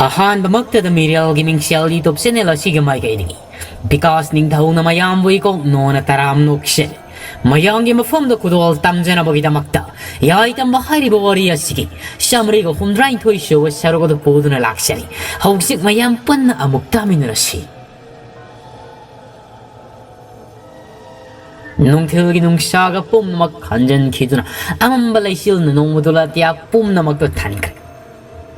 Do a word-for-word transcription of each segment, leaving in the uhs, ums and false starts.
ꯑꯍꯥꯟꯕꯃꯛꯇꯗ ꯃꯤꯔꯦꯜꯒꯤ ꯃꯤꯡꯁꯦꯜ YouTube channel ꯑꯁꯤꯒꯤ ꯃꯥꯏꯀꯩꯗꯒꯤ ꯕꯤꯀꯥꯁ ꯅꯤꯡꯊꯧꯅ ꯃꯌꯥꯝꯕꯨ ꯏꯀꯣꯛ ꯅꯣꯅ ꯇꯔꯥꯝꯅ ꯑꯣꯛꯆꯔꯤ꯫ ꯃꯌꯥꯝꯒꯤ ꯃꯐꯝꯗ ꯈꯨꯗꯣꯜ ꯇꯝꯖꯅꯕꯒꯤꯗꯃꯛꯇ ꯌꯥꯏꯇꯝꯕ ꯍꯥꯏꯔꯤꯕ ꯋꯥꯔꯤ ꯑꯁꯤꯒꯤ ꯆꯥꯃꯔꯤꯒ ꯍꯨꯝꯗ꯭ꯔꯥꯅꯤꯊꯣꯏ ꯁꯨꯕ ꯁꯔꯨꯛ ꯑꯗꯨ ꯄꯨꯗꯨꯅ ꯂꯥꯛꯆꯔꯤ꯫ ꯍꯧꯖꯤꯛ ꯃꯌꯥꯝ ꯄꯨꯟꯅ ꯑꯃꯨꯛ ꯇꯥꯃꯤꯟꯅꯔꯁꯤ꯫ ꯅꯨꯡꯊꯤꯜꯒꯤ ꯅꯨꯡꯁꯥꯒ ꯄꯨꯝꯅꯃꯛ ꯈꯟꯖꯟꯈꯤꯗꯨꯅ ꯑꯃꯝꯕ ꯂꯩꯆꯤꯜꯅ ꯅꯣꯡꯃꯗꯣꯜ ꯑꯇꯤꯌꯥ ꯄꯨꯝꯅꯃꯛꯇ ꯊꯟꯈ꯭ꯔꯦ꯫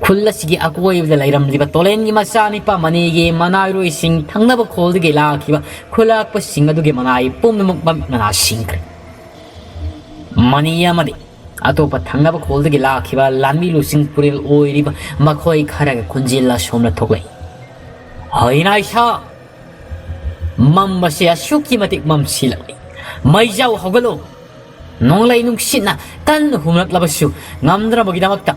ꯈꯨꯜ ꯑꯁꯤꯒꯤ ꯑꯀꯣꯏꯕꯗ ꯂꯩꯔꯝꯂꯤꯕ ꯇꯣꯂꯦꯟꯒꯤ ꯃꯆꯥꯅꯤꯄꯥ ꯃꯅꯤꯒꯤ ꯃꯅꯥꯏꯔꯣꯏꯁꯤꯡ ꯊꯪꯅꯕ ꯈꯣꯜꯗꯒꯤ ꯂꯥꯛꯈꯤꯕ ꯈꯨꯂꯥꯛꯄꯁꯤꯡ ꯑꯗꯨꯒꯤ ꯃꯅꯥꯏ ꯄꯨꯝꯅꯃꯛ ꯃꯃꯤꯠ ꯃꯅꯥ ꯁꯤꯡꯈ꯭ꯔꯦ꯫ ꯃꯅꯤ ꯑꯃꯗꯤ ꯑꯇꯣꯞꯄ ꯊꯪꯅꯕ ꯈꯣꯜꯗꯒꯤ ꯂꯥꯛꯈꯤꯕ ꯂꯥꯟꯃꯤ ꯂꯨꯆꯤꯡ ꯄꯨꯔꯦꯜ ꯑꯣꯏꯔꯤꯕ ꯃꯈꯣꯏ ꯈꯔꯒ ꯈꯣꯟꯖꯦꯜ ꯑꯁꯣꯝꯅ ꯊꯣꯛꯂꯛꯏ꯫ "ꯍꯩꯅꯥꯏꯁꯥ! ꯃꯝꯕꯁꯦ ꯑꯁꯨꯛꯀꯤ ꯃꯇꯤꯛ ꯃꯝꯁꯤꯜꯂꯛꯂꯤ꯫ ꯃꯩꯖꯥꯎ ꯍꯧꯒꯠꯂꯣ꯫ ꯅꯣꯡꯂꯩ ꯅꯨꯡꯁꯤꯠꯅ ꯀꯟꯅ ꯍꯨꯝꯂꯛꯂꯕꯁꯨ ꯉꯝꯗꯅꯕꯒꯤꯗꯃꯛꯇ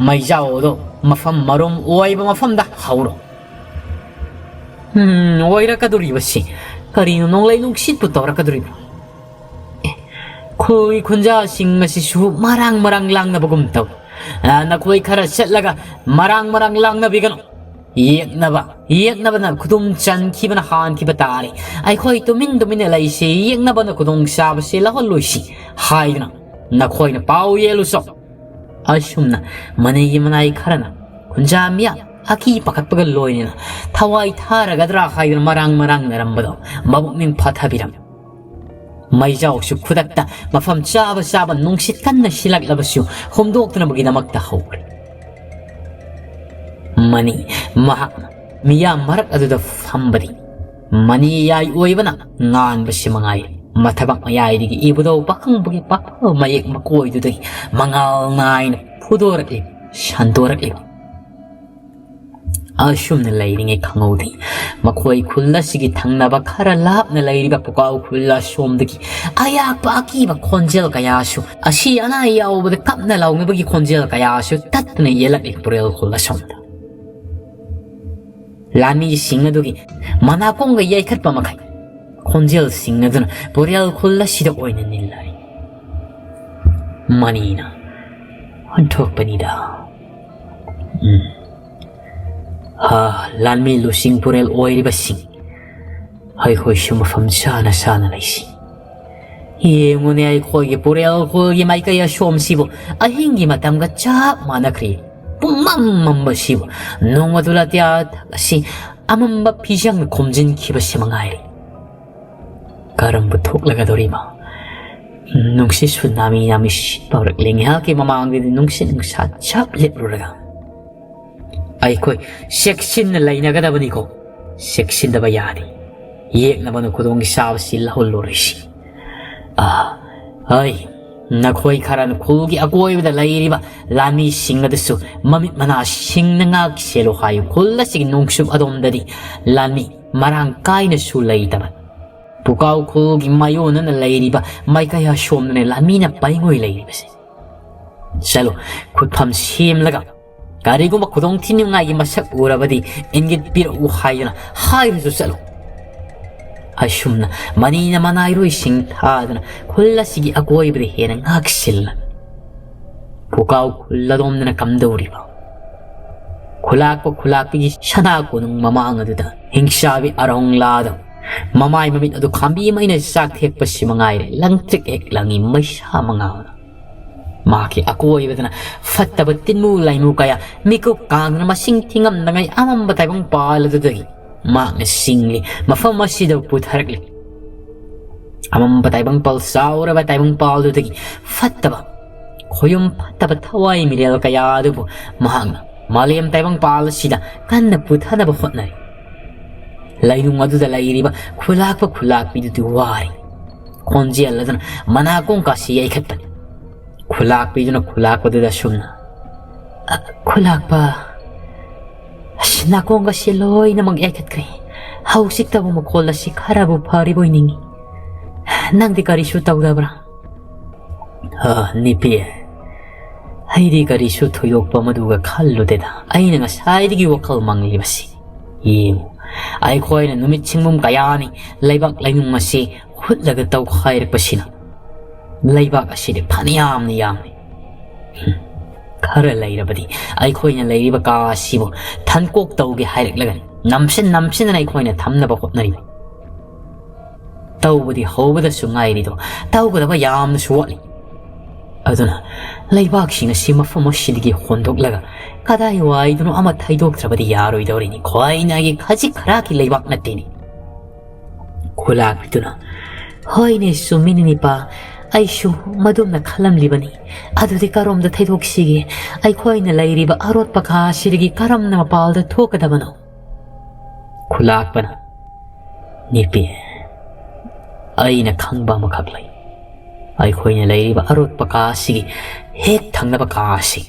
ꯃꯩꯖꯥꯎ ꯑꯗꯣ ꯃꯐꯝ ꯃꯔꯨꯝ ꯑꯣꯏꯕ ꯃꯐꯝꯗ ꯍꯧꯔꯣ꯫" ꯎꯝ, ꯑꯣꯏꯔꯛꯀꯗꯣꯔꯤꯕꯁꯤ ꯀꯔꯤꯅꯣ? ꯅꯣꯡꯂꯩ ꯅꯨꯡꯁꯤꯠꯄꯨ ꯇꯧꯔꯛꯀꯗꯣꯔꯤꯕ꯭ꯔꯣ? ꯑꯦ, ꯈꯣꯏ ꯈꯨꯟꯖꯥꯁꯤꯡ ꯑꯁꯤꯁꯨ ꯃꯔꯥꯡ ꯃꯔꯥꯡ ꯂꯥꯡꯅꯕꯒꯨꯝ ꯇꯧ꯫ ꯑ, ꯅꯈꯣꯏ ꯈꯔ ꯆꯠꯂꯒ ꯃꯔꯥꯡ ꯃꯔꯥꯡ ꯂꯥꯡꯅꯕꯤꯒꯅꯨ꯫ ꯌꯦꯛꯅꯕ, ꯌꯦꯛꯅꯕꯅ ꯈꯨꯗꯨꯝ ꯆꯟꯈꯤꯕꯅ ꯍꯥꯟꯈꯤꯕ ꯇꯥꯔꯦ꯫ ꯑꯩꯈꯣꯏ ꯇꯨꯃꯤꯟ ꯇꯨꯃꯤꯟꯅ ꯂꯩꯁꯤ, ꯌꯦꯛꯅꯕꯅ ꯈꯨꯗꯣꯡ ꯆꯥꯕꯁꯤ ꯂꯧꯍꯜꯂꯣꯏꯁꯤ ꯍꯥꯏꯗꯨꯅ ꯅꯈꯣꯏꯅ ꯄꯥꯎ ꯌꯦꯜꯂꯨꯆꯣ꯫ ꯑꯁꯨꯝꯅ ꯃꯅꯩꯒꯤ ꯃꯅꯥꯏ ꯈꯔꯅ ꯈꯨꯟꯖꯥ ꯃꯤꯌꯥꯝ ꯑꯀꯤ ꯄꯥꯈꯠꯄꯒ ꯂꯣꯏꯅꯅ ꯊꯋꯥꯏ ꯊꯥꯔꯒꯗ꯭ꯔꯥ ꯍꯥꯏꯗꯨꯅ ꯃꯔꯥꯡ ꯃꯔꯥꯡꯅꯔꯝꯕꯗꯣ ꯃꯕꯨꯛꯅꯤꯡ ꯐꯊꯕꯤꯔꯝꯃꯤ꯫ ꯃꯩꯖꯥꯎꯁꯨ ꯈꯨꯗꯛꯇ ꯃꯐꯝ ꯆꯥꯕ ꯆꯥꯕ ꯅꯨꯡꯁꯤꯠ ꯀꯟꯅ ꯁꯤꯜꯂꯛꯂꯕꯁꯨ ꯍꯨꯝꯗꯣꯛꯇꯅꯕꯒꯤꯗꯃꯛꯇ ꯍꯧꯈ꯭ꯔꯦ꯫ ꯃꯅꯤ ꯃꯍꯥꯛꯅ ꯃꯤꯌꯥꯝ ꯃꯔꯛ ꯑꯗꯨꯗ ꯐꯝꯕꯗꯤ ꯃꯅꯤ ꯌꯥꯏ ꯑꯣꯏꯕꯅ ꯉꯥꯟꯕꯁꯤ ꯃꯉꯥꯏꯔꯦ꯫ ꯃꯊꯕꯥꯛ ꯃꯌꯥꯏꯗꯒꯤ ꯏꯕꯨꯙꯧ ꯄꯥꯈꯪꯕꯒꯤ ꯄꯥꯐ ꯃꯌꯦꯛ ꯃꯀꯣꯏꯗꯨꯗꯒꯤ ꯃꯉꯥꯜ ꯅꯥꯏꯅ ꯐꯨꯗꯣꯔꯛꯂꯤꯕ, ꯁꯟꯗꯣꯔꯛꯂꯤꯕ꯫ ꯑꯁꯨꯝꯅ ꯂꯩꯔꯤꯉꯩ ꯈꯪꯍꯧꯗꯦ, ꯃꯈꯣꯏ ꯈꯨꯜ ꯑꯁꯤꯒꯤ ꯊꯪꯅꯕ ꯈꯔ ꯂꯥꯞꯅ ꯂꯩꯔꯤꯕ ꯄꯨꯀꯥꯎ ꯈꯨꯜ ꯑꯁꯣꯝꯗꯒꯤ ꯑꯌꯥꯛꯄ ꯑꯀꯤꯕ ꯈꯣꯟꯖꯦꯜ ꯀꯌꯥꯁꯨ, ꯑꯁꯤ ꯑꯅꯥ ꯌꯥꯎꯕꯗ ꯀꯞꯅ ꯂꯥꯎꯅꯕꯒꯤ ꯈꯣꯟꯖꯦꯜ ꯀꯌꯥꯁꯨ ꯇꯠꯇꯅ ꯌꯦꯜꯂꯛꯂꯤ ꯄꯨꯔꯦꯜ ꯈꯨꯜ ꯑꯁꯣꯝꯗ꯫ ꯂꯥꯟꯃꯤꯁꯤꯡ ꯑꯗꯨꯒꯤ ꯃꯅꯥꯀꯣꯡꯒ ꯌꯩꯈꯠꯄ ꯃꯈꯩ ꯈꯣꯟꯖꯦꯜꯁꯤꯡ ꯑꯗꯨꯅ ꯄꯨꯔꯦꯜ ꯈꯨꯜ ꯑꯁꯤꯗ ꯑꯣꯏꯅ ꯅꯤꯜꯂꯔꯤ꯫ ꯃꯅꯤꯅ ꯑꯣꯟꯊꯣꯛꯄꯅꯤꯗ꯫ ꯎꯝ꯫ ꯍꯥ, ꯂꯥꯟꯃꯤ ꯂꯨꯆꯤꯡ ꯄꯨꯔꯦꯜ ꯑꯣꯏꯔꯤꯕꯁꯤꯡ, ꯑꯩꯈꯣꯏꯁꯨ ꯃꯐꯝ ꯆꯥꯅ ꯆꯥꯅ ꯂꯩꯁꯤ꯫ ꯌꯦꯡꯉꯨꯅꯦ, ꯑꯩꯈꯣꯏꯒꯤ ꯄꯨꯔꯦꯜ ꯈꯨꯜꯒꯤ ꯃꯥꯏꯀꯩ ꯑꯁꯣꯝꯁꯤꯕꯨ ꯑꯍꯤꯡꯒꯤ ꯃꯇꯝꯒ ꯆꯞ ꯃꯥꯟꯅꯈ꯭ꯔꯦ꯫ ꯄꯨꯝꯃꯝ ꯃꯝꯕꯁꯤꯕꯨ ꯅꯣꯡꯃꯗꯨ ꯂꯥꯇꯤꯌꯥ ꯑꯁꯤ ꯑꯃꯝꯕ ꯐꯤꯖꯪꯅ ꯈꯨꯝꯖꯤꯟꯈꯤꯕꯁꯤ ꯃꯉꯥꯏꯔꯦ꯫ ꯀꯔꯝꯕ ꯊꯣꯛꯂꯒꯗꯧꯔꯤꯕ? ꯅꯨꯡꯁꯤꯠ ꯁꯨ ꯅꯥꯃꯤ ꯅꯥꯃꯤ ꯁꯤꯠꯄ ꯍꯧꯔꯛꯂꯦ꯫ ꯉꯥꯏꯍꯥꯛꯀꯤ ꯃꯃꯥꯡꯗꯗꯤ ꯅꯨꯡꯁꯤꯠ ꯅꯨꯡꯁꯥ ꯆꯞ ꯂꯦꯞꯂꯨꯔꯒ ꯑꯩꯈꯣꯏ ꯆꯦꯛꯁꯤꯟꯅ ꯂꯩꯅꯒꯗꯕꯅꯤꯀꯣ꯫ ꯆꯦꯛꯁꯤꯟꯗꯕ ꯌꯥꯗꯦ꯫ ꯌꯦꯛꯅꯕꯅ ꯈꯨꯗꯣꯡ ꯆꯥꯕꯁꯤ ꯂꯧꯍꯜꯂꯔꯣꯏꯁꯤ꯫ ꯑꯥ, ꯍꯩ, ꯅꯈꯣꯏ ꯈꯔꯅ ꯈꯨꯜꯒꯤ ꯑꯀꯣꯏꯕꯗ ꯂꯩꯔꯤꯕ ꯂꯥꯟꯃꯤꯁꯤꯡ ꯑꯗꯨꯁꯨ ꯃꯃꯤꯠ ꯃꯅꯥ ꯁꯤꯡꯅ ꯉꯥꯛ ꯁꯦꯜꯂꯨ ꯍꯥꯏꯌꯨ꯫ ꯈꯨꯜ ꯑꯁꯤꯒꯤ ꯅꯣꯡꯆꯨꯞ ꯑꯗꯣꯝꯗꯗꯤ ꯂꯥꯟꯃꯤ ꯃꯔꯥꯡ ꯀꯥꯏꯅꯁꯨ ꯂꯩꯇꯕ꯫ ꯄꯨꯀꯥꯎ ꯈꯨꯜꯒꯤ ꯃꯥꯌꯣꯟꯅꯅ ꯂꯩꯔꯤꯕ ꯃꯥꯏꯀꯩ ꯑꯁꯣꯝꯗꯅꯦ ꯂꯥꯟꯃꯤꯅ ꯄꯩꯉꯣꯏ ꯂꯩꯔꯤꯕꯁꯦ꯫ ꯆꯠꯂꯨ, ꯈꯨꯠꯐꯝ ꯁꯦꯝꯂꯒ ꯀꯔꯤꯒꯨꯝꯕ ꯈꯨꯗꯣꯡ ꯊꯤꯅꯤꯡꯉꯥꯏꯒꯤ ꯃꯁꯛ ꯎꯔꯕꯗꯤ ꯏꯪꯒꯤꯠ ꯄꯤꯔꯛꯎ ꯍꯥꯏꯗꯨꯅ ꯍꯥꯏꯔꯁꯨ ꯆꯠꯂꯨ꯫ ꯑꯁꯨꯝꯅ ꯃꯅꯤꯅ ꯃꯅꯥꯏꯔꯣꯏꯁꯤꯡ ꯊꯥꯗꯨꯅ ꯈꯨꯜ ꯑꯁꯤꯒꯤ ꯑꯀꯣꯏꯕꯗ ꯍꯦꯟꯅ ꯉꯥꯛꯁꯤꯜꯂ ꯄꯨꯀꯥꯎ ꯈꯨꯜ ꯑꯗꯣꯝꯗꯅ ꯀꯝꯗꯧꯔꯤꯕ? ꯈꯨꯂꯥꯛꯄ ꯈꯨꯂꯥꯛꯄꯤꯒꯤ ꯁꯅꯥ ꯀꯣꯅꯨꯡ ꯃꯃꯥꯡ ꯑꯗꯨꯗ ꯍꯤꯡꯆꯥꯕꯤ ꯑꯔꯣꯡꯂꯥꯗ ꯃꯃꯥꯏ ꯃꯃꯤꯠ ꯑꯗꯨ ꯈꯥꯝꯕꯤ ꯑꯃ ꯑꯩꯅ ꯆꯥꯛ ꯊꯦꯛꯄꯁꯤ ꯃꯉꯥꯏꯔꯦ꯫ ꯂꯪꯇ꯭ꯔꯤꯛ ꯍꯦꯛ ꯂꯪꯉꯤ ꯃꯩꯁꯥ ꯃꯉꯥꯜꯅ꯫ ꯃꯍꯥꯛꯀꯤ ꯑꯀꯣꯏꯕꯗꯅ ꯐꯠꯇꯕ ꯇꯤꯟꯃꯨ ꯂꯥꯏꯃꯨ ꯀꯌꯥ ꯃꯤꯀꯨꯞ ꯀꯥꯡꯗꯅ ꯃꯁꯤꯡ ꯊꯤꯉꯝꯗꯉꯩ ꯑꯃꯝꯕ ꯇꯥꯏꯕꯪ ꯄꯥꯜ ꯑꯗꯨꯗꯒꯤ ꯃꯍꯥꯛꯅ ꯆꯤꯡꯂꯤ, ꯃꯐꯝ ꯑꯁꯤꯗ ꯄꯨꯊꯔꯛꯂꯤ꯫ ꯑꯃꯝꯕ ꯇꯥꯏꯕꯪ ꯄꯥꯜ, ꯆꯥꯎꯔꯕ ꯇꯥꯏꯕꯪ ꯄꯥꯜꯗꯨꯗꯒꯤ ꯐꯠꯇꯕ ꯈꯣꯌꯨꯝ ꯐꯠꯇꯕ ꯊꯋꯥꯏ ꯃꯤꯔꯦꯜ ꯀꯌꯥ ꯑꯗꯨꯕꯨ ꯃꯍꯥꯛꯅ ꯃꯥꯂꯦꯝ ꯇꯥꯏꯕꯪ ꯄꯥꯜ ꯑꯁꯤꯗ ꯀꯟꯅ ꯄꯨꯊꯅꯕ ꯍꯣꯠꯅꯔꯤ꯫ ꯂꯩꯅꯨꯡ ꯑꯗꯨꯗ ꯂꯩꯔꯤꯕ ꯈꯨꯂꯥꯛꯄ ꯈꯨꯂꯥꯛꯄꯤꯗꯨꯗꯤ ꯋꯥꯔꯤ꯫ ꯈꯣꯟꯖꯦꯜ ꯑꯗꯨꯅ ꯃꯅꯥꯀꯣꯡ ꯀꯥꯁꯤ ꯌꯩꯈꯠꯄꯅꯤ꯫ ꯈꯨꯂꯥꯛꯄꯤꯗꯨꯅ ꯈꯨꯂꯥꯛꯄꯗꯨꯗ ꯑꯁꯨꯝꯅ, "ꯑ, ꯈꯨꯂꯥꯛꯄ, ꯑꯁ, ꯅꯥꯀꯣꯡꯒꯁꯤ ꯂꯣꯏꯅꯃꯛ ꯌꯩꯈꯠꯈ꯭ꯔꯦ꯫ ꯍꯧꯖꯤꯛꯇꯕꯨ ꯃꯈꯣꯜ ꯑꯁꯤ ꯈꯔꯕꯨ ꯐꯔꯤꯕꯣꯏ ꯅꯤꯡꯏ꯫ ꯅꯪꯗꯤ ꯀꯔꯤꯁꯨ ꯇꯧꯗꯕ꯭ꯔꯥ?" "ꯑ, ꯅꯤꯄꯤ, ꯑꯩꯗꯤ ꯀꯔꯤꯁꯨ ꯊꯣꯏꯗꯣꯛꯄ ꯃꯗꯨꯒ ꯈꯜꯂꯨꯗꯦꯗ꯫ ꯑꯩꯅ ꯉꯁꯥꯏꯗꯒꯤ ꯋꯥꯈꯜ ꯃꯪꯂꯤꯕꯁꯤ꯫ ꯌꯦꯡꯉꯨ, ꯑꯩꯈꯣꯏꯅ ꯅꯨꯃꯤꯠ ꯁꯤꯡꯕꯨꯝ ꯀꯌꯥꯅꯤ ꯂꯩꯕꯥꯛ ꯂꯩꯅꯨꯡ ꯑꯁꯤ ꯍꯨꯠꯂꯒ ꯇꯧꯈꯥꯏꯔꯛꯄꯁꯤꯅ ꯂꯩꯕꯥꯛ ꯑꯁꯤꯗꯤ ꯐꯅꯌꯥꯝꯅ ꯌꯥꯝꯃꯤ꯫ ꯍꯨꯝ, ꯈꯔ ꯂꯩꯔꯕꯗꯤ ꯑꯩꯈꯣꯏꯅ ꯂꯩꯔꯤꯕ ꯀꯥ ꯑꯁꯤꯕꯨ ꯊꯟꯀꯣꯛ ꯇꯧꯒꯦ ꯍꯥꯏꯔꯛꯂꯒꯅꯤ꯫ ꯅꯝꯁꯤꯟ ꯅꯝꯁꯤꯟꯗꯅ ꯑꯩꯈꯣꯏꯅ ꯊꯝꯅꯕ ꯍꯣꯠꯅꯔꯤꯕ꯫ ꯇꯧꯕꯗꯤ ꯍꯧꯕꯗꯁꯨ ꯉꯥꯏꯔꯤꯗꯣ, ꯇꯧꯒꯗꯕ ꯌꯥꯝꯅꯁꯨ ꯋꯥꯠꯂꯤ꯫ ꯑꯗꯨꯅ ꯂꯩꯕꯥꯛꯁꯤꯡ ꯑꯁꯤ ꯃꯐꯝ ꯑꯁꯤꯗꯒꯤ ꯍꯣꯟꯗꯣꯛꯂꯒ ꯀꯗꯥꯏ ꯋꯥꯏꯗꯅꯣ ꯑꯃ ꯊꯩꯗꯣꯛꯇ꯭ꯔꯕꯗꯤ ꯌꯥꯔꯣꯏꯗꯧꯔꯤꯅꯤ꯫ ꯈ꯭ꯋꯥꯏꯅꯥꯒꯤ ꯈꯖꯤꯛ ꯈꯔꯥꯛꯀꯤ ꯂꯩꯕꯥꯛ ꯅꯠꯇꯦꯅꯦ꯫ ꯈꯨꯂꯥꯛꯄꯤꯗꯨꯅ, "ꯍꯣꯏꯅꯦ, ꯆꯨꯝꯃꯤꯅꯦ ꯅꯤꯄꯥ, ꯑꯩꯁꯨ ꯃꯗꯨꯝꯅ ꯈꯜꯂꯝꯂꯤꯕꯅꯤ꯫ ꯑꯗꯨꯗꯤ ꯀꯔꯣꯝꯗ ꯊꯩꯗꯣꯛꯁꯤꯒꯦ? ꯑꯩꯈꯣꯏꯅ ꯂꯩꯔꯤꯕ ꯑꯔꯣꯠꯄ ꯀꯥ ꯑꯁꯤꯗꯒꯤ ꯀꯔꯝꯅ ꯃꯄꯥꯜꯗ ꯊꯣꯛꯀꯗꯕꯅꯣ?" ꯈꯨꯂꯥꯛꯄꯅ, "ꯅꯤꯄꯤ, ꯑꯩꯅ ꯈꯪꯕ ꯑꯃꯈꯛ ꯂꯩ꯫ ꯑꯩꯈꯣꯏꯅ ꯂꯩꯔꯤꯕ ꯑꯔꯣꯠꯄ ꯀꯥ ꯑꯁꯤꯒꯤ ꯍꯦꯛ ꯊꯪꯅꯕ ꯀꯥ ꯑꯁꯤ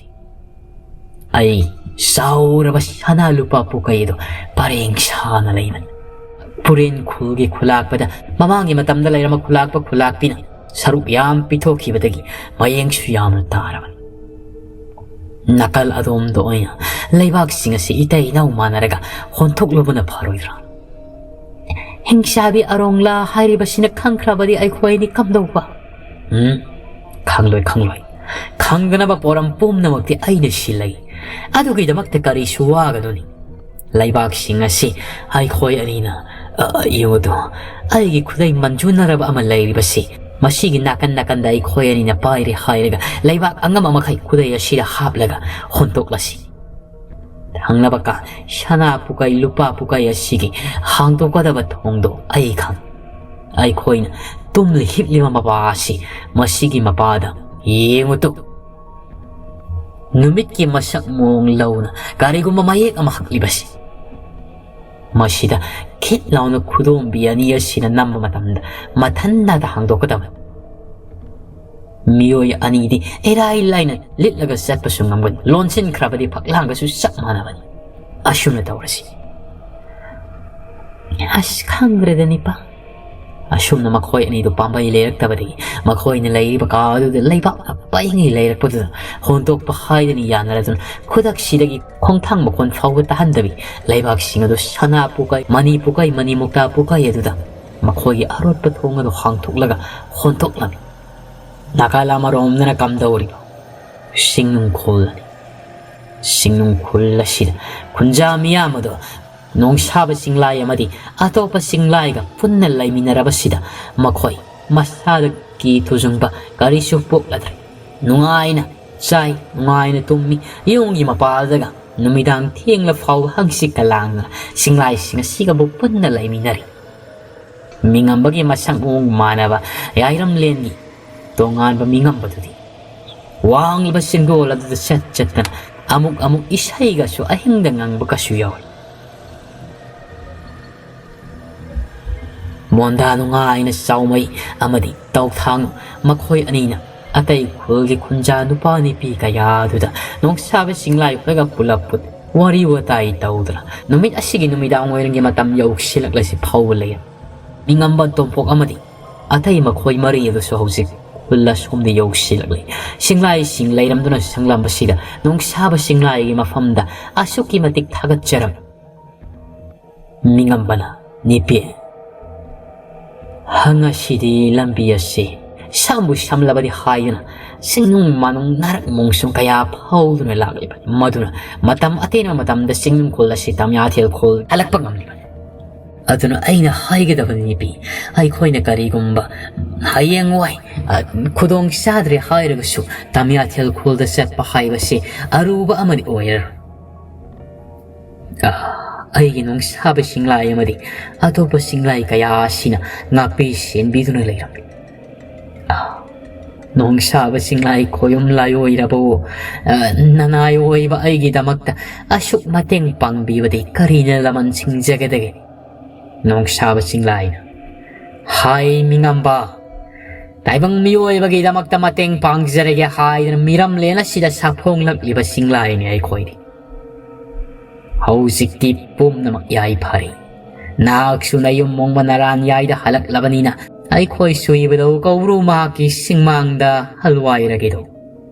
ꯑꯩ ꯆꯥꯎꯔꯕ ꯁꯅꯥ ꯂꯨꯄꯥ ꯄꯨꯀꯩ ꯑꯗꯨ ꯄꯔꯦꯡ ꯁꯥꯅ ꯂꯩꯕꯅꯤ꯫ ꯄꯨꯔꯦꯟ ꯈꯨꯜꯒꯤ ꯈꯨꯂꯥꯛꯄꯗ ꯃꯃꯥꯡꯒꯤ ꯃꯇꯝꯗ ꯂꯩꯔꯝꯕ ꯈꯨꯂꯥꯛꯄ ꯈꯨꯂꯥꯛꯄꯤꯅ ꯁꯔꯨꯛ ꯌꯥꯝ ꯄꯤꯊꯣꯛꯈꯤꯕꯗꯒꯤ ꯃꯌꯦꯡꯁꯨ ꯌꯥꯝꯅ ꯇꯥꯔꯕꯅꯤ꯫ ꯅꯥꯀꯜ ꯑꯗꯣꯝꯗ ꯑꯣꯏꯅ ꯂꯩꯕꯥꯛꯁꯤꯡ ꯑꯁꯤ ꯏꯇꯩ ꯏꯅꯥꯎ ꯃꯥꯟꯅꯔꯒ ꯍꯣꯟꯊꯣꯛꯂꯨꯕꯅ ꯐꯔꯣꯏꯗ꯭ꯔꯥ?" "ꯍꯤꯡꯆꯥꯕꯤ ꯑꯔꯣꯡꯂꯥ ꯍꯥꯏꯔꯤꯕꯁꯤꯅ ꯈꯪꯈ꯭ꯔꯕꯗꯤ ꯑꯩꯈꯣꯏꯗꯤ ꯀꯝꯗꯧꯕ?" "ꯎꯝ, ꯈꯪꯂꯣꯏ, ꯈꯪꯂꯣꯏ꯫ ꯈꯪꯗꯅꯕ ꯄꯣꯔꯝ ꯄꯨꯝꯅꯃꯛꯇꯤ ꯑꯩꯅ ꯁꯤꯜꯂꯒꯦ꯫ ꯑꯗꯨꯒꯤꯗꯃꯛꯇ ꯀꯔꯤꯁꯨ ꯋꯥꯒꯅꯨꯅꯤ꯫ ꯂꯩꯕꯥꯛꯁꯤꯡ ꯑꯁꯤ ꯑꯩꯈꯣꯏ ꯑꯅꯤꯅ, ꯑ, ꯌꯦꯡꯉꯨꯗꯣ, ꯑꯩꯒꯤ ꯈꯨꯗꯩ ꯃꯟꯖꯨꯅꯔꯕ ꯑꯃ ꯂꯩꯔꯤꯕꯁꯤ, ꯃꯁꯤꯒꯤ ꯅꯥꯀꯟ ꯅꯥꯀꯟꯗ ꯑꯩꯈꯣꯏ ꯑꯅꯤꯅ ꯄꯥꯏꯔꯦ ꯍꯥꯏꯔꯒ ꯂꯩꯕꯥꯛ ꯑꯉꯝꯕ ꯃꯈꯩ ꯈꯨꯗꯩ ꯑꯁꯤꯗ ꯍꯥꯞꯂꯒ ꯍꯣꯟꯗꯣꯛꯂꯁꯤ꯫ ꯊꯪꯅꯕ ꯀꯥ ꯁꯅꯥ ꯄꯨꯀꯩ ꯂꯨꯄꯥ ꯄꯨꯀꯩ ꯑꯁꯤꯒꯤ ꯍꯥꯡꯗꯣꯛꯀꯗꯕ ꯊꯣꯡꯗꯣ ꯑꯩ ꯈꯪ꯫ ꯑꯩꯈꯣꯏꯅ ꯇꯨꯝꯂꯤ ꯍꯤꯞꯂꯤꯕ ꯃꯄꯥ ꯑꯁꯤ, ꯃꯁꯤꯒꯤ ꯃꯄꯥꯗ ꯌꯦꯡꯉꯨꯇꯨ꯫ ꯅꯨꯃꯤꯠꯀꯤ ꯃꯁꯛ ꯃꯑꯣꯡ ꯂꯧꯅ ꯀꯔꯤꯒꯨꯝꯕ ꯃꯌꯦꯛ ꯑꯃ ꯍꯛꯂꯤꯕꯁꯤ, ꯃꯁꯤꯗ ꯈꯤꯠ ꯂꯥꯎꯅ ꯈꯨꯗꯣꯝꯕꯤ ꯑꯅꯤ ꯑꯁꯤꯅ ꯅꯝꯕ ꯃꯇꯝꯗ ꯃꯊꯟꯇ ꯍꯥꯡꯗꯣꯛꯀꯗꯕꯅꯤ꯫ ꯃꯤꯑꯣꯏ ꯑꯅꯤꯗꯤ ꯏꯔꯥꯏ ꯂꯥꯏꯅ ꯂꯤꯠꯂꯒ ꯆꯠꯄꯁꯨ ꯉꯝꯒꯅꯤ, ꯂꯣꯟꯁꯤꯟꯈ꯭ꯔꯕꯗꯤ ꯐꯛꯂꯥꯡꯒꯁꯨ ꯆꯞ ꯃꯥꯟꯅꯕꯅꯤ꯫ ꯑꯁꯨꯝꯅ ꯇꯧꯔꯁꯤ꯫" "ꯑꯁ, ꯈꯪꯗ꯭ꯔꯦꯗ ꯅꯤꯄꯥ꯫" ꯑꯁꯨꯝꯅ ꯃꯈꯣꯏ ꯑꯅꯤꯗꯨ ꯄꯥꯝꯕꯩ ꯂꯩꯔꯛꯇꯕꯗꯒꯤ ꯃꯈꯣꯏꯅ ꯂꯩꯔꯤꯕ ꯀꯥ ꯑꯗꯨꯗ ꯂꯩꯕꯥꯛꯅ ꯄꯩꯉꯩ ꯂꯩꯔꯛꯄꯗꯨꯗ ꯍꯣꯟꯗꯣꯛꯄ ꯍꯥꯏꯗꯅ ꯌꯥꯅꯔꯗꯨꯅ ꯈꯨꯗꯛꯁꯤꯗꯒꯤ ꯈꯣꯡꯊꯥꯡ ꯃꯈꯣꯟ ꯐꯥꯎꯕ ꯇꯥꯍꯟꯗꯕꯤ ꯂꯩꯕꯥꯛꯁꯤꯡ ꯑꯗꯨ ꯁꯅꯥ ꯄꯨꯀꯩ, ꯃꯅꯤ ꯄꯨꯀꯩ, ꯃꯅꯤ ꯃꯨꯛꯇꯥ ꯄꯨꯀꯩ ꯑꯗꯨꯗ ꯃꯈꯣꯏꯒꯤ ꯑꯔꯣꯠꯄ ꯊꯣꯡ ꯑꯗꯨ ꯍꯥꯡꯊꯣꯛꯂꯒ ꯍꯣꯟꯊꯣꯛꯂꯝꯃꯤ꯫ ꯅꯥꯀꯜ ꯑꯃꯔꯣꯝꯗꯅ ꯀꯝꯗꯧꯔꯤꯕ? ꯁꯤꯡꯅꯨꯡ ꯈꯨꯜ꯫ ꯁꯤꯡꯅꯨꯡ ꯈꯨꯜ ꯑꯁꯤꯗ ꯈꯨꯟꯖꯥ ꯃꯤꯌꯥꯝ ꯑꯗꯣ ꯅꯣꯡꯁꯥꯕ ꯆꯤꯡꯂꯥꯏ ꯑꯃꯗꯤ ꯑꯇꯣꯞꯄ ꯆꯤꯡꯂꯥꯏꯒ ꯄꯨꯟꯅ ꯂꯩꯃꯤꯟꯅꯔꯕꯁꯤꯗ ꯃꯈꯣꯏ ꯃꯁꯥꯗ ꯀꯤ ꯊꯨꯖꯨꯡꯕ ꯀꯔꯤꯁꯨ ꯄꯣꯛꯂꯗ꯭ꯔꯦ꯫ ꯅꯨꯡꯉꯥꯏꯅ ꯆꯥꯏ, ꯅꯨꯡꯉꯥꯏꯅ ꯇꯨꯝꯃꯤ꯫ ꯌꯨꯝꯒꯤ ꯃꯄꯥꯜꯗꯒ ꯅꯨꯃꯤꯗꯥꯡ ꯊꯦꯡꯂ ꯐꯥꯎꯕ ꯍꯪꯆꯤꯠꯀ ꯂꯥꯡꯗꯅ ꯆꯤꯡꯂꯥꯏꯁꯤꯡ ꯑꯁꯤꯒꯕꯨ ꯄꯨꯟꯅ ꯂꯩꯃꯤꯟꯅꯔꯤ꯫ ꯃꯤꯉꯝꯕꯒꯤ ꯃꯁꯛ ꯃꯑꯣꯡ ꯃꯥꯟꯅꯕ ꯌꯥꯏꯔꯝꯂꯦꯟꯒꯤ ꯇꯣꯉꯥꯟꯕ ꯃꯤꯉꯝꯕꯗꯨꯗꯤ ꯋꯥꯡꯂꯤꯕ ꯆꯤꯡꯗꯣꯜ ꯑꯗꯨꯗ ꯆꯠ ꯆꯠꯇꯅ ꯑꯃꯨꯛ ꯑꯃꯨꯛ ꯏꯁꯩꯒꯁꯨ ꯑꯍꯤꯡꯗ ꯉꯪꯕꯒꯁꯨ ꯌꯥꯎꯏ꯫ ꯃꯣꯟꯗꯥ ꯅꯨꯡꯉꯥꯏꯅ ꯆꯥꯎꯃꯩ ꯑꯃꯗꯤ ꯇꯧꯊꯥꯡ ꯃꯈꯣꯏ ꯑꯅꯤꯅ ꯑꯇꯩ ꯈꯨꯜꯒꯤ ꯈꯨꯟꯖꯥ ꯅꯨꯄꯥ ꯅꯨꯄꯤ ꯀꯌꯥ ꯑꯗꯨꯗ ꯅꯣꯡꯁꯥꯕ ꯆꯤꯡꯂꯥꯏ ꯈꯔꯒ ꯄꯨꯂꯞ ꯄꯨꯠ ꯋꯥꯔꯤ ꯋꯥꯇꯥꯏ ꯇꯧꯗꯨꯅ ꯅꯨꯃꯤꯠ ꯑꯁꯤꯒꯤ ꯅꯨꯃꯤꯗꯥꯡ ꯋꯥꯏꯔꯝꯒꯤ ꯃꯇꯝ ꯌꯧꯁꯤꯜꯂꯛꯂꯁꯤ ꯐꯥꯎꯕ ꯂꯩꯔꯝꯃꯤ꯫ ꯃꯤꯉꯝꯕ ꯇꯣꯝꯄꯣꯛ ꯑꯃꯗꯤ ꯑꯇꯩ ꯃꯈꯣꯏ ꯃꯔꯤ ꯑꯗꯨꯁꯨ ꯍꯧꯖꯤꯛ ꯈꯨꯜ ꯑꯁꯣꯝꯗ ꯌꯧꯁꯤꯜꯂꯛꯂꯦ꯫ ꯆꯤꯡꯂꯥꯏꯁꯤꯡ ꯂꯩꯔꯝꯗꯨꯅ ꯁꯪꯂꯝꯕꯁꯤꯗ ꯅꯣꯡꯁꯥꯕ ꯆꯤꯡꯂꯥꯏꯒꯤ ꯃꯐꯝꯗ ꯑꯁꯨꯛꯀꯤ ꯃꯇꯤꯛ ꯊꯥꯒꯠꯆꯔꯝꯃꯤ꯫ ꯃꯤꯉꯝꯕꯅ, "ꯅꯤꯄꯦ, ꯉꯁꯤꯗꯤ ꯂꯝꯕꯤ ꯑꯁꯤ ꯁꯝꯕꯨ ꯁꯝꯂꯕꯗꯤ" ꯍꯥꯏꯗꯨꯅ ꯆꯤꯡꯅꯨꯡ ꯃꯥꯅꯨꯡ ꯅꯥꯔꯛ ꯃꯣꯡꯁꯨꯡ ꯀꯌꯥ ꯐꯥꯎꯗꯨꯅ ꯂꯥꯛꯂꯤꯕꯅꯤ꯫ ꯃꯗꯨꯅ ꯃꯇꯝ ꯑꯇꯦꯟꯕ ꯃꯇꯝꯗ ꯆꯤꯡꯅꯨꯡ ꯈꯨꯜ ꯑꯁꯤ ꯇꯝꯌꯥꯊꯦꯜ ꯈꯨꯜ ꯍꯜꯂꯛꯄ ꯉꯝꯂꯤꯕꯅꯤ꯫ ꯑꯗꯨꯅ ꯑꯩꯅ ꯍꯥꯏꯒꯗꯕꯅꯤ, ꯅꯤꯄꯦ, ꯑꯩꯈꯣꯏꯅ ꯀꯔꯤꯒꯨꯝꯕ ꯍꯌꯦꯡꯋꯥꯏ, ꯑ, ꯈꯨꯗꯣꯡ ꯆꯥꯗ꯭ꯔꯦ ꯍꯥꯏꯔꯒꯁꯨ ꯇꯝꯌꯥꯊꯦꯜ ꯈꯨꯜꯗ ꯆꯠꯄ ꯍꯥꯏꯕꯁꯤ ꯑꯔꯨꯕ ꯑꯃꯗꯤ ꯑꯣꯏꯔꯔꯣꯏ꯫ ꯑ, ꯑꯩꯒꯤ ꯅꯨꯡꯁꯥꯕ ꯆꯤꯡꯂꯥꯏ ꯑꯃꯗꯤ ꯑꯇꯣꯞꯄ ꯆꯤꯡꯂꯥꯏ ꯀꯌꯥ ꯑꯁꯤꯅ ꯉꯥꯛꯄꯤ ꯁꯦꯟꯕꯤꯗꯨꯅ ꯂꯩꯔꯝꯃꯤ꯫ ꯑ, ꯅꯣꯡꯁꯥꯕ ꯆꯤꯡꯂꯥꯏ ꯈꯣꯌꯨꯝ ꯂꯥꯏꯑꯣꯏꯔꯕ, ꯑ, ꯅꯅꯥꯏ ꯑꯣꯏꯕ ꯑꯩꯒꯤꯗꯃꯛꯇ ꯑꯁꯨꯛ ꯃꯇꯦꯡ ꯄꯥꯡꯕꯤꯕꯗꯤ ꯀꯔꯤꯅ ꯂꯃꯟ ꯁꯤꯡꯖꯒꯗꯒꯦ? ꯅꯣꯡꯁꯥꯕ ꯆꯤꯡꯂꯥꯏꯅ, "ꯍꯥꯏ ꯃꯤꯉꯝꯕ, ꯇꯥꯏꯕꯪ ꯃꯤꯑꯣꯏꯕꯒꯤꯗꯃꯛꯇ ꯃꯇꯦꯡ ꯄꯥꯡꯖꯔꯒꯦ" ꯍꯥꯏꯗꯅ ꯃꯤꯔꯝꯂꯦꯟ ꯑꯁꯤꯗ ꯁꯥꯐꯣꯡꯂꯛꯂꯤꯕ ꯆꯤꯡꯂꯥꯏꯅꯤ ꯑꯩꯈꯣꯏꯗꯤ꯫ ꯍꯧꯖꯤꯛꯇꯤ ꯄꯨꯝꯅꯃꯛ ꯌꯥꯏꯐꯔꯦ꯫ ꯅꯍꯥꯛꯁꯨ ꯅꯌꯨꯝ ꯃꯣꯡꯕ ꯅꯔꯥꯟ ꯌꯥꯏꯗ ꯍꯜꯂꯛꯂꯕꯅꯤꯅ ꯑꯩꯈꯣꯏꯁꯨ ꯏꯕꯨꯙꯧ ꯀꯧꯕ꯭ꯔꯨ ꯃꯍꯥꯛꯀꯤ ꯆꯤꯡꯃꯥꯡꯗ ꯍꯜꯋꯥꯏꯔꯒꯦꯗꯣ꯫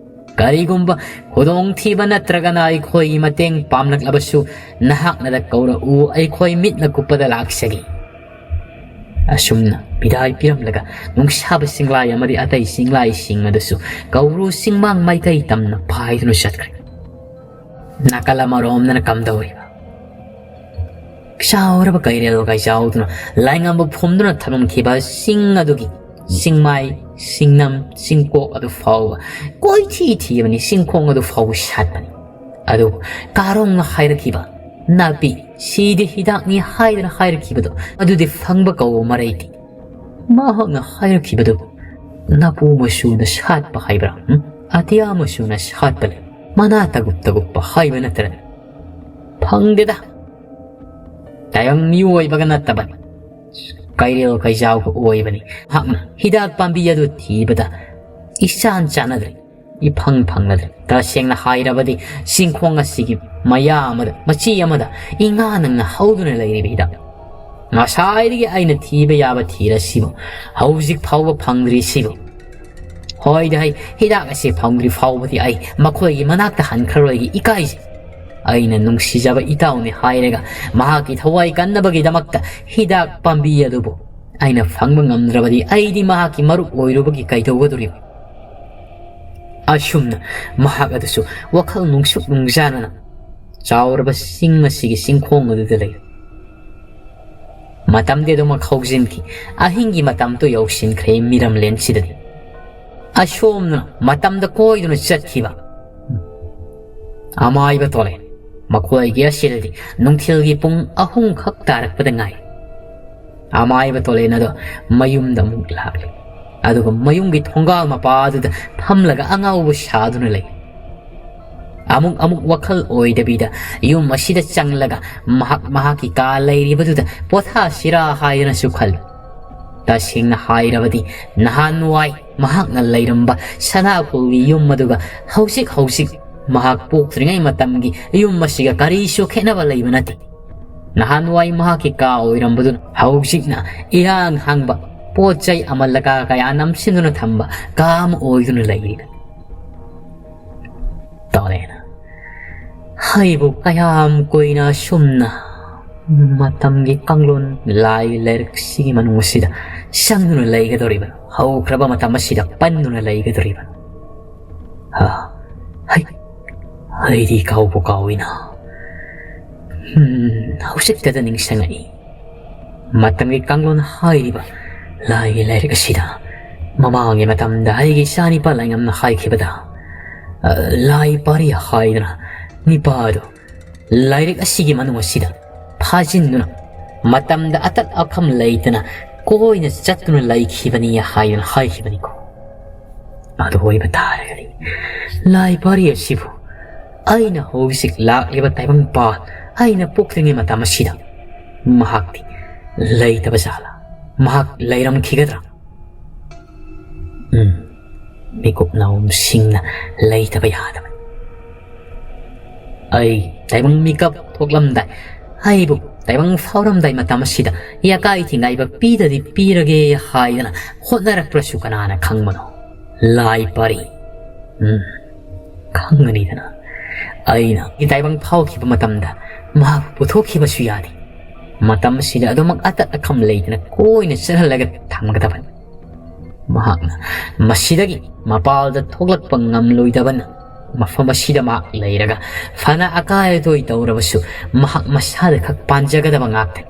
ꯀꯔꯤꯒꯨꯝꯕ ꯈꯨꯗꯣꯡꯊꯤꯕ ꯅꯠꯇ꯭ꯔꯒꯅ ꯑꯩꯈꯣꯏꯒꯤ ꯃꯇꯦꯡ ꯄꯥꯝꯂꯛꯂꯕꯁꯨ ꯅꯍꯥꯛꯅꯗ ꯀꯧꯔꯛꯎ, ꯑꯩꯈꯣꯏ ꯃꯤꯠꯅ ꯀꯨꯞꯄꯗ ꯂꯥꯛꯆꯒꯦ꯫ ꯑꯁꯨꯝꯅ ꯕꯤꯗꯥꯏ ꯄꯤꯔꯝꯂꯒ ꯅꯨꯡꯁꯥꯕ ꯆꯤꯡꯂꯥꯏ ꯑꯃꯗꯤ ꯑꯇꯩ ꯆꯤꯡꯂꯥꯏꯁꯤꯡ ꯑꯗꯨꯁꯨ ꯀꯧꯕ꯭ꯔꯨ ꯆꯤꯡꯃꯥꯡ ꯃꯥꯏꯀꯩ ꯇꯝꯅ ꯄꯥꯏꯗꯨꯅ ꯆꯠꯈ꯭ꯔꯦ꯫ ꯅꯥꯀꯜ ꯑꯃꯔꯣꯝꯗꯅ ꯀꯝꯗꯧꯔꯤꯕ? ꯆꯥꯎꯔꯕ ꯀꯩꯔꯦꯜ ꯀꯩꯆꯥꯎꯗꯨꯅ ꯂꯥꯏꯉꯝꯕ ꯐꯨꯝꯗꯨꯅ ꯊꯝꯂꯝꯈꯤꯕ ꯆꯤꯡ ꯑꯗꯨꯒꯤ ꯆꯤꯡꯃꯥꯏ, ꯆꯤꯡꯅꯝ, ꯆꯤꯡꯀꯣꯛ ꯑꯗꯨ ꯐꯥꯎꯕ ꯀꯣꯏꯊꯤ ꯊꯤꯕꯅꯤ, ꯆꯤꯡꯈꯣꯡ ꯑꯗꯨ ꯐꯥꯎꯕ ꯁꯥꯠꯄꯅꯤ꯫ ꯑꯗꯨꯕꯨ ꯀꯥꯔꯣꯡꯅ ꯍꯥꯏꯔꯛꯈꯤꯕ ꯅꯥꯄꯤ ꯁꯤꯗꯤ ꯍꯤꯗꯥꯛꯅꯤ ꯍꯥꯏꯗꯅ ꯍꯥꯏꯔꯛꯈꯤꯕꯗꯣ ꯑꯗꯨꯗꯤ ꯐꯪꯕ ꯀꯧꯕ ꯃꯔꯩꯗꯤ꯫ ꯃꯍꯥꯛꯅ ꯍꯥꯏꯔꯛꯈꯤꯕꯗꯨ ꯅꯥꯄꯨ ꯃꯆꯨꯅ ꯁꯥꯠꯄ ꯍꯥꯏꯕ꯭ꯔꯥ? ꯎꯝ? ꯑꯇꯤꯌꯥ ꯃꯆꯨꯅ ꯁꯥꯠꯄ ꯂꯩ꯫ ꯃꯅꯥ ꯇꯒꯨꯞ ꯇꯒꯨꯞꯄ ꯍꯥꯏꯕ ꯅꯠꯇꯅ ꯐꯪꯗꯦꯗ꯫ ꯇꯥꯏꯕꯪ ꯃꯤꯑꯣꯏꯕꯒ ꯅꯠꯇꯕꯅꯤ꯫ ꯀꯩꯔꯦꯜ ꯀꯩꯆꯥꯎꯒ ꯑꯣꯏꯕꯅꯤ꯫ ꯃꯍꯥꯛꯅ ꯍꯤꯗꯥꯛ ꯄꯥꯝꯕꯤ ꯑꯗꯨ ꯊꯤꯕꯗ ꯏꯆꯥꯟ ꯆꯥꯟꯅꯗ꯭ꯔꯦ, ꯏꯐꯪ ꯐꯪꯅꯗ꯭ꯔꯦ꯫ ꯇꯁꯦꯡꯅ ꯍꯥꯏꯔꯕꯗꯤ ꯆꯤꯡꯈꯣꯡ ꯑꯁꯤꯒꯤ ꯃꯌꯥ ꯑꯃꯗ, ꯃꯆꯤ ꯑꯃꯗ ꯏꯉꯥꯅ ꯉꯥꯍꯧꯗꯨꯅ ꯂꯩꯔꯤꯕ ꯍꯤꯗꯥꯛ꯫ ꯉꯁꯥꯏꯗꯒꯤ ꯑꯩꯅ ꯊꯤꯕ ꯌꯥꯕ ꯊꯤꯔꯁꯤꯕꯨ ꯍꯧꯖꯤꯛ ꯐꯥꯎꯕ ꯐꯪꯗ꯭ꯔꯤꯁꯤꯕꯨ꯫ ꯍꯣꯏꯗ ꯍꯩ, ꯍꯤꯗꯥꯛ ꯑꯁꯤ ꯐꯪꯗ꯭ꯔꯤ ꯐꯥꯎꯕꯗꯤ ꯑꯩ ꯃꯈꯣꯏꯒꯤ ꯃꯅꯥꯛꯇ ꯍꯟꯈ꯭ꯔꯔꯣꯏꯒꯦ, ꯏꯀꯥꯏꯖꯩ꯫ ꯑꯩꯅ ꯅꯨꯡꯁꯤꯖꯕ ꯏꯇꯥꯎꯅꯤ ꯍꯥꯏꯔꯒ ꯃꯍꯥꯛꯀꯤ ꯊꯋꯥꯏ ꯀꯟꯅꯕꯒꯤꯗꯃꯛꯇ ꯍꯤꯗꯥꯛ ꯄꯥꯝꯕꯤ ꯑꯗꯨꯕꯨ ꯑꯩꯅ ꯐꯪꯕ ꯉꯝꯗ꯭ꯔꯕꯗꯤ ꯑꯩꯗꯤ ꯃꯍꯥꯛꯀꯤ ꯃꯔꯨꯞ ꯑꯣꯏꯔꯨꯕꯒꯤ ꯀꯩꯗꯧꯒꯗꯧꯔꯤꯕ? ꯑꯁꯨꯝꯅ ꯃꯍꯥꯛ ꯑꯗꯨꯁꯨ ꯋꯥꯈꯜ ꯅꯨꯡꯁꯨꯛ ꯅꯨꯡꯖꯥꯅꯅ ꯆꯥꯎꯔꯕ ꯆꯤꯡ ꯑꯁꯤꯒꯤ ꯆꯤꯡꯈꯣꯡ ꯑꯗꯨꯗ ꯂꯩ꯫ ꯃꯇꯝꯗꯤ ꯑꯗꯨꯃꯛ ꯍꯧꯖꯤꯟꯈꯤ꯫ ꯑꯍꯤꯡꯒꯤ ꯃꯇꯝꯗꯨ ꯌꯧꯁꯤꯟꯈ꯭ꯔꯦ ꯃꯤꯔꯝꯂꯦꯟꯁꯤꯗꯗꯤ꯫ ꯑꯁꯣꯝꯅ ꯃꯇꯝꯗ ꯀꯣꯏꯗꯨꯅ ꯆꯠꯈꯤꯕ ꯑꯃꯥꯏꯕ ꯇꯣꯂꯦ꯫ ꯃꯈꯣꯏꯒꯤ ꯑꯁꯤꯗꯗꯤ ꯅꯨꯡꯊꯤꯜꯒꯤ ꯄꯨꯡ ꯑꯍꯨꯝ ꯈꯛ ꯇꯥꯔꯛꯄꯗ ꯉꯥꯏ꯫ ꯑꯃꯥꯏꯕ ꯇꯣꯂꯦꯟ ꯑꯗꯣ ꯃꯌꯨꯝꯗ ꯑꯃꯨꯛ ꯂꯥꯛꯂꯦ꯫ ꯑꯗꯨꯒ ꯃꯌꯨꯝꯒꯤ ꯊꯣꯡꯒꯥꯜ ꯃꯄꯥ ꯑꯗꯨꯗ ꯐꯝꯂꯒ ꯑꯉꯥꯎꯕ ꯁꯥꯗꯨꯅ ꯂꯩ꯫ ꯑꯃꯨꯛ ꯑꯃꯨꯛ ꯋꯥꯈꯜ ꯑꯣꯏꯗꯕꯤꯗ ꯌꯨꯝ ꯑꯁꯤꯗ ꯆꯪꯂꯒ ꯃꯍꯥꯛ ꯃꯍꯥꯛꯀꯤ ꯀꯥ ꯂꯩꯔꯤꯕꯗꯨꯗ ꯄꯣꯊꯥꯁꯤꯔꯥ ꯍꯥꯏꯗꯅꯁꯨ ꯈꯜꯂꯤ꯫ ꯇꯁꯦꯡꯅ ꯍꯥꯏꯔꯕꯗꯤ ꯅꯍꯥꯟꯋꯥꯏ ꯃꯍꯥꯛꯅ ꯂꯩꯔꯝꯕ ꯁꯅꯥꯈꯣꯜꯒꯤ ꯌꯨꯝ ꯑꯗꯨꯒ ꯍꯧꯖꯤꯛ ꯍꯧꯖꯤꯛ ꯃꯍꯥꯛ ꯄꯣꯛꯇ꯭ꯔꯤꯉꯩ ꯃꯇꯝꯒꯤ ꯌꯨꯝ ꯑꯁꯤꯒ ꯀꯔꯤꯁꯨ ꯈꯦꯠꯅꯕ ꯂꯩꯕ ꯅꯠꯇꯦ꯫ ꯅꯍꯥꯟꯋꯥꯏ ꯃꯍꯥꯛꯀꯤ ꯀꯥ ꯑꯣꯏꯔꯝꯕꯗꯨꯅ ꯍꯧꯖꯤꯛꯅ ꯏꯍꯥꯡ ꯍꯥꯡꯕ ꯄꯣꯠ ꯆꯩ ꯑꯃꯜ ꯑꯀꯥ ꯀꯌꯥ ꯅꯝꯁꯤꯟꯗꯨꯅ ꯊꯝꯕ ꯀꯥ ꯑꯃ ꯑꯣꯏꯗꯨꯅ ꯂꯩꯔꯤ꯫ ꯇꯣꯂꯦꯅ ꯍꯩꯕꯨ ꯀꯌꯥꯝ ꯀꯨꯏꯅ ꯑꯁꯨꯝꯅ ꯃꯇꯝꯒꯤ ꯀꯥꯡꯂꯣꯟ ꯂꯥꯏ ꯂꯥꯏꯔꯤꯛꯁꯤꯒꯤ ꯃꯅꯨꯡ ꯑꯁꯤꯗ ꯆꯪꯗꯨꯅ ꯂꯩꯒꯗꯧꯔꯤꯕꯅꯣ? ꯍꯧꯈ꯭ꯔꯕ ꯃꯇꯝ ꯑꯁꯤꯗ ꯄꯟꯗꯨꯅ ꯂꯩꯒꯗꯧꯔꯤꯕꯅꯣ? ꯑ, ꯍꯩ, ꯑꯩꯗꯤ ꯀꯥꯎꯕꯨ ꯀꯥꯎꯏꯅ꯫ ꯍꯝ, ꯍꯧꯖꯤꯛꯇꯗ ꯅꯤꯡꯁꯤꯡꯉꯛꯏ꯫ ꯃꯇꯝꯒꯤ ꯀꯥꯡꯂꯣꯟ ꯍꯥꯏꯔꯤꯕ ꯂꯥꯏꯒꯤ ꯂꯥꯏꯔꯤꯛ ꯑꯁꯤꯗ ꯃꯃꯥꯡꯒꯤ ꯃꯇꯝꯗ ꯑꯩꯒꯤ ꯏꯆꯥꯅꯤꯄꯥ ꯂꯥꯏꯉꯝꯅ ꯍꯥꯏꯈꯤꯕꯗ, ꯑ, ꯂꯥꯏ ꯄꯥꯔꯤ ꯍꯥꯏꯗꯅ ꯅꯤꯄꯥꯗꯨ ꯂꯥꯏꯔꯤꯛ ꯑꯁꯤꯒꯤ ꯃꯅꯨꯡ ꯑꯁꯤꯗ ꯐꯥꯖꯤꯟꯗꯨꯅ ꯃꯇꯝꯗ ꯑꯇꯠ ꯑꯈꯝ ꯂꯩꯇꯅ ꯀꯣꯏꯅ ꯆꯠꯇꯨꯅ ꯂꯩꯈꯤꯕꯅꯤ ꯍꯥꯏꯗꯨꯅ ꯍꯥꯏꯈꯤꯕꯅꯤꯀꯣ꯫ ꯑꯗꯨ ꯑꯣꯏꯕ ꯇꯥꯔꯒꯗꯤ ꯂꯥꯏ ꯄꯥꯔꯤ ꯑꯁꯤꯕꯨ ꯑꯩꯅ ꯍꯧꯖꯤꯛ ꯂꯥꯛꯂꯤꯕ ꯇꯥꯏꯕꯪ ꯄꯥ ꯑꯩꯅ ꯄꯣꯛꯇ꯭ꯔꯤꯉꯩ ꯃꯇꯝ ꯑꯁꯤꯗ ꯃꯍꯥꯛꯇꯤ ꯂꯩꯇꯕ ꯖꯥꯠꯂꯥ? ꯃꯍꯥꯛ ꯂꯩꯔꯝꯈꯤꯒꯗ꯭ꯔꯥ? ꯎꯝ, ꯃꯤꯀꯨꯞ ꯅꯥꯎꯝꯁꯤꯡꯅ ꯂꯩꯇꯕ ꯌꯥꯗꯕꯅꯤ꯫ ꯑꯩ ꯇꯥꯏꯕꯪ ꯃꯤꯀꯞ ꯊꯣꯛꯂꯝꯗꯥꯏ, ꯑꯩꯕꯨ ꯇꯥꯏꯕꯪ ꯐꯥꯎꯔꯝꯗꯥꯏ ꯃꯇꯝ ꯑꯁꯤꯗ ꯌꯥꯀꯥꯏ ꯊꯤꯡꯒꯥꯏꯕ ꯄꯤꯗꯗꯤ ꯄꯤꯔꯒꯦ ꯍꯥꯏꯗꯅ ꯍꯣꯠꯅꯔꯛꯄ꯭ꯔꯁꯨ ꯀꯅꯥꯅ ꯈꯪꯕꯅꯣ? ꯂꯥꯏ ꯄꯥꯔꯤ꯫ ꯎꯝ, ꯈꯪꯒꯅꯤꯗꯅ꯫ ꯑꯩꯅ ꯇꯥꯏꯕꯪ ꯐꯥꯎꯈꯤꯕ ꯃꯇꯝꯗ ꯃꯍꯥꯛꯄꯨ ꯄꯨꯊꯣꯛꯈꯤꯕꯁꯨ ꯌꯥꯗꯦ꯫ ꯃꯇꯝ ꯑꯁꯤꯗ ꯑꯗꯨꯃꯛ ꯑꯇꯠ ꯑꯈꯝ ꯂꯩꯇꯅ ꯀꯣꯏꯅ ꯆꯠꯍꯜꯂꯒ ꯊꯝꯒꯗꯕꯅꯤ꯫ ꯃꯍꯥꯛꯅ ꯃꯁꯤꯗꯒꯤ ꯃꯄꯥꯜꯗ ꯊꯣꯛꯂꯛꯄ ꯉꯝꯂꯣꯏꯗꯕꯅ ꯃꯐꯝ ꯑꯁꯤꯗ ꯃꯍꯥꯛ ꯂꯩꯔꯒ ꯐꯅ ꯑꯀꯥꯏ ꯑꯇꯣꯏ ꯇꯧꯔꯕꯁꯨ ꯃꯍꯥꯛ ꯃꯁꯥꯗ ꯈꯛ ꯄꯥꯟꯖꯒꯗꯕ ꯉꯥꯛꯇꯅꯤ꯫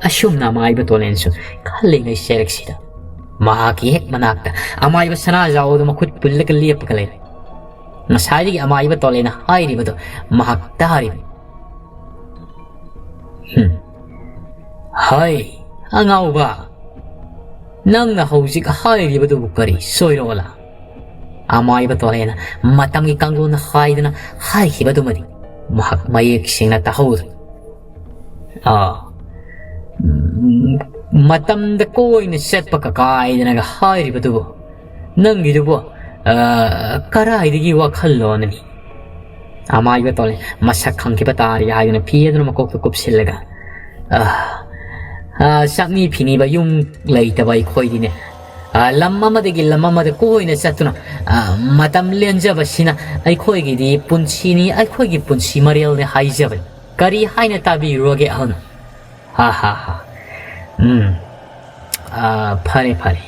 ꯑꯁꯨꯝꯅ ꯑꯃꯥꯏꯕ ꯇꯣꯂꯦꯟꯁꯨ ꯈꯜꯂꯤꯉꯩ ꯆꯦꯔꯛꯁꯤꯗ ꯃꯍꯥꯛꯀꯤ ꯍꯦꯛ ꯃꯅꯥꯛꯇ ꯑꯃꯥꯏꯕ ꯁꯅꯥꯖꯥꯎ ꯑꯗꯨ ꯃꯈꯨꯠ ꯄꯨꯜꯂꯒ ꯂꯦꯞꯄꯒ ꯂꯩꯔꯦ꯫ ꯉꯁꯥꯏꯗꯒꯤ ꯑꯃꯥꯏꯕ ꯇꯣꯂꯦꯟꯅ ꯍꯥꯏꯔꯤꯕꯗꯨ ꯃꯍꯥꯛ ꯇꯥꯔꯤꯕꯅꯤ꯫ ꯍꯝ꯫ ꯍꯩ, ꯑꯉꯥꯎꯕ, ꯅꯪꯅ ꯍꯧꯖꯤꯛ ꯍꯥꯏꯔꯤꯕꯗꯨꯕꯨ ꯀꯔꯤ ꯁꯣꯏꯔꯣꯂꯥ? ꯑꯃꯥꯏꯕ ꯇꯣꯂꯦꯟꯅ ꯃꯇꯝꯒꯤ ꯀꯥꯡꯂꯣꯟ ꯍꯥꯏꯗꯅ ꯍꯥꯏꯈꯤꯕꯗꯨꯃꯗꯤ ꯃꯍꯥꯛ ꯃꯌꯦꯛ ꯁꯦꯡꯅ ꯇꯥꯍꯧꯗ꯭ꯔꯦ꯫ ꯑꯥ, ꯎꯝ, ꯃꯇꯝꯗ ꯀꯣꯏꯅ ꯆꯠꯄ ꯀꯀꯥꯏꯗꯅꯒ ꯍꯥꯏꯔꯤꯕꯗꯨꯕꯨ, ꯅꯪꯒꯤꯗꯨꯕꯨ, ꯑ, ꯀꯔꯥꯏꯗꯒꯤ ꯋꯥꯈꯜꯂꯣꯟꯅꯤ? ꯑꯃꯥꯏꯕ ꯇꯣꯂꯦꯟ ꯃꯁꯛ ꯈꯪꯈꯤꯕ ꯇꯥꯔꯦ ꯍꯥꯏꯗꯨꯅ ꯐꯤ ꯑꯗꯨꯅ ꯃꯀꯣꯛꯇ ꯀꯨꯞꯁꯤꯜꯂꯒ, ꯑ, ꯑ, ꯆꯥꯛꯅꯤ ꯐꯤꯅꯤꯕ ꯌꯨꯝ ꯂꯩꯇꯕ ꯑꯩꯈꯣꯏꯗꯤꯅꯦ, ꯑ, ꯂꯝ ꯑꯃꯗꯒꯤ ꯂꯝ ꯑꯃꯗ ꯀꯣꯏꯅ ꯆꯠꯇꯨꯅ, ꯑ, ꯃꯇꯝ ꯂꯦꯟꯖꯕꯁꯤꯅ ꯑꯩꯈꯣꯏꯒꯤꯗꯤ ꯄꯨꯟꯁꯤꯅꯤ, ꯑꯩꯈꯣꯏꯒꯤ ꯄꯨꯟꯁꯤ ꯃꯔꯦꯜꯅꯤ ꯍꯥꯏꯖꯕꯅꯤ꯫ ꯀꯔꯤ ꯍꯥꯏꯅ ꯇꯥꯕꯤꯔꯨꯔꯒꯦ ꯑꯍꯜ? ꯍꯥ ꯍꯥ ꯍꯥ꯫ ꯎꯝ꯫ ꯑꯥ, ꯐꯔꯦ ꯐꯔꯦ꯫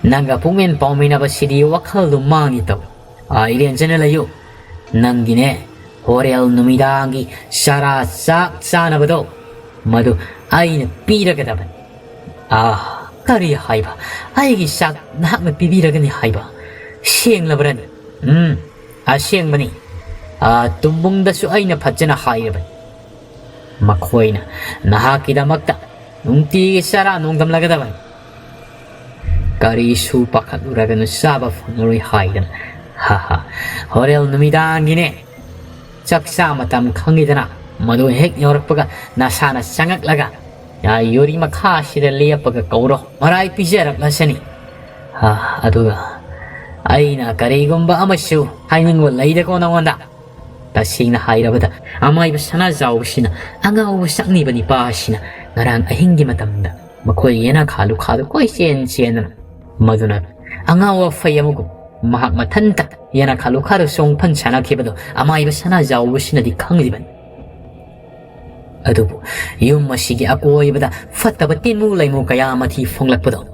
ꯅꯪꯒ ꯄꯨꯛꯃꯦꯟ ꯄꯥꯎꯃꯤꯟꯅꯕꯁꯤꯗꯤ ꯋꯥꯈꯜꯗꯨ ꯃꯥꯡꯉꯤ ꯇꯧ꯫ ꯑꯥ, ꯏꯔꯦꯟꯖꯅ ꯂꯩꯌꯨ꯫ ꯅꯪꯒꯤꯅꯦ, ꯍꯣꯔꯦꯜ ꯅꯨꯃꯤꯗꯥꯡꯒꯤ ꯆꯔꯥ ꯆꯥꯛ ꯆꯥꯅꯕꯗꯣ, ꯃꯗꯨ ꯑꯩꯅ ꯄꯤꯔꯒꯗꯕꯅꯤ꯫ ꯑꯥ, ꯀꯔꯤ ꯍꯥꯏꯕ? ꯑꯩꯒꯤ ꯆꯥꯛ ꯅꯍꯥꯛꯅ ꯄꯤꯕꯤꯔꯒꯅꯤ ꯍꯥꯏꯕ? ꯁꯦꯡꯂꯕ꯭ꯔꯅꯤ? ꯎꯝ, ꯑꯁꯦꯡꯕꯅꯤ꯫ ꯑꯥ, ꯇꯨꯝꯕꯨꯡꯗꯁꯨ ꯑꯩꯅ ꯐꯖꯅ ꯍꯥꯏꯔꯕꯅꯤ꯫ ꯃꯈꯣꯏꯅ ꯅꯍꯥꯛꯀꯤꯗꯃꯛꯇ ꯅꯨꯡꯇꯤꯒꯤ ꯆꯔꯥ ꯅꯣꯡꯗꯝꯂꯒꯗꯕꯅꯤ꯫ ꯀꯔꯤꯁꯨ ꯄꯥꯈꯠꯂꯨꯔꯒꯅꯨ, ꯆꯥꯕ ꯐꯪꯂꯔꯣꯏ ꯍꯥꯏꯗꯅ꯫ ꯍꯥ ꯍꯥ꯫ ꯍꯣꯔꯦꯜ ꯅꯨꯃꯤꯗꯥꯡꯒꯤꯅꯦ꯫ ꯆꯥꯛ ꯆꯥ ꯃꯇꯝ ꯈꯪꯉꯤꯗꯅ, ꯃꯗꯨ ꯍꯦꯛ ꯌꯧꯔꯛꯄꯒ ꯅꯁꯥꯅ ꯆꯪꯉꯛꯂꯒ, ꯑꯥ, ꯌꯨꯔꯤ ꯃꯈꯥꯁꯤꯗ ꯂꯦꯞꯄꯒ ꯀꯧꯔꯣ, ꯃꯔꯥꯏ ꯄꯤꯖꯔꯛꯂꯁꯅꯤ꯫ ꯑꯥ, ꯑꯗꯨꯒ ꯑꯩꯅ ꯀꯔꯤꯒꯨꯝꯕ ꯑꯃꯁꯨ ꯍꯥꯏꯅꯤꯡꯕ ꯂꯩꯗꯀꯣ ꯅꯉꯣꯟꯗ꯫ ꯇꯁꯦꯡꯅ ꯍꯥꯏꯔꯕꯗ, ꯑꯃꯥꯏꯕ ꯁꯅꯥꯖꯥꯎꯕꯁꯤꯅ ꯑꯉꯥꯎꯕ ꯁꯛꯅꯤꯕ ꯅꯤꯄꯥ ꯑꯁꯤꯅ ꯉꯔꯥꯡ ꯑꯍꯤꯡꯒꯤ ꯃꯇꯝꯗ ꯃꯈꯣꯏ ꯌꯦꯅꯈꯥ ꯂꯨꯈꯥꯗꯨ ꯀꯣꯏꯆꯦꯟ ꯆꯦꯟꯗꯨꯅ, ꯃꯗꯨꯅ ꯑꯉꯥꯎ ꯑꯐꯩ ꯑꯃꯒꯨꯝ ꯃꯍꯥꯛ ꯃꯊꯟꯇ ꯌꯦꯅꯈꯥ ꯂꯨꯈꯥꯗꯨ ꯆꯣꯡꯐꯟ ꯁꯥꯟꯅꯈꯤꯕꯗꯨ ꯑꯃꯥꯏꯕ ꯁꯅꯥꯖꯥꯎꯕꯁꯤꯅꯗꯤ ꯈꯪꯂꯤꯕꯅꯤ꯫ ꯑꯗꯨꯕꯨ ꯌꯨꯝ ꯑꯁꯤꯒꯤ ꯑꯀꯣꯏꯕꯗ ꯐꯠꯇꯕ ꯇꯤꯟꯃꯨ ꯂꯩꯃꯨ ꯀꯌꯥ ꯃꯊꯤ ꯐꯣꯡꯂꯛꯄꯗꯣ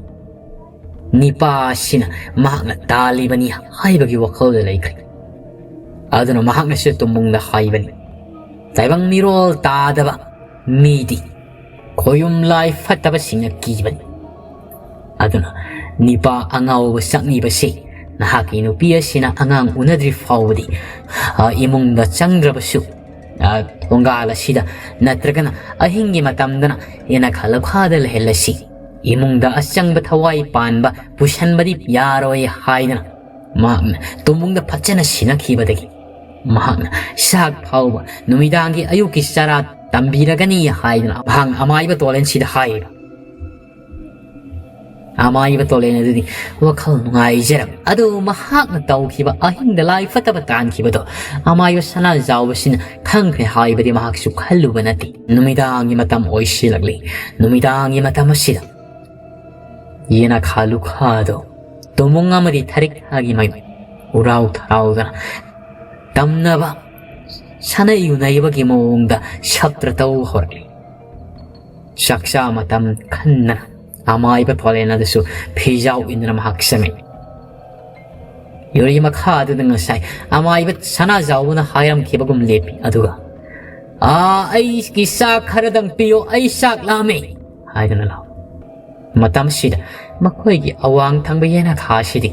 ꯅꯤꯄꯥ ꯑꯁꯤꯅ ꯃꯍꯥꯛꯅ ꯇꯥꯜꯂꯤꯕꯅꯤ ꯍꯥꯏꯕꯒꯤ ꯋꯥꯈꯜꯗ ꯂꯩꯈ꯭ꯔꯦ꯫ ꯑꯗꯨꯅ ꯃꯍꯥꯛꯅꯁꯨ ꯇꯨꯝꯕꯨꯡꯗ ꯍꯥꯏꯕꯅꯤ, "ꯇꯥꯏꯕꯪ ꯃꯤꯔꯣꯜ ꯇꯥꯗꯕ ꯃꯤꯗꯤ ꯈꯣꯌꯨꯝ ꯂꯥꯏ ꯐꯠꯇꯕꯁꯤꯡꯅ ꯀꯤꯕꯅꯤ꯫ ꯑꯗꯨꯅ ꯅꯤꯄꯥ ꯑꯉꯥꯎꯕ ꯆꯪꯂꯤꯕꯁꯤ ꯅꯍꯥꯛꯀꯤ ꯅꯨꯄꯤ ꯑꯁꯤꯅ ꯑꯉꯥꯡ ꯎꯅꯗ꯭ꯔꯤ ꯐꯥꯎꯕꯗꯤ, ꯑ, ꯏꯃꯨꯡꯗ ꯆꯪꯗ꯭ꯔꯕꯁꯨ, ꯑ, ꯊꯣꯡꯒꯥꯜ ꯑꯁꯤꯗ ꯅꯠꯇ꯭ꯔꯒꯅ ꯑꯍꯤꯡꯒꯤ ꯃꯇꯝꯗꯅ ꯌꯦꯅꯈꯥ ꯂꯨꯈꯥꯗ ꯂꯩꯍꯜꯂꯁꯤ꯫ ꯏꯃꯨꯡꯗ ꯑꯆꯪꯕ ꯊꯋꯥꯏ ꯄꯥꯟꯕ ꯄꯨꯁꯟꯕꯗꯤ ꯌꯥꯔꯣꯏ" ꯍꯥꯏꯗꯅ ꯃꯍꯥꯛꯅ ꯇꯨꯝꯕꯨꯡꯗ ꯐꯖꯅ ꯁꯤꯟꯅꯈꯤꯕꯗꯒꯤ ꯃꯍꯥꯛꯅ ꯆꯥꯛ ꯐꯥꯎꯕ ꯅꯨꯃꯤꯗꯥꯡꯒꯤ ꯑꯌꯨꯛꯀꯤ ꯆꯔꯥ ꯇꯝꯕꯤꯔꯒꯅꯤ ꯍꯥꯏꯗꯅ ꯃꯍꯥꯛꯅ ꯑꯃꯥꯏꯕ ꯇꯣꯂꯦꯟꯁꯤꯗ ꯍꯥꯏꯔꯤꯕ꯫ ꯑꯃꯥꯏꯕ ꯇꯣꯂꯦꯟ ꯑꯗꯨꯗꯤ ꯋꯥꯈꯜ ꯅꯨꯡꯉꯥꯏꯖꯔꯕ꯫ ꯑꯗꯨꯕꯨ ꯃꯍꯥꯛꯅ ꯇꯧꯈꯤꯕ ꯑꯍꯤꯡꯗ ꯂꯥꯏ ꯐꯠꯇꯕ ꯇꯥꯟꯈꯤꯕꯗꯣ ꯑꯃꯥꯏꯕ ꯁꯅꯥꯖꯥꯎꯕꯁꯤꯅ ꯈꯪꯈ꯭ꯔꯦ ꯍꯥꯏꯕꯗꯤ ꯃꯍꯥꯛꯁꯨ ꯈꯜꯂꯨꯕ ꯅꯠꯇꯦ꯫ ꯅꯨꯃꯤꯗꯥꯡꯒꯤ ꯃꯇꯝ ꯑꯣꯏꯁꯤꯜꯂꯛꯂꯤ꯫ ꯅꯨꯃꯤꯗꯥꯡꯒꯤ ꯃꯇꯝ ꯑꯁꯤꯗ ꯌꯦꯅꯈꯥ ꯂꯨꯈꯥꯗꯣ ꯇꯨꯝꯕꯨꯡ ꯑꯃꯗꯤ ꯊꯔꯤꯛ ꯊꯥꯒꯤ ꯃꯥꯏ ꯎꯔꯥꯎ ꯊꯔꯥꯎꯗꯅ ꯇꯝꯅꯕ ꯁꯥꯟꯅ ꯌꯨꯅꯩꯕꯒꯤ ꯃꯑꯣꯡꯗ ꯁꯞꯇ꯭ꯔ ꯇꯧ ꯍꯧꯔꯛꯂꯤ꯫ ꯆꯥꯛꯆꯥ ꯃꯇꯝ ꯈꯟꯗꯅ ꯑꯃꯥꯏꯕ ꯇꯣꯂꯦꯟ ꯑꯗꯨꯁꯨ ꯐꯤꯖꯥꯎ ꯏꯟꯗꯨꯅ ꯃꯍꯥꯛ ꯆꯪꯉꯛꯏ꯫ ꯌꯨꯔꯤ ꯃꯈꯥ ꯑꯗꯨꯗ ꯉꯁꯥꯏ ꯑꯃꯥꯏꯕ ꯁꯅꯥꯖꯥꯎꯕꯅ ꯍꯥꯏꯔꯝꯈꯤꯕꯒꯨꯝ ꯂꯦꯞꯄꯤ꯫ ꯑꯗꯨꯒ, "ꯑꯥ, ꯑꯩꯒꯤ ꯆꯥꯛ ꯈꯔꯗꯪ ꯄꯤꯌꯨ, ꯑꯩ ꯆꯥꯛ ꯂꯥꯝꯃꯦ" ꯍꯥꯏꯗꯨꯅ ꯂꯥꯎ꯫ ꯃꯇꯝꯁꯤꯗ ꯃꯈꯣꯏꯒꯤ ꯑꯋꯥꯡ ꯊꯪꯕ ꯌꯦꯅꯈꯥ ꯑꯁꯤꯗꯤ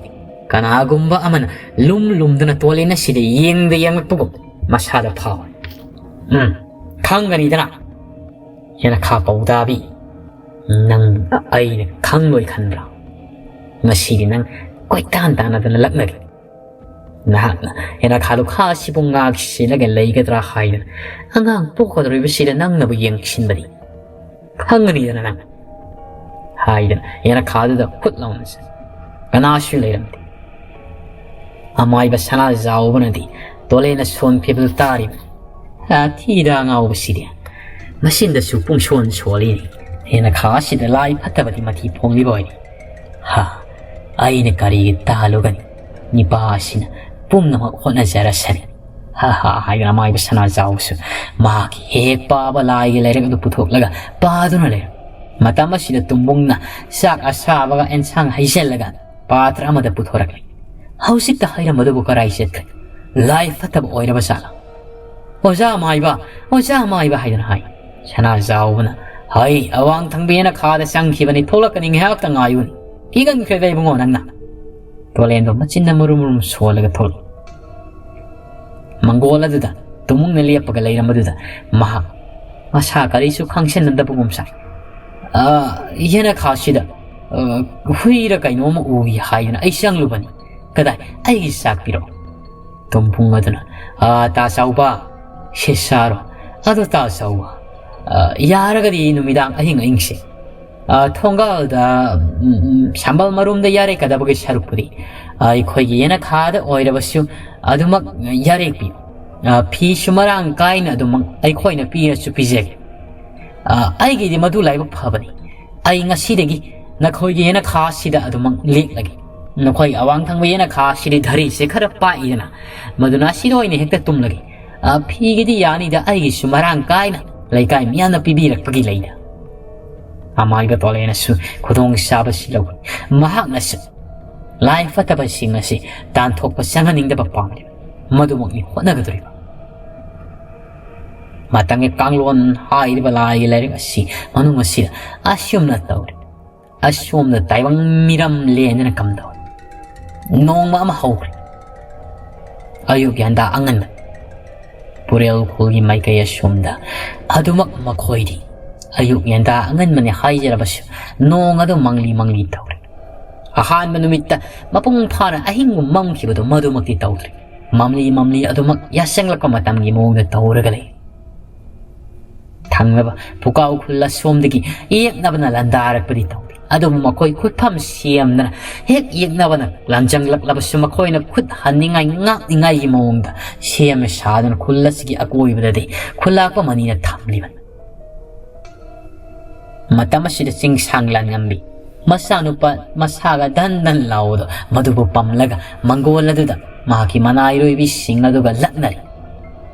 ꯀꯅꯥꯒꯨꯝꯕ ꯑꯃꯅ ꯂꯨꯝ ꯂꯨꯝꯗꯨꯅ ꯇꯣꯂꯦꯟ ꯑꯁꯤꯗ ꯌꯦꯡꯗ ꯌꯦꯡꯂꯛꯄꯒꯨꯝ ꯃꯁꯥꯗ ꯐꯥꯎꯏ꯫ "ꯎꯝ, ꯈꯪꯒꯅꯤꯗꯅ, ꯌꯦꯅꯈꯥ ꯄꯧꯗꯥꯕꯤ, ꯅꯪ ꯑꯩꯅ ꯈꯪꯂꯣꯏ ꯈꯟꯕ꯭ꯔꯥ? ꯉꯁꯤꯗꯤ ꯅꯪ ꯀꯣꯏꯇꯥꯟ ꯇꯥꯟꯅꯗꯅ ꯂꯛꯅꯒꯦ꯫ ꯅꯍꯥꯛꯅ ꯌꯦꯅꯈꯥ ꯂꯨꯈꯥ ꯑꯁꯤꯕꯨ ꯉꯥꯛ ꯁꯦꯜꯂꯒ ꯂꯩꯒꯗ꯭ꯔꯥ ꯍꯥꯏꯗꯅ ꯑꯉꯥꯡ ꯄꯣꯛꯀꯗꯧꯔꯤꯕꯁꯤꯗ ꯅꯪꯅꯕꯨ ꯌꯦꯡꯁꯤꯟꯕꯗꯤ ꯈꯪꯒꯅꯤꯗꯅ ꯅꯪ" ꯍꯥꯏꯗꯅ ꯌꯦꯅꯈꯥꯗꯨꯗ ꯈꯨꯠ ꯂꯥꯎꯅ ꯆꯪ-, ꯀꯅꯥꯁꯨ ꯂꯩꯔꯝꯗꯦ꯫ ꯑꯃꯥꯏꯕ ꯁꯅꯥꯖꯥꯎꯕꯅꯗꯤ ꯇꯣꯂꯦꯟ ꯑꯁꯣꯟ ꯐꯤꯕꯜ ꯇꯥꯔꯤꯕ ꯊꯤꯗ ꯑꯉꯥꯎꯕꯁꯤꯗꯤ ꯃꯆꯤꯟꯗꯁꯨ ꯄꯨꯡꯁꯣꯟ ꯁꯣꯜꯂꯤꯅꯤ꯫ ꯌꯦꯅꯈꯥ ꯑꯁꯤꯗ ꯂꯥꯏ ꯐꯠꯇꯕꯗꯤ ꯃꯊꯤ ꯐꯣꯡꯂꯤꯕ ꯑꯣꯏꯔꯤ꯫ "ꯍꯥ, ꯑꯩꯅ ꯀꯔꯤꯒꯤ ꯇꯥꯜꯂꯨꯒꯅꯤ? ꯅꯤꯄꯥ ꯑꯁꯤꯅ ꯄꯨꯝꯅꯃꯛ ꯍꯣꯠꯅꯖꯔꯁꯅꯤ" ꯍꯥ ꯍꯥ ꯍꯥꯏꯗꯨꯅ ꯑꯃꯥꯏꯕ ꯁꯅꯥꯖꯥꯎꯕꯁꯨ ꯃꯍꯥꯛꯀꯤ ꯍꯦꯛ ꯍꯦꯛ ꯄꯥꯕ ꯂꯥꯏꯒꯤ ꯂꯥꯏꯔꯤꯛ ꯑꯗꯨ ꯄꯨꯊꯣꯛꯂꯒ ꯄꯥꯗꯨꯅ ꯂꯩꯔꯝꯃꯤ꯫ ꯃꯇꯝ ꯑꯁꯤꯗ ꯇꯨꯝꯕꯨꯡꯅ ꯆꯥꯛ ꯑꯁꯥꯕꯒ ꯑꯦꯟꯁꯥꯡ ꯍꯩꯖꯤꯜꯂꯒ ꯄꯥꯇ꯭ꯔ ꯑꯃꯗ ꯄꯨꯊꯣꯔꯛꯂꯤ꯫ ꯍꯧꯖꯤꯛꯇ ꯍꯩꯔꯝꯕꯗꯨꯕꯨ ꯀꯔꯥꯏ ꯆꯠꯈ꯭ꯔꯦ? ꯂꯥꯏ ꯐꯠꯇꯕ ꯑꯣꯏꯔꯕ ꯖꯥꯠꯂ? "ꯑꯣꯖꯥ ꯑꯃꯥꯏꯕ, ꯑꯣꯖꯥ ꯑꯃꯥꯏꯕ" ꯍꯥꯏꯗꯨꯅ ꯍꯥꯏ꯫ ꯁꯅꯥꯖꯥꯎꯕꯅ, "ꯍꯩ, ꯑꯋꯥꯡ ꯊꯪꯕ ꯌꯦꯅꯈꯥꯗ ꯆꯪꯈꯤꯕꯅꯤ, ꯊꯣꯛꯂꯛꯀꯅꯤ, ꯉꯥꯏꯍꯥꯛꯇ ꯉꯥꯏꯌꯨꯅꯤ꯫ ꯀꯤꯒꯟꯈ꯭ꯔꯦꯗ ꯏꯕꯨꯡꯉꯣ ꯅꯪꯅ"꯫ ꯇꯣꯂꯦꯟꯗꯣ ꯃꯆꯤꯟꯅ ꯃꯨꯔꯨꯝ ꯃꯨꯔꯨꯝ ꯁꯣꯜꯂꯒ ꯊꯣꯛꯂꯛꯏ꯫ ꯃꯪꯒꯣꯜ ꯑꯗꯨꯗ ꯇꯨꯃꯨꯡꯅ ꯂꯦꯞꯄꯒ ꯂꯩꯔꯝꯕꯗꯨꯗ ꯃꯍꯥꯛ ꯃꯁꯥ ꯀꯔꯤꯁꯨ ꯈꯪꯁꯤꯟꯅꯗꯕꯒꯨꯝ ꯁꯥꯏ꯫ "ꯑ, ꯌꯦꯅꯈꯥꯁꯤꯗ, ꯑ, ꯍꯨꯏꯔ ꯀꯩꯅꯣꯝꯃ ꯎꯏ ꯍꯥꯏꯗꯨꯅ ꯑꯩ ꯆꯪꯂꯨꯕꯅꯤ꯫ ꯀꯗꯥꯏ? ꯑꯩꯒꯤ ꯆꯥꯛ ꯄꯤꯔꯛꯑꯣ"꯫ ꯇꯨꯝꯕꯨꯡ ꯑꯗꯨꯅ, "ꯑ, ꯇꯥ ꯆꯥꯎꯕ, ꯁꯤ ꯆꯥꯔꯣ꯫ ꯑꯗꯣ ꯇꯥ ꯆꯥꯎꯕ, ꯑ, ꯌꯥꯔꯒꯗꯤ ꯅꯨꯃꯤꯗꯥꯡ ꯑꯍꯤꯡ ꯑꯍꯤꯡꯁꯦ, ꯑ, ꯊꯣꯡꯒꯥꯜꯗ, ꯎꯝ, ꯎꯝ, ꯁꯝꯕꯜ ꯃꯔꯨꯝꯗ ꯌꯥꯔꯦꯀꯗꯕꯒꯤ ꯁꯔꯨꯛꯄꯨꯗꯤ, ꯑ, ꯑꯩꯈꯣꯏꯒꯤ ꯌꯦꯅꯈꯥꯗ ꯑꯣꯏꯔꯕꯁꯨ ꯑꯗꯨꯃꯛ ꯌꯥꯔꯦꯛꯄꯤꯌꯨ꯫ ꯑ, ꯐꯤꯁꯨ ꯃꯔꯥꯡ ꯀꯥꯏꯅ ꯑꯗꯨꯃꯛ ꯑꯩꯈꯣꯏꯅ ꯄꯤꯔꯁꯨ ꯄꯤꯖꯒꯦ꯫ ꯑ, ꯑꯩꯒꯤꯗꯤ ꯃꯗꯨ ꯂꯥꯏꯕꯛ ꯐꯕꯅꯤ꯫ ꯑꯩ ꯉꯁꯤꯗꯒꯤ ꯅꯈꯣꯏꯒꯤ ꯌꯦꯅꯈꯥꯁꯤꯗ ꯑꯗꯨꯃꯛ ꯂꯦꯛꯂꯒꯦ꯫ ꯅꯈꯣꯏ ꯑꯋꯥꯡ ꯊꯪꯕ ꯌꯦꯅꯈꯥꯁꯤꯗꯤ ꯙꯔꯤꯁꯦ ꯈꯔ ꯄꯥꯛꯏꯗꯅ, ꯃꯗꯨꯅ ꯑꯁꯤꯗ ꯑꯣꯏꯅ ꯍꯦꯛꯇ ꯇꯨꯝꯂꯒꯦ꯫ "ꯑ, ꯐꯤꯒꯤꯗꯤ ꯌꯥꯅꯤꯗ, ꯑꯩꯒꯤꯁꯨ ꯃꯔꯥꯡ ꯀꯥꯏꯅ ꯂꯩꯀꯥꯏ ꯃꯤꯌꯥꯝꯅ ꯄꯤꯕꯤꯔꯛꯄꯒꯤ ꯂꯩꯗ"꯫ ꯑꯃꯥꯏꯕ ꯇꯣꯂꯦꯅꯁꯨ ꯈꯨꯗꯣꯡꯆꯥꯕꯁꯤ ꯂꯧꯏ꯫ ꯃꯍꯥꯛꯅꯁꯨ ꯂꯥꯏ ꯐꯠꯇꯕꯁꯤꯡ ꯑꯁꯤ ꯇꯥꯟꯊꯣꯛꯄ ꯆꯪꯍꯟꯅꯤꯡꯗꯕ ꯄꯥꯝꯂꯤꯕ꯫ ꯃꯗꯨꯃꯛꯅꯤ ꯍꯣꯠꯅꯒꯗꯧꯔꯤꯕ꯫ ꯃꯇꯝꯒꯤ ꯀꯥꯡꯂꯣꯟ ꯍꯥꯏꯔꯤꯕ ꯂꯥꯏꯒꯤ ꯂꯥꯏꯔꯤꯛ ꯑꯁꯤ ꯃꯅꯨꯡ ꯑꯁꯤꯗ ꯑꯁꯨꯝꯅ ꯇꯧꯔꯤ꯫ ꯑꯁꯣꯝꯗ ꯇꯥꯏꯕꯪ ꯃꯤꯔꯝ ꯂꯦꯟꯗꯅ ꯀꯝꯗꯧꯏ꯫ ꯅꯣꯡꯃ ꯑꯃ ꯍꯧꯈ꯭ꯔꯦ꯫ ꯑꯌꯨꯛ ꯌꯥꯟꯗꯥ ꯑꯉꯟꯕ ꯄꯨꯔꯦꯜ ꯎꯈ꯭ꯔꯨꯜꯒꯤ ꯃꯥꯏꯀꯩ ꯑꯁꯣꯝꯗ ꯑꯗꯨꯃꯛ ꯃꯈꯣꯏꯗꯤ ꯑꯌꯨꯛ ꯌꯥꯟꯗꯥ ꯑꯉꯟꯕꯅꯤ ꯍꯥꯏꯖꯔꯕꯁꯨ ꯅꯣꯡ ꯑꯗꯨ ꯃꯪꯂꯤ ꯃꯪꯂꯤ ꯇꯧꯔꯤ꯫ ꯑꯍꯥꯟꯕ ꯅꯨꯃꯤꯠꯇ ꯃꯄꯨꯡ ꯐꯥꯅ ꯑꯍꯤꯡ ꯃꯝꯈꯤꯕꯗꯨ ꯃꯗꯨꯃꯛꯇꯤ ꯇꯧꯗ꯭ꯔꯤ꯫ ꯃꯝꯂꯤ ꯃꯝꯂꯤ ꯑꯗꯨꯃꯛ ꯌꯥꯁꯪꯂꯛꯄ ꯃꯇꯝꯒꯤ ꯃꯑꯣꯡꯗ ꯇꯧꯔꯒ ꯂꯩ꯫ ꯊꯪꯅꯕ ꯄꯨꯀꯥ ꯎꯈ꯭ꯔꯨꯜ ꯑꯁꯣꯝꯗꯒꯤ ꯌꯦꯛꯅꯕꯅ ꯂꯥꯟꯗꯥꯔꯛꯄꯗꯤ ꯇꯧꯗꯦ꯫ ꯑꯗꯨꯕꯨ ꯃꯈꯣꯏ ꯈꯨꯠꯐꯝ ꯁꯦꯝꯗꯅ ꯍꯦꯛ ꯌꯦꯛꯅꯕꯅ ꯂꯥꯟꯖꯪꯂꯛꯂꯕꯁꯨ ꯃꯈꯣꯏꯅ ꯈꯨꯠ ꯍꯟꯅꯤꯡꯉꯥꯏ ꯉꯥꯛꯅꯤꯡꯉꯥꯏꯒꯤ ꯃꯑꯣꯡꯗ ꯁꯦꯝ ꯁꯥꯗꯨꯅ ꯈꯨꯜ ꯑꯁꯤꯒꯤ ꯑꯀꯣꯏꯕꯗꯗꯤ ꯈꯨꯜꯂꯥꯛꯄ ꯃꯅꯤꯅ ꯊꯝꯂꯤꯕꯅꯤ꯫ ꯃꯇꯝ ꯑꯁꯤꯗ ꯆꯤꯡꯁꯥꯡ ꯂꯥꯟꯉꯝꯕꯤ ꯃꯆꯥꯅꯨꯄꯥ ꯃꯁꯥꯒ ꯙꯟ ꯙꯟ ꯂꯥꯎꯕꯗꯣ ꯃꯗꯨꯕꯨ ꯄꯝꯂꯒ ꯃꯪꯒꯣꯜ ꯑꯗꯨꯗ ꯃꯍꯥꯛꯀꯤ ꯃꯅꯥꯏꯔꯣꯏꯕꯤꯁꯤꯡ ꯑꯗꯨꯒ ꯂꯛꯅꯔꯤ꯫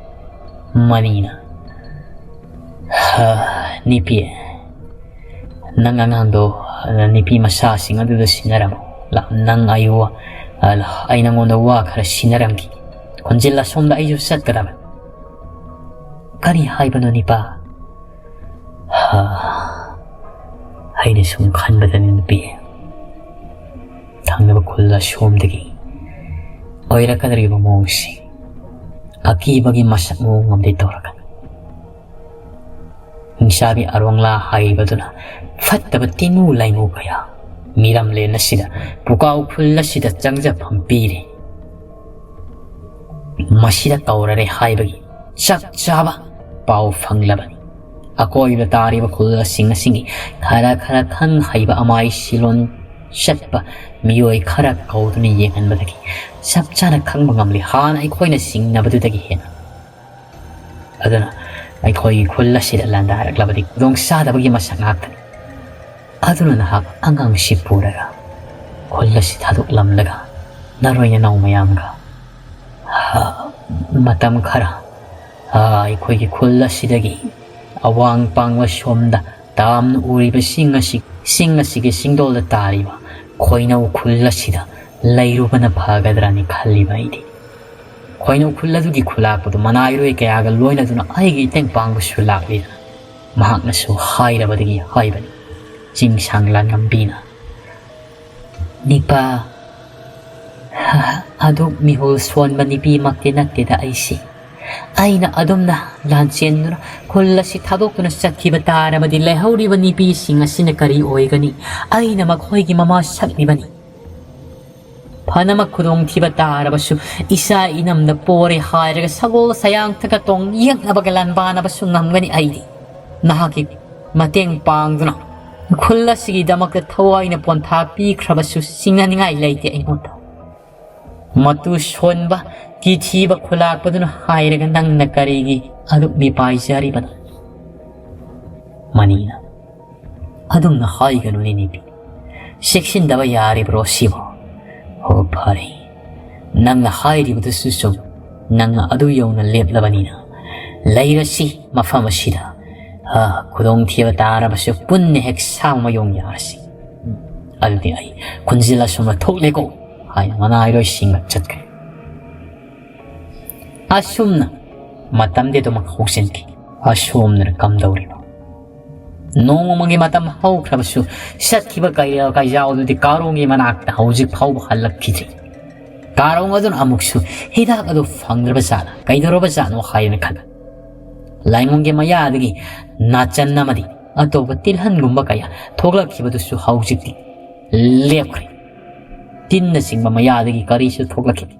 ꯃꯅꯤꯅ, "ꯍ, ꯅꯨꯄꯤ, ꯅꯪ ꯑꯉꯥꯡꯗꯣ, ꯅꯨꯄꯤ ꯃꯆꯥꯁꯤꯡ ꯑꯗꯨꯗ ꯁꯤꯟꯅꯔꯝꯃꯣ꯫ ꯂꯥꯛ, ꯅꯪ ꯑꯩ ꯋꯥ-, ꯑ, ꯑꯩ ꯅꯪꯉꯣꯟꯗ ꯋꯥ ꯈꯔ ꯁꯤꯟꯅꯔꯝꯈꯤ꯫ ꯈꯣꯟꯖꯤꯜ ꯑꯁꯣꯝꯗ ꯑꯩꯁꯨ ꯆꯠꯀꯗꯕ"꯫ "ꯀꯔꯤ ꯍꯥꯏꯕꯅꯣ ꯅꯤꯄꯥ?" "ꯍ, ꯑꯩꯅ ꯁꯨꯝ ꯈꯟꯕꯗꯅꯤ ꯅꯨꯄꯤ, ꯊꯪꯅꯕ ꯈꯨꯜ ꯑꯁꯣꯝꯗꯒꯤ ꯑꯣꯏꯔꯛꯀꯗꯧꯔꯤꯕ ꯃꯑꯣꯡꯁꯤ ꯑꯀꯤꯕꯒꯤ ꯃꯁꯛ ꯃꯑꯣꯡ ꯑꯃꯗꯤ ꯇꯧꯔꯛꯀꯅꯤ꯫ ꯍꯤꯡꯆꯥꯕꯤ ꯑꯔꯣꯡꯂꯥ ꯍꯥꯏꯔꯤꯕꯗꯨꯅ ꯐꯠꯇꯕ ꯇꯤꯟꯃꯨ ꯂꯥꯏꯃꯨ ꯀꯌꯥ ꯃꯤꯔꯝꯂꯦꯟ ꯑꯁꯤꯗ, ꯄꯨꯀꯥ ꯎꯈ꯭ꯔꯨꯜ ꯑꯁꯤꯗ ꯆꯪꯖꯐꯝ ꯄꯤꯔꯦ꯫ ꯃꯁꯤꯗ ꯇꯧꯔꯔꯦ ꯍꯥꯏꯕꯒꯤ ꯆꯞ ꯆꯥꯕ ꯄꯥꯎ ꯐꯪꯂꯕꯅꯤ꯫ ꯑꯀꯣꯏꯕꯗ ꯇꯥꯔꯤꯕ ꯈꯨꯜꯁꯤꯡ ꯑꯁꯤꯒꯤ ꯈꯔ ꯈꯔ ꯈꯪ ꯍꯩꯕ ꯑꯃꯥꯏ ꯁꯤꯂꯣꯟ ꯆꯠꯄ ꯃꯤꯑꯣꯏ ꯈꯔ ꯀꯧꯗꯨꯅ ꯌꯦꯡꯍꯟꯕꯗꯒꯤ ꯆꯞ ꯆꯥꯅ ꯈꯪꯕ ꯉꯝꯂꯤ, ꯍꯥꯟꯅ ꯑꯩꯈꯣꯏꯅ ꯆꯤꯡꯅꯕꯗꯨꯗꯒꯤ ꯍꯦꯟꯅ꯫ ꯑꯗꯨꯅ ꯑꯩꯈꯣꯏꯒꯤ ꯈꯨꯜ ꯑꯁꯤꯗ ꯂꯥꯟꯗꯥꯔꯛꯂꯕꯗꯤ ꯈꯨꯗꯣꯡ ꯆꯥꯗꯕꯒꯤ ꯃꯁꯛ ꯉꯥꯛꯇꯅꯤ꯫ ꯑꯗꯨꯅ ꯅꯍꯥꯛ ꯑꯉꯥꯡꯁꯤ ꯄꯨꯔꯒ ꯈꯨꯜ ꯑꯁꯤ ꯊꯥꯗꯣꯛꯂꯝꯂꯒ ꯅꯔꯣꯏ ꯅꯅꯥꯎ ꯃꯌꯥꯝꯒ, ꯍ, ꯃꯇꯝ ꯈꯔ ꯑꯩꯈꯣꯏꯒꯤ ꯈꯨꯜ ꯑꯁꯤꯗꯒꯤ ꯑꯋꯥꯡ ꯄꯥꯡꯕ ꯁꯣꯝꯗ ꯇꯥꯝꯅ ꯎꯔꯤꯕ ꯆꯤꯡ ꯑꯁꯤ, ꯆꯤꯡ ꯑꯁꯤꯒꯤ ꯆꯤꯡꯗꯣꯜꯗ ꯇꯥꯔꯤꯕ ꯈꯣꯏꯅꯧ ꯈꯨꯜ ꯑꯁꯤꯗ ꯂꯩꯔꯨꯕꯅ ꯐꯒꯗ꯭ꯔꯅꯤ ꯈꯜꯂꯤꯕ ꯑꯩꯗꯤ꯫ ꯈꯣꯏꯅꯧ ꯈꯨꯜ ꯑꯗꯨꯒꯤ ꯈꯨꯂꯥꯛꯄꯗꯨ ꯃꯅꯥꯏꯔꯣꯏ ꯀꯌꯥꯒ ꯂꯣꯏꯅꯗꯨꯅ ꯑꯩꯒꯤ ꯏꯇꯦꯡ ꯄꯥꯡꯕꯁꯨ ꯂꯥꯛꯂꯤꯗꯅ ꯃꯍꯥꯛꯅꯁꯨ ꯍꯥꯏꯔꯕꯗꯒꯤ ꯍꯥꯏꯕꯅꯤ ꯆꯤꯡꯁꯥꯡ ꯂꯥꯟꯉꯝꯕꯤꯅ꯫ ꯅꯤꯄꯥ, ꯑꯗꯨꯛ ꯃꯤꯍꯨꯜ ꯁꯣꯟꯕ ꯅꯨꯄꯤꯃꯛꯇꯤ ꯅꯠꯇꯦꯗ ꯑꯩꯁꯤ꯫ ꯑꯩꯅ ꯑꯗꯨꯝꯅ ꯂꯥꯟꯆꯦꯟꯗꯨꯅ ꯈꯨꯜ ꯑꯁꯤ ꯊꯥꯗꯣꯛꯇꯨꯅ ꯆꯠꯈꯤꯕ ꯇꯥꯔꯕꯗꯤ ꯂꯩꯍꯧꯔꯤꯕ ꯅꯨꯄꯤꯁꯤꯡ ꯑꯁꯤꯅ ꯀꯔꯤ ꯑꯣꯏꯒꯅꯤ? ꯑꯩꯅ ꯃꯈꯣꯏꯒꯤ ꯃꯃꯥ ꯁꯛꯂꯤꯕꯅꯤ꯫ ꯐꯅꯃꯛ ꯈꯨꯗꯣꯡꯊꯤꯕ ꯇꯥꯔꯕꯁꯨ ꯏꯆꯥ ꯏꯅꯝꯗ ꯄꯣꯔꯦ ꯍꯥꯏꯔꯒ ꯁꯒꯣꯜ ꯁꯌꯥꯡꯊꯒ ꯇꯣꯡ ꯌꯦꯛꯅꯕꯒ ꯂꯥꯟꯕꯥꯅꯕꯁꯨ ꯉꯝꯒꯅꯤ ꯑꯩꯗꯤ꯫ ꯅꯍꯥꯛꯀꯤ ꯃꯇꯦꯡ ꯄꯥꯡꯗꯨꯅ ꯈꯨꯜ ꯑꯁꯤꯒꯤꯗꯃꯛꯇ ꯊꯋꯥꯏꯅ ꯄꯣꯟꯊꯥ ꯄꯤꯈ꯭ꯔꯕꯁꯨ ꯆꯤꯡꯅꯅꯤꯡꯉꯥꯏ ꯂꯩꯇꯦ ꯑꯩꯉꯣꯟꯗ꯫ ꯃꯇꯨ ꯁꯣꯟꯕ, ꯀꯤꯊꯤꯕ ꯈꯨꯂꯥꯛꯄꯗꯨꯅ ꯍꯥꯏꯔꯒ ꯅꯪꯅ ꯀꯔꯤꯒꯤ ꯑꯗꯨꯛ ꯃꯤꯄꯥꯏꯖꯔꯤꯕꯅꯣ? ꯃꯅꯤꯅ, ꯑꯗꯨꯝꯅ ꯍꯥꯏꯒꯅꯨꯅꯦ ꯅꯨꯄꯤ꯫ ꯆꯦꯛꯁꯤꯟꯗꯕ ꯌꯥꯔꯤꯕ꯭ꯔꯣ ꯁꯤꯕꯣ? ꯍꯣ, ꯐꯔꯦ꯫ ꯅꯪꯅ ꯍꯥꯏꯔꯤꯕꯗꯨꯁꯨ ꯆꯨꯝ꯫ ꯅꯪꯅ ꯑꯗꯨ ꯌꯧꯅ ꯂꯦꯞꯂꯕꯅꯤꯅ ꯂꯩꯔꯁꯤ ꯃꯐꯝ ꯑꯁꯤꯗ꯫ ꯑ, ꯈꯨꯗꯣꯡꯊꯤꯕ ꯇꯥꯔꯕꯁꯨ ꯄꯨꯟꯅ ꯍꯦꯛ ꯁꯥ ꯃꯌꯣꯡ ꯌꯥꯔꯁꯤ꯫ ꯑꯗꯨꯗꯤ ꯑꯩ ꯈꯨꯟꯖꯤꯜ ꯑꯁꯨꯝꯅ ꯊꯣꯛꯂꯦꯀꯣ, ꯍꯥꯏꯅ ꯃꯅꯥꯏꯔꯣꯏꯁꯤꯡꯒ ꯆꯠꯈ꯭ꯔꯦ꯫ ꯑꯁꯨꯝꯅ ꯃꯇꯝꯗꯤ ꯑꯗꯨꯃꯛ ꯍꯧꯖꯤꯟꯈꯤ꯫ ꯑꯁꯣꯝꯗꯅ ꯀꯝꯗꯧꯔꯤꯕ? ꯅꯣꯡꯃꯒꯤ ꯃꯇꯝ ꯍꯧꯈ꯭ꯔꯕꯁꯨ ꯆꯠꯈꯤꯕ ꯀꯩꯔꯥ ꯀꯩꯖꯥꯎꯗꯨꯗꯤ ꯀꯥꯔꯣꯡꯒꯤ ꯃꯅꯥꯛꯇ ꯍꯧꯖꯤꯛ ꯐꯥꯎꯕ ꯍꯜꯂꯛꯈꯤꯗ꯭ꯔꯤ꯫ ꯀꯥꯔꯣꯡ ꯑꯗꯨꯅ ꯑꯃꯨꯛꯁꯨ ꯍꯤꯗꯥꯛ ꯑꯗꯨ ꯐꯪꯗ꯭ꯔꯕ ꯖꯥꯠꯂ, ꯀꯩꯗꯧꯔꯕ ꯖꯥꯠꯅꯣ ꯍꯥꯏꯅ ꯈꯜꯂꯤ꯫ ꯂꯥꯏꯉꯝꯒꯤ ꯃꯌꯥꯗꯒꯤ ꯅꯥꯆꯟ ꯑꯃꯗꯤ ꯑꯇꯣꯞꯄ ꯇꯤꯜꯍꯟꯒꯨꯝꯕ ꯀꯌꯥ ꯊꯣꯛꯂꯛꯈꯤꯕꯗꯨꯁꯨ ꯍꯧꯖꯤꯛꯇꯤ ꯂꯦꯞꯈ꯭ꯔꯦ꯫ ꯇꯤꯟꯅꯆꯤꯡꯕ ꯃꯌꯥꯗꯒꯤ ꯀꯔꯤꯁꯨ ꯊꯣꯛꯂꯛꯈꯤꯗꯦ꯫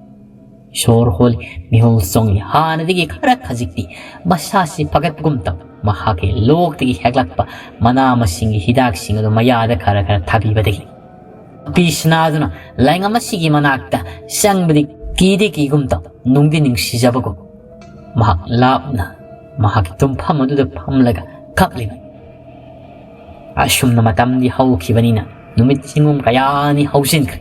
ꯁꯣꯔ ꯍꯣꯜꯂꯤ, ꯃꯤꯍꯨꯜ ꯆꯣꯡꯂꯤ꯫ ꯍꯥꯟꯅꯗꯒꯤ ꯈꯔ ꯈꯖꯤꯛꯇꯤ ꯃꯁꯥꯁꯤ ꯐꯒꯠꯄꯒꯨꯝ ꯇꯧ꯫ ꯃꯍꯥꯛꯀꯤ ꯂꯣꯛꯇꯒꯤ ꯍꯦꯛꯂꯛꯄ ꯃꯅꯥ ꯃꯁꯤꯡꯒꯤ ꯍꯤꯗꯥꯛꯁꯤꯡ ꯑꯗꯨ ꯃꯌꯥꯗ ꯈꯔ ꯈꯔ ꯊꯥꯕꯤꯕꯗꯒꯤ ꯄꯤ ꯁꯅꯥꯗꯨꯅ ꯂꯥꯏꯉꯝ ꯑꯁꯤꯒꯤ ꯃꯅꯥꯛꯇ ꯆꯪꯕꯗꯤ ꯀꯤꯗꯤ ꯀꯤꯒꯨꯝ ꯇꯧ, ꯅꯨꯡꯗꯤ ꯅꯨꯡꯁꯤꯖꯕꯒꯨꯝ꯫ ꯃꯍꯥꯛ ꯂꯥꯞꯅ ꯃꯍꯥꯛꯀꯤ ꯇꯨꯝꯐꯝ ꯑꯗꯨꯗ ꯐꯝꯂꯒ ꯀꯞꯂꯤꯕꯅꯤ꯫ ꯑꯁꯨꯝꯅ ꯃꯇꯝꯗꯤ ꯍꯧꯈꯤꯕꯅꯤꯅ ꯅꯨꯃꯤꯠ ꯆꯤꯡꯒꯨꯝ ꯀꯌꯥꯅꯤ ꯍꯧꯖꯤꯟꯈ꯭ꯔꯦ꯫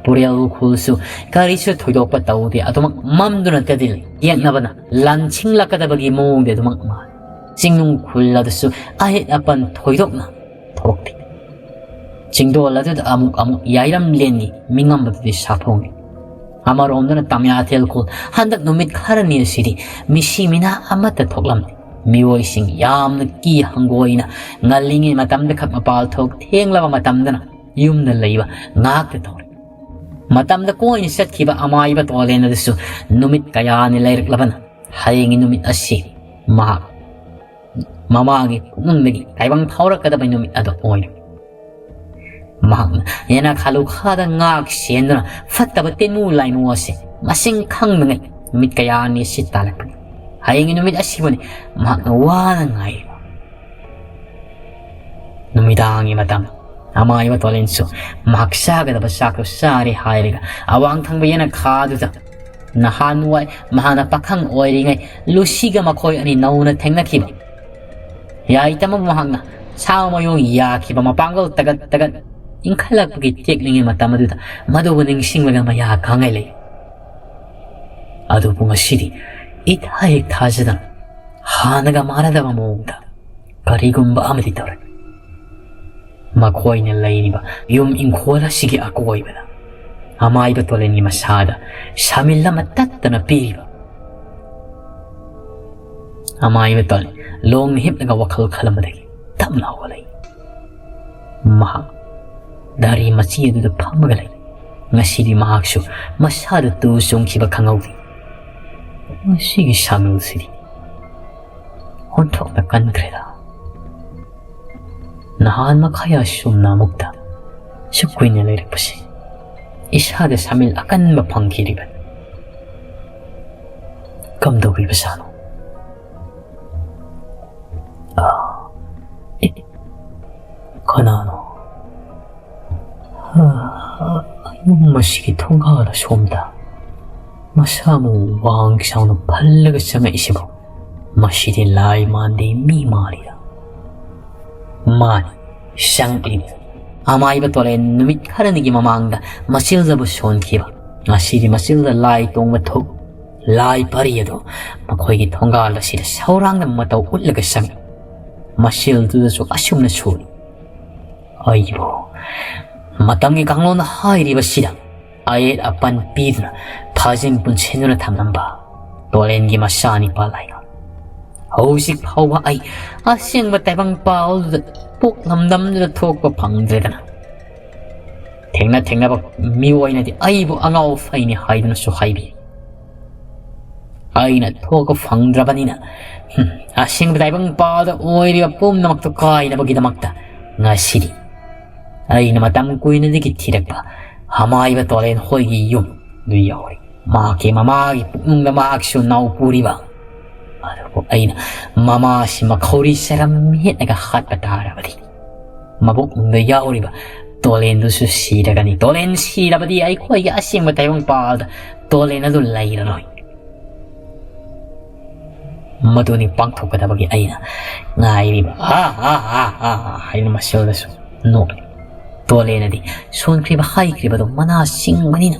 ꯇꯨꯔꯦꯜ ꯎꯈ꯭ꯔꯨꯜꯁꯨ ꯀꯔꯤꯁꯨ ꯊꯣꯏꯗꯣꯛꯄ ꯇꯧꯗꯦ꯫ ꯑꯗꯨꯃꯛ ꯃꯝꯗꯨꯅꯇꯗꯤ ꯂꯩ꯫ ꯌꯦꯛꯅꯕꯅ ꯂꯥꯟꯁꯤꯡꯂꯛꯀꯗꯕꯒꯤ ꯃꯑꯣꯡꯗꯤ ꯑꯗꯨꯃꯛ ꯃꯥꯜꯂꯤ꯫ ꯆꯤꯡꯅꯨꯡ ꯈꯨꯜ ꯑꯗꯨꯁꯨ ꯑꯍꯦꯠ ꯑꯄꯟ ꯊꯣꯏꯗꯣꯛꯅ ꯊꯣꯛꯇꯦ꯫ ꯆꯤꯡꯗꯣꯜ ꯑꯗꯨꯗ ꯑꯃꯨꯛ ꯑꯃꯨꯛ ꯌꯥꯏꯔꯝꯂꯦꯟꯒꯤ ꯃꯤꯉꯝꯕꯗꯨꯗꯤ ꯁꯥꯐꯣꯡꯏ꯫ ꯑꯃꯔꯣꯝꯗꯅ ꯇꯝꯌꯥꯊꯦꯜ ꯈꯨꯜ ꯍꯟꯗꯛ ꯅꯨꯃꯤꯠ ꯈꯔꯅꯤ ꯑꯁꯤꯗꯤ ꯃꯤꯁꯤ ꯃꯤꯅꯥ ꯑꯃꯠꯇ ꯊꯣꯛꯂꯝꯗꯦ꯫ ꯃꯤꯑꯣꯏꯁꯤꯡ ꯌꯥꯝꯅ ꯀꯤ ꯍꯪꯒꯣꯏꯅ ꯉꯜꯂꯤꯉꯩ ꯃꯇꯝꯗ ꯈꯛ ꯃꯄꯥꯜ ꯊꯣꯛ, ꯊꯦꯡꯂꯕ ꯃꯇꯝꯗꯅ ꯌꯨꯝꯗ ꯂꯩꯕ ꯉꯥꯛꯇ ꯇꯧꯔꯦ꯫ ꯃꯇꯝꯗ ꯀꯣꯏꯅ ꯆꯠꯈꯤꯕ ꯑꯃꯥꯏꯕ ꯇꯣꯂꯦꯟ ꯑꯗꯨꯁꯨ ꯅꯨꯃꯤꯠ ꯀꯌꯥꯅꯤ ꯂꯩꯔꯛꯂꯕꯅ ꯍꯌꯦꯡꯒꯤ ꯅꯨꯃꯤꯠ ꯑꯁꯤ ꯃꯍꯥꯛ ꯃꯃꯥꯒꯤ ꯄꯨꯛꯅꯨꯡꯗꯒꯤ ꯇꯥꯏꯕꯪ ꯐꯥꯎꯔꯛꯀꯗꯕ ꯅꯨꯃꯤꯠ ꯑꯗꯨ ꯑꯣꯏꯔꯦ꯫ ꯃꯍꯥꯛꯅ ꯌꯦꯅꯈꯥ ꯂꯨꯈꯥꯗ ꯉꯥꯛ ꯁꯦꯟꯗꯨꯅ ꯐꯠꯇꯕ ꯇꯤꯟꯃꯨ ꯂꯥꯏꯃꯨ ꯑꯁꯤ ꯃꯁꯤꯡ ꯈꯪꯗꯉꯩ ꯅꯨꯃꯤꯠ ꯀꯌꯥꯅꯤ ꯑꯁꯤ ꯇꯥꯜꯂꯛꯄꯅꯤ꯫ ꯍꯌꯦꯡꯒꯤ ꯅꯨꯃꯤꯠ ꯑꯁꯤꯕꯨꯅꯤ ꯃꯍꯥꯛꯅ ꯋꯥꯅ ꯉꯥꯏꯔꯤꯕ꯫ ꯅꯨꯃꯤꯗꯥꯡꯒꯤ ꯃꯇꯝ ꯑꯃꯥꯏꯕ ꯇꯣꯂꯦꯟꯁꯨ ꯃꯍꯥꯛ ꯆꯥꯒꯗꯕ ꯆꯥꯛꯇꯨ ꯆꯥꯔꯦ ꯍꯥꯏꯔꯒ ꯑꯋꯥꯡ ꯊꯪꯕ ꯌꯦꯅꯈꯥꯗꯨꯗ ꯅꯍꯥꯟꯋꯥꯏ ꯃꯍꯥꯛꯅ ꯄꯥꯈꯪ ꯑꯣꯏꯔꯤꯉꯩ ꯂꯨꯁꯤꯒ ꯃꯈꯣꯏ ꯑꯅꯤ ꯅꯧꯅ ꯊꯦꯡꯅꯈꯤꯕ ꯌꯥꯏꯇꯃꯕꯨ ꯃꯍꯥꯛꯅ ꯁꯥ ꯃꯌꯣꯡ ꯌꯥꯈꯤꯕ ꯃꯄꯥꯡꯒꯜ ꯇꯒꯠ ꯇꯒꯠ ꯏꯟꯈꯠꯂꯛꯄꯒꯤ ꯇꯦꯛꯂꯤꯉꯩ ꯃꯇꯝ ꯑꯗꯨꯗ ꯃꯗꯨꯕꯨ ꯅꯤꯡꯁꯤꯡꯂꯒ ꯃꯌꯥ ꯀꯥꯡꯉꯩ ꯂꯩ꯫ ꯑꯗꯨꯕꯨ ꯉꯁꯤꯗꯤ ꯏꯊꯥ ꯍꯦꯛ ꯊꯥꯖꯗꯅ ꯍꯥꯟꯅꯒ ꯃꯥꯟꯅꯗꯕ ꯃꯑꯣꯡꯗ ꯀꯔꯤꯒꯨꯝꯕ ꯑꯃꯗꯤ ꯇꯧꯔꯦ꯫ ꯃꯈꯣꯏꯅ ꯂꯩꯔꯤꯕ ꯌꯨꯝ ꯏꯪꯈꯣꯜ ꯑꯁꯤꯒꯤ ꯑꯀꯣꯏꯕꯗ ꯑꯃꯥꯏꯕ ꯇꯣꯂꯦꯟꯒꯤ ꯃꯁꯥꯗ ꯁꯥꯃꯤꯜ ꯑꯃ ꯇꯠꯇꯅ ꯄꯤꯔꯤꯕ꯫ ꯑꯃꯥꯏꯕ ꯇꯣꯂꯦꯟ ꯂꯣꯡꯅ ꯍꯤꯞꯂꯒ ꯋꯥꯈꯜ ꯈꯜꯂꯝꯕꯗꯒꯤ ꯇꯞꯅ ꯍꯧꯒꯠꯂꯛꯏ꯫ ꯃꯍꯥꯛ ꯗꯥꯔꯤ ꯃꯆꯤ ꯑꯗꯨꯗ ꯐꯝꯃꯒ ꯂꯩ꯫ ꯉꯁꯤꯗꯤ ꯃꯍꯥꯛꯁꯨ ꯃꯁꯥꯗ ꯇꯨ ꯆꯣꯡꯈꯤꯕ ꯈꯪꯍꯧꯗꯦ꯫ ꯉꯁꯤꯒꯤ ꯁꯥꯃꯤꯜꯁꯤꯗꯤ ꯑꯣꯟꯊꯣꯛꯅ ꯀꯟꯈ꯭ꯔꯦꯗ꯫ ꯅꯍꯥꯟ ꯃꯈꯥꯏ ꯑꯁꯨꯝꯅ ꯑꯃꯨꯛꯇ ꯁꯨꯛ ꯀꯨꯏꯅ ꯂꯩꯔꯛꯄꯁꯦ ꯏꯁꯥꯗ ꯁꯥꯃꯤꯜ ꯑꯀꯟꯕ ꯐꯪꯈꯤꯔꯤꯕꯅꯤ꯫ ꯀꯝꯗꯧꯔꯤꯕꯖꯥꯠꯅꯣ? ꯑꯥ, ꯑꯦ, ꯀꯅꯥꯅꯣ? ꯑꯥ, ꯌꯨꯝ ꯑꯁꯤꯒꯤ ꯊꯣꯡꯒꯥꯜ ꯑꯁꯣꯝꯗ ꯃꯁꯥ ꯃꯎ ꯋꯥꯡ ꯆꯥꯎꯅ ꯐꯜꯂꯒ ꯆꯪꯉꯛꯏꯁꯤꯕꯨ? ꯃꯁꯤꯗꯤ ꯂꯥꯏ ꯃꯥꯟꯗꯦ, ꯃꯤ ꯃꯥꯜꯂꯤꯗ꯫ ꯃꯥꯅꯤ, ꯆꯪꯉꯛꯂꯤꯕ ꯑꯃꯥꯏꯕ ꯇꯣꯂꯦꯟ ꯅꯨꯃꯤꯠ ꯈꯔꯅꯤꯒꯤ ꯃꯃꯥꯡꯗ ꯃꯆꯤꯜꯗꯕꯨ ꯁꯣꯟꯈꯤꯕ꯫ ꯉꯁꯤꯗꯤ ꯃꯆꯤꯜꯗ ꯂꯥꯏ ꯇꯣꯡꯕ ꯊꯣꯛ ꯂꯥꯏ ꯄꯔꯤ ꯑꯗꯨ ꯃꯈꯣꯏꯒꯤ ꯊꯣꯡꯒꯥꯜ ꯑꯁꯤꯗ ꯁꯧꯔꯥꯡꯅ ꯃꯇꯧ ꯎꯠꯂꯒ ꯆꯪꯏ꯫ ꯃꯆꯤꯜꯗꯨꯗꯁꯨ ꯑꯁꯨꯝꯅ ꯁꯣꯜꯂꯤ, "ꯑꯩꯕꯨ ꯃꯇꯝꯒꯤ ꯀꯥꯡꯂꯣꯟꯅ ꯍꯥꯏꯔꯤꯕꯁꯤꯗ ꯑꯌꯦꯠ ꯑꯄꯟ ꯄꯤꯗꯨꯅ ꯊꯥꯖꯤꯟ ꯄꯨꯟꯁꯤꯟꯗꯨꯅ ꯊꯝꯂꯝꯕ ꯇꯣꯂꯦꯟꯒꯤ ꯃꯆꯥꯅꯤꯄꯥ ꯂꯥꯏꯉꯥ, ꯍꯧꯖꯤꯛ ꯐꯥꯎꯕ ꯑꯩ ꯑꯁꯦꯡꯕ ꯇꯥꯏꯕꯪ ꯄꯥꯜꯗꯨꯗ ꯄꯣꯛꯂꯝꯗꯝꯗꯨꯗ ꯊꯣꯛꯄ ꯐꯪꯗ꯭ꯔꯦꯗꯅ, ꯊꯦꯡꯅ ꯊꯦꯡꯅꯕ ꯃꯤꯑꯣꯏꯅꯗꯤ ꯑꯩꯕꯨ ꯑꯉꯥꯎ ꯐꯩꯅꯤ ꯍꯥꯏꯗꯨꯅꯁꯨ ꯍꯥꯏꯕꯤ꯫ ꯑꯩꯅ ꯊꯣꯛꯄ ꯐꯪꯗ꯭ꯔꯕꯅꯤꯅ, ꯍꯨꯝ, ꯑꯁꯦꯡꯕ ꯇꯥꯏꯕꯪ ꯄꯥꯜꯗ ꯑꯣꯏꯔꯤꯕ ꯄꯨꯝꯅꯃꯛꯇꯨ ꯀꯥꯏꯅꯕꯒꯤꯗꯃꯛꯇ ꯉꯁꯤꯗꯤ ꯑꯩꯅ ꯃꯇꯝ ꯀꯨꯏꯅꯗꯒꯤ ꯊꯤꯔꯛꯄ ꯑꯃꯥꯏꯕ ꯇꯣꯂꯦꯟ ꯍꯣꯏꯒꯤ ꯌꯨꯝꯗꯨ ꯌꯧꯔꯦ꯫ ꯃꯍꯥꯛꯀꯤ ꯃꯃꯥꯒꯤ ꯄꯨꯛꯅꯨꯡꯗ ꯃꯍꯥꯛꯁꯨ ꯅꯥꯎ ꯄꯨꯔꯤꯕ꯫ ꯑꯗꯨꯕꯨ ꯑꯩꯅ ꯃꯃꯥꯁꯤ ꯃꯈꯧꯔꯤ ꯆꯔꯝ ꯃꯦꯠꯂꯒ ꯍꯥꯠꯄ ꯇꯥꯔꯕꯗꯤ, ꯃꯕꯨꯛꯅꯨꯡꯗ ꯌꯥꯎꯔꯤꯕ ꯇꯣꯂꯦꯟꯗꯨꯁꯨ ꯁꯤꯔꯒꯅꯤ꯫ ꯇꯣꯂꯦꯟ ꯁꯤꯔꯕꯗꯤ ꯑꯩꯈꯣꯏꯒꯤ ꯑꯁꯦꯡꯕ ꯇꯥꯏꯕꯪꯄꯥꯜꯗ ꯇꯣꯂꯦꯟ ꯑꯗꯨ ꯂꯩꯔꯔꯣꯏ꯫ ꯃꯗꯨꯅꯤ ꯄꯥꯡꯊꯣꯛꯀꯗꯕꯒꯤ ꯑꯩꯅ ꯉꯥꯏꯔꯤꯕ꯫ "ꯑꯥ, ꯑꯥ, ꯑꯥ, ꯑꯥ," ꯍꯥꯏꯅ ꯃꯁꯤꯜꯗꯁꯨ ꯅꯣꯛꯂꯤ꯫ ꯇꯣꯂꯦꯟꯅꯗꯤ ꯁꯣꯟꯈ꯭ꯔꯤꯕ ꯍꯥꯏꯈ꯭ꯔꯤꯕꯗꯣ ꯃꯅꯥ ꯆꯤꯡꯕꯅꯤꯅ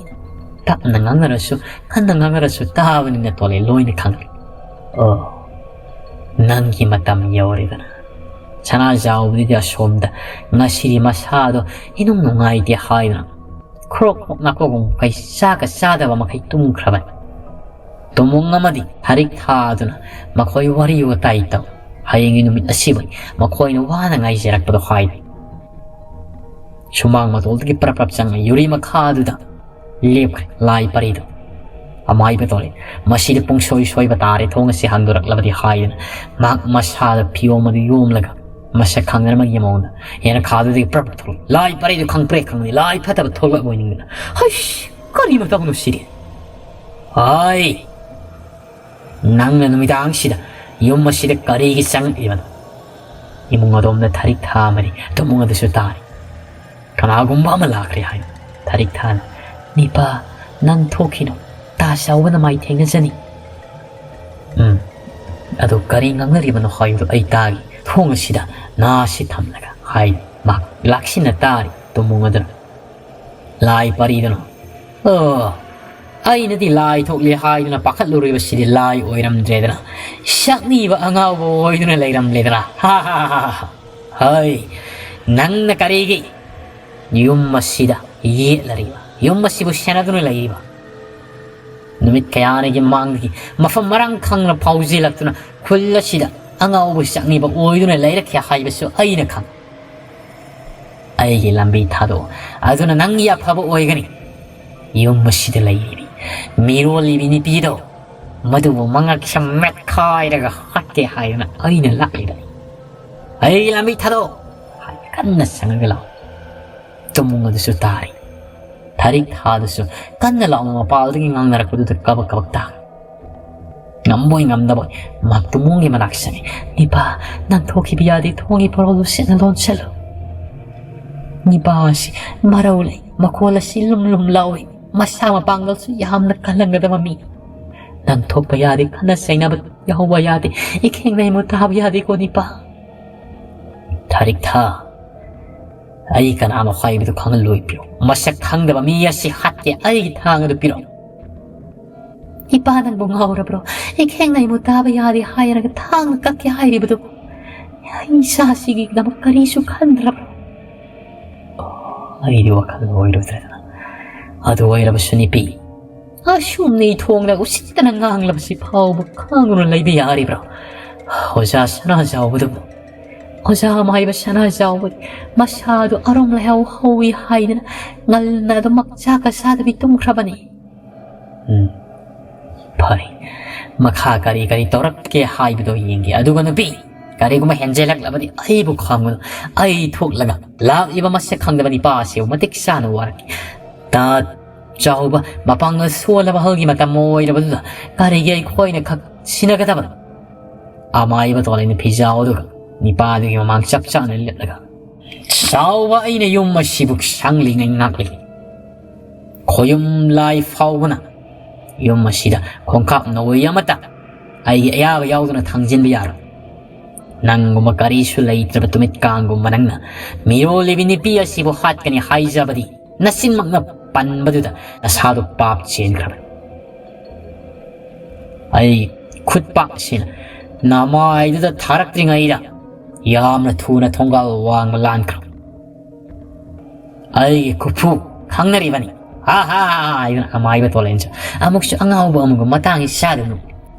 ꯇꯞꯅ ꯉꯥꯡꯅꯔꯁꯨ, ꯀꯟꯅ ꯉꯥꯡꯅꯔꯁꯨ ꯇꯥꯕꯅꯤꯅ ꯇꯣꯂꯦꯟ ꯂꯣꯏꯅ ꯈꯪꯂꯤ꯫ "ꯑꯣ, ꯅꯪꯒꯤ ꯃꯇꯝ ꯌꯧꯔꯦꯗꯅ꯫ ꯁꯅꯥꯖꯥꯎꯕꯗꯨꯗꯤ ꯑꯁꯣꯝꯗ ꯉꯁꯤꯗꯤ ꯃꯁꯥꯗꯣ ꯏꯅꯨꯡ ꯅꯨꯡꯉꯥꯏꯇꯦ ꯍꯥꯏꯗꯨꯅ ꯈ꯭ꯔꯣꯛ ꯈ꯭ꯔꯣꯛ ꯅꯥꯈꯣꯛꯄ ꯃꯈꯩ ꯆꯥꯒ ꯆꯥꯗꯕ ꯃꯈꯩ ꯇꯨꯝꯈ꯭ꯔꯕꯅꯤ꯫ ꯇꯨꯃꯨꯡ ꯑꯃꯗꯤ ꯊꯔꯤꯛ ꯊꯥꯗꯨꯅ ꯃꯈꯣꯏ ꯋꯥꯔꯤ ꯋꯥꯇꯥꯏ ꯇꯧ꯫ ꯍꯌꯦꯡꯒꯤ ꯅꯨꯃꯤꯠ ꯑꯁꯤꯕꯨ ꯃꯈꯣꯏꯅ ꯋꯥꯅ ꯉꯥꯏꯖꯔꯛꯄꯗꯣ ꯍꯥꯏꯔꯤ꯫" ꯁꯨꯃꯥꯡ ꯃꯇꯣꯜꯗꯒꯤ ꯄ꯭ꯔꯞ ꯄ꯭ꯔꯞ ꯆꯪꯉ ꯌꯨꯔꯤ ꯃꯈꯥꯗꯨꯗ ꯂꯦꯞꯈ꯭ꯔꯦ ꯂꯥꯏ ꯄꯔꯤꯗꯣ꯫ ꯑꯃꯥꯏꯕ ꯇꯣꯂꯦꯟ, "ꯃꯁꯤꯗꯤ ꯄꯨꯡꯁꯣꯏ ꯁꯣꯏꯕ ꯇꯥꯔꯦ, ꯊꯣꯡ ꯑꯁꯤ ꯍꯥꯡꯗꯣꯔꯛꯂꯕꯗꯤ" ꯍꯥꯏꯗꯨꯅ ꯃꯍꯥꯛ ꯃꯁꯥꯗ ꯐꯤꯌꯣꯝ ꯑꯗꯨ ꯌꯣꯝꯂꯒ ꯃꯁꯛ ꯈꯪꯅꯔꯝꯕꯒꯤ ꯃꯑꯣꯡꯗ ꯌꯦꯅꯈꯥꯗꯨꯗꯒꯤ ꯄ꯭ꯔꯞ ꯄ꯭ꯔꯞ ꯊꯣꯛꯂꯛꯏ꯫ ꯂꯥꯏ ꯄꯔꯤꯗꯨ ꯈꯪꯄ꯭ꯔꯦꯛ ꯈꯪꯂꯤ꯫ ꯂꯥꯏ ꯐꯠꯇꯕ ꯊꯣꯛꯂꯛꯑꯣꯏ ꯅꯤꯡꯗꯅ, "ꯍꯩꯁ, ꯀꯔꯤ ꯃꯇꯧꯅꯣ ꯁꯤꯗꯤ? ꯍꯥꯏ, ꯅꯪꯅ ꯅꯨꯃꯤꯗꯥꯡꯁꯤꯗ ꯌꯨꯝ ꯑꯁꯤꯗ ꯀꯔꯤꯒꯤ ꯆꯪꯉꯛꯂꯤꯕꯅꯣ?" ꯏꯃꯨꯡ ꯑꯗꯣꯝꯗ ꯊꯔꯤꯛ ꯊꯥ ꯑꯃꯗꯤ ꯇꯨꯃꯨꯡ ꯑꯗꯨꯁꯨ ꯇꯥꯔꯤ꯫ "ꯀꯅꯥꯒꯨꯝꯕ ꯑꯃ ꯂꯥꯛꯈ꯭ꯔꯦ" ꯍꯥꯏꯅ ꯊꯔꯤꯛ ꯊꯥꯅ, "ꯅꯤꯄꯥ, ꯅꯪ ꯊꯣꯛꯈꯤꯅꯨ, ꯇꯥ ꯆꯥꯎꯕꯅ ꯃꯥꯏ ꯊꯦꯡꯅꯖꯅꯤ꯫" "ꯎꯝ, ꯑꯗꯨ ꯀꯔꯤ ꯉꯥꯡꯅꯔꯤꯕꯅꯣ ꯍꯥꯏꯕꯗꯨ ꯑꯩ ꯇꯥꯒꯦ꯫ ꯊꯣꯡ ꯑꯁꯤꯗ ꯅꯥꯁꯤ ꯊꯝꯂꯒ" ꯍꯥꯏ꯫ ꯃꯍꯥꯛ ꯂꯥꯛꯁꯤꯟꯅ ꯇꯥꯔꯤ꯫ ꯇꯨꯝꯃꯨꯡ ꯑꯗꯨꯅ ꯂꯥꯏ ꯄꯥꯔꯤꯗꯨꯅ, "ꯑꯣ, ꯑꯩꯅꯗꯤ ꯂꯥꯏ ꯊꯣꯛꯂꯦ ꯍꯥꯏꯗꯨꯅ ꯄꯥꯈꯠꯂꯨꯔꯤꯕꯁꯤꯗꯤ ꯂꯥꯏ ꯑꯣꯏꯔꯝꯗ꯭ꯔꯦꯗꯅ, ꯁꯛꯅꯤꯕ ꯑꯉꯥꯎꯕ ꯑꯣꯏꯗꯨꯅ ꯂꯩꯔꯝꯂꯦꯗꯅ꯫ ꯍꯥ, ꯍꯥ, ꯍꯥ, ꯍꯥ, ꯍꯥ꯫ ꯍꯩ, ꯅꯪꯅ ꯀꯔꯤꯒꯤ ꯌꯨꯝ ꯑꯁꯤꯗ ꯌꯦꯠꯂꯔꯤꯕ? ꯌꯨꯝ ꯑꯁꯤꯕꯨ ꯁꯦꯟꯅꯗꯨꯅ ꯂꯩꯔꯤꯕ? ꯅꯨꯃꯤꯠ ꯀꯌꯥꯅꯤꯒꯤ ꯃꯃꯥꯡꯗꯒꯤ ꯃꯐꯝ ꯃꯔꯥꯡ ꯈꯪꯅ ꯐꯥꯎꯖꯤꯜꯂꯛꯇꯨꯅ ꯈꯨꯜ ꯑꯁꯤꯗ ꯑꯉꯥꯎꯕ ꯁꯛꯅꯤꯕ ꯑꯣꯏꯗꯨꯅ ꯂꯩꯔꯛꯈꯤ ꯍꯥꯏꯕꯁꯨ ꯑꯩꯅ ꯈꯪꯏ꯫ ꯑꯩꯒꯤ ꯂꯝꯕꯤ ꯊꯥꯗꯣꯛꯑꯣ, ꯑꯗꯨꯅ ꯅꯪꯒꯤ ꯑꯐꯕ ꯑꯣꯏꯒꯅꯤ꯫ ꯌꯨꯝ ꯑꯁꯤꯗ ꯂꯩꯔꯤꯕꯤ ꯃꯤꯔꯣꯜꯂꯤꯕꯤ ꯅꯨꯄꯤꯗꯣ, ꯃꯗꯨꯕꯨ ꯃꯉꯛꯁꯝ ꯃꯦꯠꯈꯥꯏꯔꯒ ꯍꯥꯠꯀꯦ ꯍꯥꯏꯗꯨꯅ ꯑꯩꯅ ꯂꯥꯛꯂꯤꯕꯅꯤ꯫ ꯑꯩꯒꯤ ꯂꯝꯕꯤ ꯊꯥꯗꯣꯛꯑꯣ!" ꯍꯥꯏ ꯀꯟꯅ ꯆꯪꯉꯒ ꯂꯥꯎ꯫ ꯇꯨꯝꯃꯨꯡ ꯑꯗꯨꯁꯨ ꯇꯥꯔꯤ꯫ ꯊꯥꯔꯤꯛ ꯊꯥꯗꯨꯁꯨ ꯀꯟꯅ ꯂꯥꯎꯅ ꯃꯄꯥꯜꯗꯒꯤ ꯉꯥꯡꯅꯔꯛꯄꯗꯨꯗ ꯀꯕꯛ ꯀꯕꯛ ꯇꯥ꯫ ꯉꯝꯕꯣꯏ ꯉꯝꯗꯕꯣꯏ ꯃꯍꯥꯛ ꯇꯨꯝꯃꯨꯡꯒꯤ ꯃꯅꯥꯛ ꯆꯪꯉꯤ꯫ "ꯅꯤꯄꯥ, ꯅꯪ ꯊꯣꯛꯈꯤꯕ ꯌꯥꯗꯦ, ꯊꯣꯡꯒꯤ ꯄꯣꯔꯣꯜꯗꯨ ꯁꯦꯠꯅ ꯂꯣꯟꯁꯤꯜꯂꯨ꯫" ꯅꯤꯄꯥ ꯑꯁꯤ ꯃꯔꯧ ꯂꯩ, ꯃꯈꯣꯜ ꯑꯁꯤ ꯂꯨꯝ ꯂꯨꯝ ꯂꯥꯎꯏ, ꯃꯁꯥ ꯃꯄꯥꯡꯒꯜꯁꯨ ꯌꯥꯝꯅ ꯀꯜꯂꯝꯒꯗꯕ ꯃꯤ꯫ "ꯅꯪ ꯊꯣꯛꯄ ꯌꯥꯗꯦ, ꯈꯠꯅ ꯆꯩꯅꯕ ꯌꯥꯎꯕ ꯌꯥꯗꯦ, ꯏꯈꯦꯡꯅ ꯏꯃꯨ ꯇꯥꯕ ꯌꯥꯗꯦꯀꯣ ꯅꯤꯄꯥ꯫" ꯊꯥꯔꯤꯛ ꯊꯥ, ꯑꯩ ꯀꯅꯥꯅꯣ ꯍꯥꯏꯕꯗꯨ ꯈꯪꯍꯜꯂꯣꯏ ꯄꯤꯔꯣ꯫ ꯃꯁꯛ ꯈꯪꯗꯕ ꯃꯤ ꯑꯁꯤ ꯍꯥꯠꯀꯦ ꯑꯩꯒꯤ ꯊꯥꯡ ꯑꯗꯨ ꯄꯤꯔꯣ꯫ ꯏꯄꯥ ꯅꯪꯕꯨ ꯉꯥꯎꯔꯕ꯭ꯔꯣ? ꯏꯈꯦꯡꯅ ꯏꯃꯨ ꯇꯥꯕ ꯌꯥꯗꯦ ꯍꯥꯏꯔꯒ ꯊꯥꯡꯅ ꯀꯛꯀꯦ ꯍꯥꯏꯔꯤꯕꯗꯨꯕꯨ? ꯑꯩ ꯏꯆꯥꯁꯤꯒꯤꯗꯃꯛ ꯀꯔꯤꯁꯨ ꯈꯟꯗ꯭ꯔꯕ꯭ꯔꯣ? ꯑꯣ, ꯑꯩꯗꯤ ꯋꯥꯈꯜ ꯑꯣꯏꯔꯨꯗ꯭ꯔꯦꯗꯅ꯫ ꯑꯗꯨ ꯑꯣꯏꯔꯕꯁꯨ ꯅꯨꯄꯤ, ꯑꯁꯨꯝꯅ ꯏꯊꯣꯡꯅ ꯎꯁꯤꯠꯇꯅ ꯉꯥꯡꯂꯕꯁꯤ ꯐꯥꯎꯕ ꯈꯥꯡꯗꯨꯅ ꯂꯩꯕ ꯌꯥꯔꯤꯕ꯭ꯔꯣ? ꯑꯣꯖꯥ ꯁꯅꯥꯖꯥꯎꯕꯗꯨꯕꯨ, ꯑꯣꯖꯥ ꯃꯥꯏꯕ ꯁꯅꯥꯖꯥꯎꯕꯗꯤ ꯃꯁꯥꯗꯨ ꯑꯔꯨꯝ ꯂꯥꯏꯍꯧ ꯍꯧꯏ ꯍꯥꯏꯗꯅ ꯉꯟꯅ ꯑꯗꯨꯃꯛ ꯆꯥꯛꯀ ꯆꯥꯗꯕꯤ ꯇꯨꯝꯈ꯭ꯔꯕꯅꯤ꯫ ꯎꯝ, ꯐꯔꯦ, ꯃꯈꯥ ꯀꯔꯤ ꯀꯔꯤ ꯇꯧꯔꯛꯀꯦ ꯍꯥꯏꯕꯗꯣ ꯌꯦꯡꯒꯦ꯫ ꯑꯗꯨꯒ ꯅꯨꯄꯤ, ꯀꯔꯤꯒꯨꯝꯕ ꯍꯦꯟꯖꯜꯂꯛꯂꯕꯗꯤ ꯑꯩꯕꯨ ꯈꯪꯒꯅꯨ꯫ ꯑꯩ ꯊꯣꯛꯂꯒ ꯂꯥꯛꯂꯤꯕ ꯃꯁꯛ ꯈꯪꯗꯕ ꯅꯤꯄꯥ ꯑꯁꯤꯕꯨ ꯃꯇꯤꯛ ꯆꯥꯅ ꯋꯥꯔꯛꯀꯦ꯫ ꯇꯥ ꯆꯥꯎꯕ, ꯃꯄꯥꯡꯒꯜ ꯁꯣꯜꯂꯕ ꯑꯍꯜꯒꯤ ꯃꯇꯝ ꯑꯣꯏꯔꯕꯗꯨꯗ ꯀꯔꯤꯒꯤ ꯑꯩꯈꯣꯏꯅ ꯈꯛ ꯁꯤꯟꯅꯒꯗꯕꯅꯣ? ꯑꯃꯥꯏꯕ ꯇꯣꯂꯩꯅ ꯐꯤꯖꯥꯎ ꯑꯗꯨꯒ ꯅꯤꯄꯥꯗꯨꯒꯤ ꯃꯃꯥꯡ ꯆꯞ ꯆꯥꯅ ꯂꯦꯞꯂꯒ, "ꯆꯥꯎꯕ, ꯑꯩꯅ ꯌꯨꯝ ꯑꯁꯤꯕꯨ ꯁꯪꯂꯤꯉꯩ ꯉꯥꯛꯂꯤ꯫ ꯈꯣꯌꯨꯝ ꯂꯥꯏ ꯐꯥꯎꯕꯅ ꯌꯨꯝ ꯑꯁꯤꯗ ꯈꯣꯡꯀꯥꯞ ꯅꯧꯋꯤ ꯑꯃꯠꯇ ꯑꯩꯒꯤ ꯑꯌꯥꯕ ꯌꯥꯎꯗꯅ ꯊꯥꯡꯖꯤꯟꯕ ꯌꯥꯔꯣꯏ꯫ ꯅꯪꯒꯨꯝꯕ ꯀꯔꯤꯁꯨ ꯂꯩꯇ꯭ꯔꯕ ꯇꯨꯃꯤꯠ ꯀꯥꯡꯒꯨꯝꯕ ꯅꯪꯅ ꯃꯤꯔꯣꯜꯂꯤꯕꯤ ꯅꯨꯄꯤ ꯑꯁꯤꯕꯨ ꯍꯥꯠꯀꯅꯤ ꯍꯥꯏꯖꯕꯗꯤ ꯅꯆꯤꯟꯃꯛꯅ ꯄꯟꯕꯗꯨꯗ ꯅꯁꯥꯗꯣ ꯄꯥꯞ ꯆꯦꯟꯈ꯭ꯔꯕꯅꯤ꯫ ꯑꯩ ꯈꯨꯠꯄꯥꯛꯁꯤꯅ ꯅꯃꯥꯏꯗꯨꯗ ꯊꯥꯔꯛꯇ꯭ꯔꯤꯉꯩꯗ ꯌꯥꯝꯅ ꯊꯨꯅ ꯊꯣꯡꯒꯥꯜ ꯋꯥꯡꯃ ꯂꯥꯟꯈ꯭ꯔꯣ꯫ ꯑꯩꯒꯤ ꯈꯨꯐꯨ ꯈꯪꯅꯔꯤꯕꯅꯤ꯫ ꯍꯥ ꯍꯥ ꯍꯥꯏꯗꯨꯅ ꯑꯃꯥꯏꯕ ꯇꯣꯂꯦꯟꯁꯨ ꯑꯃꯨꯛꯁꯨ ꯑꯉꯥꯎꯕ ꯑꯃꯒ ꯃꯇꯥꯡꯁꯤ ꯆꯥꯗꯨꯅ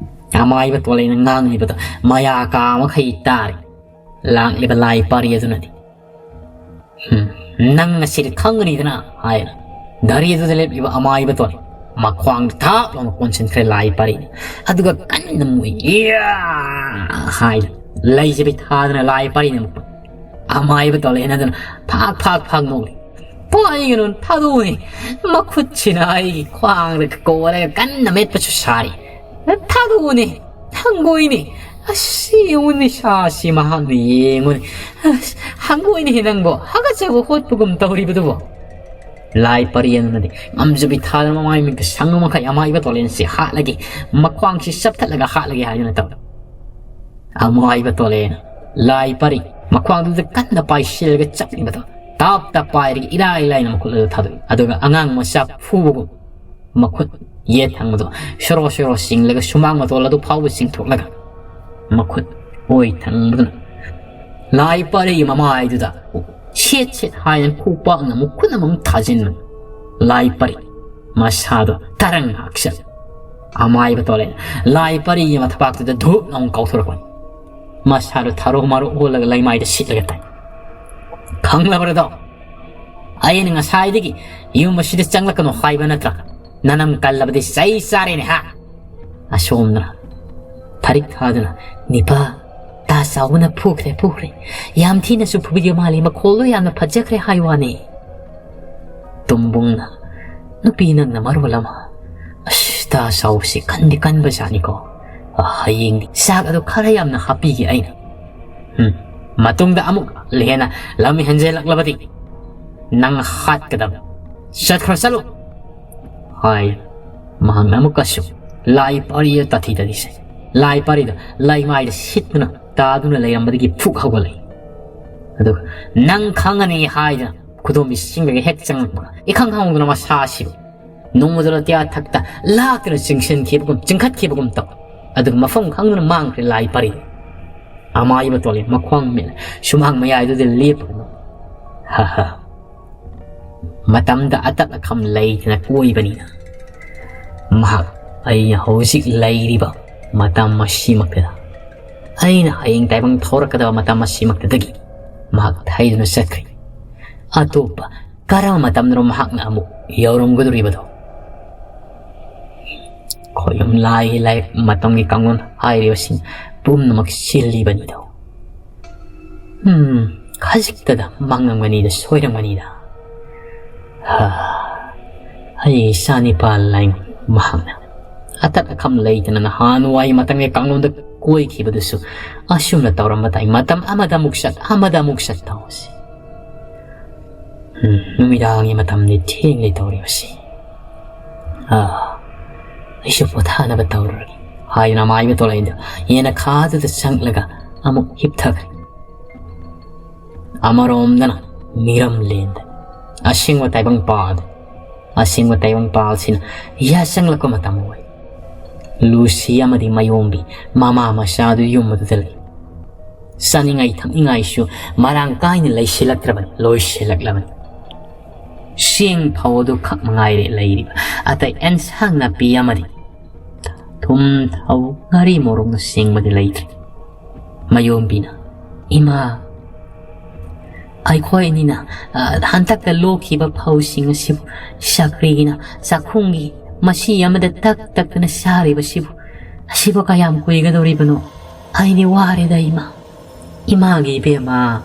ꯑꯃꯥꯏꯕ ꯇꯣꯂꯦꯟꯅ ꯉꯥꯡꯂꯤꯕꯗ ꯃꯌꯥ ꯀꯥ ꯃꯈꯩ ꯇꯥꯔꯤ꯫ ꯂꯥꯛꯂꯤꯕ ꯂꯥꯏ ꯄꯥꯔꯤ ꯑꯗꯨꯅꯗꯤ, "ꯍꯨꯝ, ꯅꯪ ꯑꯁꯤꯗꯤ ꯈꯪꯒꯅꯤꯗꯅ" ꯍꯥꯏꯅ ꯘꯔꯤ ꯑꯗꯨꯗ ꯂꯦꯞꯂꯤꯕ ꯑꯃꯥꯏꯕ ꯇꯣꯂꯦꯟ ꯃꯈ꯭ꯋꯥꯡꯗ ꯊꯥꯞ ꯂꯥꯎꯅ ꯀꯣꯟꯁꯤꯟꯈ꯭ꯔꯦ ꯂꯥꯏ ꯄꯥꯔꯤꯅ꯫ ꯑꯗꯨꯒ ꯀꯟꯅ ꯃꯨꯏ꯫ "ꯏꯌꯥ!" ꯍꯥꯏꯅ ꯂꯩꯁꯦ ꯄꯤꯊꯥꯗꯅ ꯂꯥꯏ ꯄꯥꯔꯤꯅ ꯑꯃꯨꯛ ꯑꯃꯥꯏꯕ ꯇꯣꯂꯦꯟ ꯑꯗꯨꯅ ꯐꯥꯛ ꯐꯥꯛ ꯐꯥꯛ ꯅꯣꯛꯂꯤ꯫ "ꯄꯥꯏꯒꯅꯨ, ꯊꯥꯗꯣꯛꯎꯅꯦ꯫ ꯃꯈꯨꯠꯁꯤꯅ ꯑꯩꯒꯤ ꯈ꯭ꯋꯥꯡꯗ ꯀꯣꯜꯂꯒ ꯀꯟꯅ ꯃꯦꯠꯄꯁꯨ ꯁꯥꯔꯤ꯫ ꯊꯥꯗꯣꯛꯎꯅꯦ, ꯍꯪꯒꯣꯏꯅꯦ꯫ ꯑꯁꯤ ꯌꯦꯡꯉꯨꯅꯦ, ꯁꯥꯁꯤ ꯃꯍꯥꯛꯅ ꯌꯦꯡꯉꯨꯅꯦ꯫ ꯑꯁ, ꯍꯪꯒꯣꯏꯅꯦꯍꯦ ꯅꯪꯕꯣ, ꯍꯥꯒꯠꯆꯕ ꯍꯣꯠꯄꯒꯨꯝ ꯇꯧꯔꯤꯕꯗꯨꯕꯣ?" ꯂꯥꯏ ꯄꯔꯦꯡꯅꯗꯤ ꯉꯝꯖꯕꯤ ꯊꯥꯗꯅ ꯃꯃꯥꯏ ꯃꯤꯠꯇ ꯁꯪ ꯃꯈꯩ ꯑꯃꯥꯏꯕ ꯇꯣꯂꯦꯟꯁꯤ ꯍꯥꯠꯂꯒꯦ, ꯃꯈ꯭ꯋꯥꯡꯁꯤ ꯆꯞꯊꯠꯂꯒ ꯍꯥꯠꯂꯒꯦ ꯍꯥꯏꯗꯨꯅ ꯇꯧꯏ꯫ ꯑꯃꯥꯏꯕ ꯇꯣꯂꯦꯟ ꯂꯥꯏ ꯄꯔꯤ ꯃꯈ꯭ꯋꯥꯡꯗꯨꯗ ꯀꯟꯅ ꯄꯥꯏꯁꯤꯜꯂꯒ ꯆꯞꯂꯤꯕꯗꯣ ꯇꯥꯞ ꯇꯥꯞ ꯄꯥꯏꯔꯒ ꯏꯔꯥꯏ ꯂꯥꯏꯅ ꯃꯈꯨꯠ ꯑꯗꯨ ꯊꯥꯗꯣꯛꯏ꯫ ꯑꯗꯨꯒ ꯑꯉꯥꯡ ꯃꯆꯥ ꯐꯨꯕꯒꯨꯝ ꯃꯈꯨꯠ ꯌꯦꯠ ꯊꯪꯕꯗꯣ ꯁꯣꯔꯣ ꯁꯣꯔꯣ ꯆꯤꯡꯂꯒ ꯁꯨꯃꯥꯡ ꯃꯇꯣꯜ ꯑꯗꯨ ꯐꯥꯎꯕ ꯆꯤꯡꯊꯣꯛꯂꯒ ꯃꯈꯨꯠ ꯑꯣꯏ ꯊꯪꯕꯗꯨꯅ ꯂꯥꯏ ꯄꯔꯤꯒꯤ ꯃꯃꯥꯏꯗꯨꯗ ꯁꯦꯠ ꯁꯦꯠ ꯍꯥꯏꯅ ꯈꯨꯄꯥꯛꯅ ꯑꯃꯨꯛ ꯈꯨꯠ ꯑꯃꯃꯨꯛ ꯊꯥꯖꯤꯟꯕꯅꯤ꯫ ꯂꯥꯏ ꯄꯔꯤ ꯃꯁꯥꯗꯣ ꯇꯔꯪ ꯉꯥꯛꯆ ꯑꯃꯥꯏꯕ ꯇꯣꯂꯦꯟ ꯂꯥꯏ ꯄꯔꯤꯒꯤ ꯃꯊꯕꯥꯛꯇꯨꯗ ꯙꯨꯞ ꯂꯥꯎꯅ ꯀꯥꯎꯊꯣꯔꯛꯄꯅꯤ꯫ ꯃꯁꯥꯗꯣ ꯊꯥꯔꯣ ꯃꯥꯔꯣ ꯑꯣꯜꯂꯒ ꯂꯩꯃꯥꯏꯗ ꯁꯤꯠꯂꯒ ꯇꯥꯏ꯫ "ꯈꯪꯂꯕ꯭ꯔꯗꯣ? ꯑꯩꯅ ꯉꯁꯥꯏꯗꯒꯤ ꯌꯨꯝ ꯑꯁꯤꯗ ꯆꯪꯂꯛꯀꯅꯨ ꯍꯥꯏꯕ ꯅꯠꯇ꯭ꯔꯥ? ꯅꯅꯝ ꯀꯜꯂꯕꯗꯤ ꯆꯩ ꯆꯥꯔꯦꯅꯦ ꯍꯥ?" ꯑꯁꯣꯝꯗꯅ ꯐꯔꯤꯛ ꯊꯥꯗꯨꯅ, "ꯅꯤꯄꯥ, ꯇꯥ ꯆꯥꯎꯕꯅ ꯐꯨꯈ꯭ꯔꯦ, ꯐꯨꯈ꯭ꯔꯦ꯫ ꯌꯥꯝ ꯊꯤꯅꯁꯨ ꯐꯨꯕꯤꯗꯦ ꯃꯥꯜꯂꯦ, ꯃꯈꯣꯜꯗꯣ ꯌꯥꯝꯅ ꯐꯖꯈ꯭ꯔꯦ ꯍꯥꯏ ꯋꯥꯅꯤ꯫" ꯇꯨꯝꯕꯨꯡꯅ, "ꯅꯨꯄꯤ ꯅꯪꯅ ꯃꯔꯣꯜ ꯑꯃ꯫ ꯑꯁ, ꯇꯥ ꯆꯥꯎꯕꯁꯤ ꯀꯟꯗꯤ ꯀꯟꯕ ꯖꯥꯠꯅꯤꯀꯣ꯫ ꯑ, ꯍꯌꯦꯡꯗꯤ ꯆꯥꯛ ꯑꯗꯨ ꯈꯔ ꯌꯥꯝꯅ ꯍꯥꯞꯄꯤꯒꯦ ꯑꯩꯅ꯫ ꯎꯝ, ꯃꯇꯨꯡꯗ ꯑꯃꯨꯛ ꯍꯦꯟꯅ ꯂꯝ ꯍꯦꯟꯖꯜꯂꯛꯂꯕꯗꯤ ꯅꯪ ꯍꯥꯠꯀꯗꯕ꯫ ꯆꯠꯈ꯭ꯔꯣ, ꯆꯠꯂꯣ꯫" ꯍꯥꯏ꯫ ꯃꯍꯥꯛꯅ ꯑꯃꯨꯛꯀꯁꯨ ꯂꯥꯏ ꯄꯥꯔꯤ ꯇꯥꯊꯤ ꯇꯥꯊꯤ ꯁꯦ꯫ ꯂꯥꯏ ꯄꯥꯔꯤꯗ ꯂꯩꯃꯥꯏꯗ ꯁꯤꯠꯇꯨꯅ ꯇꯥꯗꯨꯅ ꯂꯩꯔꯝꯕꯗꯒꯤ ꯐꯨꯛ ꯍꯧꯒꯠꯂꯛꯏ꯫ ꯑꯗꯨꯒ "ꯅꯪ ꯈꯪꯒꯅꯤ" ꯍꯥꯏꯗꯨꯅ ꯈꯨꯗꯣꯝꯕꯤ ꯆꯤꯡꯗꯒꯤ ꯍꯦꯛ ꯆꯪꯂꯛꯄꯒ, ꯏꯈꯪ ꯈꯪꯍꯧꯗꯅ ꯃꯁꯥ ꯑꯁꯤꯕꯨ ꯅꯣꯡꯃꯗꯣ ꯑꯇꯤꯌꯥ ꯊꯛꯇ ꯂꯥꯛꯇꯨꯅ ꯆꯤꯡꯁꯤꯟꯈꯤꯕꯒꯨꯝ, ꯆꯤꯡꯈꯠꯈꯤꯕꯒꯨꯝ ꯇꯧ꯫ ꯑꯗꯨꯒ ꯃꯐꯝ ꯈꯪꯗꯅ ꯃꯥꯡꯈ꯭ꯔꯦ ꯂꯥꯏ ꯄꯔꯤ꯫ ꯑꯃꯥꯏꯕ ꯇꯣꯜꯂꯤ ꯃꯈ꯭ꯋꯥꯡ ꯃꯦꯠꯂ ꯁꯨꯃꯥꯡ ꯃꯌꯥꯏꯗꯨꯗ ꯂꯦꯞꯄꯒ ꯅꯣꯛꯏ꯫ "ꯍ ꯍ꯫ ꯃꯇꯝꯗ ꯑꯇꯠ ꯑꯈꯝ ꯂꯩꯇꯅ ꯀꯣꯏꯕꯅꯤꯅ ꯃꯍꯥꯛ ꯑꯩꯅ ꯍꯧꯖꯤꯛ ꯂꯩꯔꯤꯕ ꯃꯇꯝ ꯑꯁꯤꯃꯛꯇꯗ, ꯑꯩꯅ ꯍꯌꯦꯡ ꯇꯥꯏꯕꯪ ꯊꯧꯔꯛꯀꯗꯕ ꯃꯇꯝ ꯑꯁꯤꯃꯛꯇꯗꯒꯤ ꯃꯍꯥꯛ ꯊꯩꯗꯨꯅ ꯆꯠꯈ꯭ꯔꯦ꯫ ꯑꯇꯣꯞꯄ ꯀꯔꯝꯕ ꯃꯇꯝꯗꯅꯣ ꯃꯍꯥꯛꯅ ꯑꯃꯨꯛ ꯌꯧꯔꯝꯒꯗꯧꯔꯤꯕꯗꯣ?" ꯈꯣꯏꯔꯝ ꯂꯥꯏꯒꯤ ꯂꯥꯏꯔꯤꯛ ꯃꯇꯝꯒꯤ ꯀꯥꯡꯂꯣꯟ ꯍꯥꯏꯔꯤꯕꯁꯤꯡ ꯄꯨꯝꯅꯃꯛ ꯆꯦꯜꯂꯤꯕꯅꯤꯗꯣ꯫ ꯎꯝ, ꯈꯖꯤꯛꯇꯗ ꯃꯥꯡꯂꯝꯒꯅꯤꯗ, ꯁꯣꯏꯔꯝꯒꯅꯤꯗ꯫ ꯍꯥ, ꯑꯩꯒꯤ ꯏꯆꯥ ꯅꯤꯄꯥ ꯂꯥꯏꯉꯝ ꯃꯍꯥꯛꯅ ꯑꯇꯠ ꯑꯈꯝ ꯂꯩꯇꯅ ꯅꯍꯥꯟꯋꯥꯏ ꯃꯇꯝꯒꯤ ꯀꯥꯡꯂꯣꯟꯗ ꯀꯣꯏꯈꯤꯕꯗꯨꯁꯨ ꯑꯁꯨꯝꯅ ꯇꯧꯔꯝꯕ ꯇꯥꯏ꯫ ꯃꯇꯝ ꯑꯃꯗ ꯑꯃꯨꯛ ꯆꯠ, ꯑꯃꯗ ꯑꯃꯨꯛ ꯆꯠ ꯇꯧꯁꯤ꯫ ꯎꯝ, ꯅꯨꯃꯤꯗꯥꯡꯒꯤ ꯃꯇꯝꯗꯤ ꯊꯦꯡꯂꯦ ꯇꯧꯔꯤꯕꯁꯤ꯫ ꯑꯥ, ꯑꯩꯁꯨ ꯄꯣꯊꯥꯅꯕ ꯇꯧꯔꯨꯔꯒꯦ ꯍꯥꯏꯗꯨꯅ ꯑꯃꯥꯏꯕ ꯇꯣꯂꯩꯗ ꯌꯦꯅꯈꯥꯗꯨꯗ ꯆꯪꯂꯒ ꯑꯃꯨꯛ ꯍꯤꯞꯊꯈ꯭ꯔꯦ꯫ ꯑꯃꯔꯣꯝꯗꯅ ꯃꯤꯔꯝꯂꯦꯟꯗ ꯑꯁꯦꯡꯕ ꯇꯥꯏꯕꯪꯄꯥꯜꯗ, ꯑꯁꯦꯡꯕ ꯇꯥꯏꯕꯪꯄꯥꯜꯁꯤꯅ ꯌꯥꯆꯪꯂꯛꯄ ꯃꯇꯝ ꯑꯣꯏ꯫ ꯂꯨꯁꯤ ꯑꯃꯗꯤ ꯃꯌꯣꯝꯕꯤ ꯃꯃꯥ ꯃꯆꯥꯗꯨ ꯌꯨꯝ ꯑꯗꯨꯗ ꯂꯩ꯫ ꯆꯥꯅꯤꯡꯉꯥꯏ ꯊꯛꯅꯤꯡꯉꯥꯏꯁꯨ ꯃꯔꯥꯡ ꯀꯥꯏꯅ ꯂꯩꯁꯤꯜꯂꯛꯇ꯭ꯔꯕꯅꯤ, ꯂꯣꯏꯁꯤꯜꯂꯛꯂꯕꯅꯤ꯫ ꯆꯦꯡ ꯐꯧ ꯑꯗꯨ ꯈꯛ ꯃꯉꯥꯏꯔꯦ ꯂꯩꯔꯤꯕ꯫ ꯑꯇꯩ ꯑꯦꯟꯁꯥꯡ ꯅꯥꯄꯤ ꯑꯃꯗꯤ ꯊꯨꯝ, ꯊꯥꯎ, ꯉꯥꯔꯤ, ꯃꯣꯔꯣꯛꯅꯆꯤꯡꯕꯗꯤ ꯂꯩꯇ꯭ꯔꯦ꯫ ꯃꯌꯣꯝꯕꯤꯅ, "ꯏꯃꯥ, ꯑꯩꯈꯣꯏ ꯑꯅꯤꯅ, ꯑ, ꯍꯟꯗꯛꯇ ꯂꯣꯛꯈꯤꯕ ꯐꯧꯁꯤꯡ ꯑꯁꯤꯕꯨ ꯆꯥꯀ꯭ꯔꯤꯒꯤꯅ ꯆꯥꯛꯈꯨꯝꯒꯤ ꯃꯁꯤ ꯑꯃꯗ ꯇꯛ ꯇꯛꯇꯅ ꯆꯥꯔꯤꯕꯁꯤꯕꯨ, ꯑꯁꯤꯕꯨ ꯀꯌꯥꯝ ꯀꯨꯏꯒꯗꯧꯔꯤꯕꯅꯣ? ꯑꯩꯗꯤ ꯋꯥꯔꯦꯗ, ꯏꯃꯥ꯫ ꯏꯃꯥꯒꯤ ꯏꯕꯦꯝꯃ,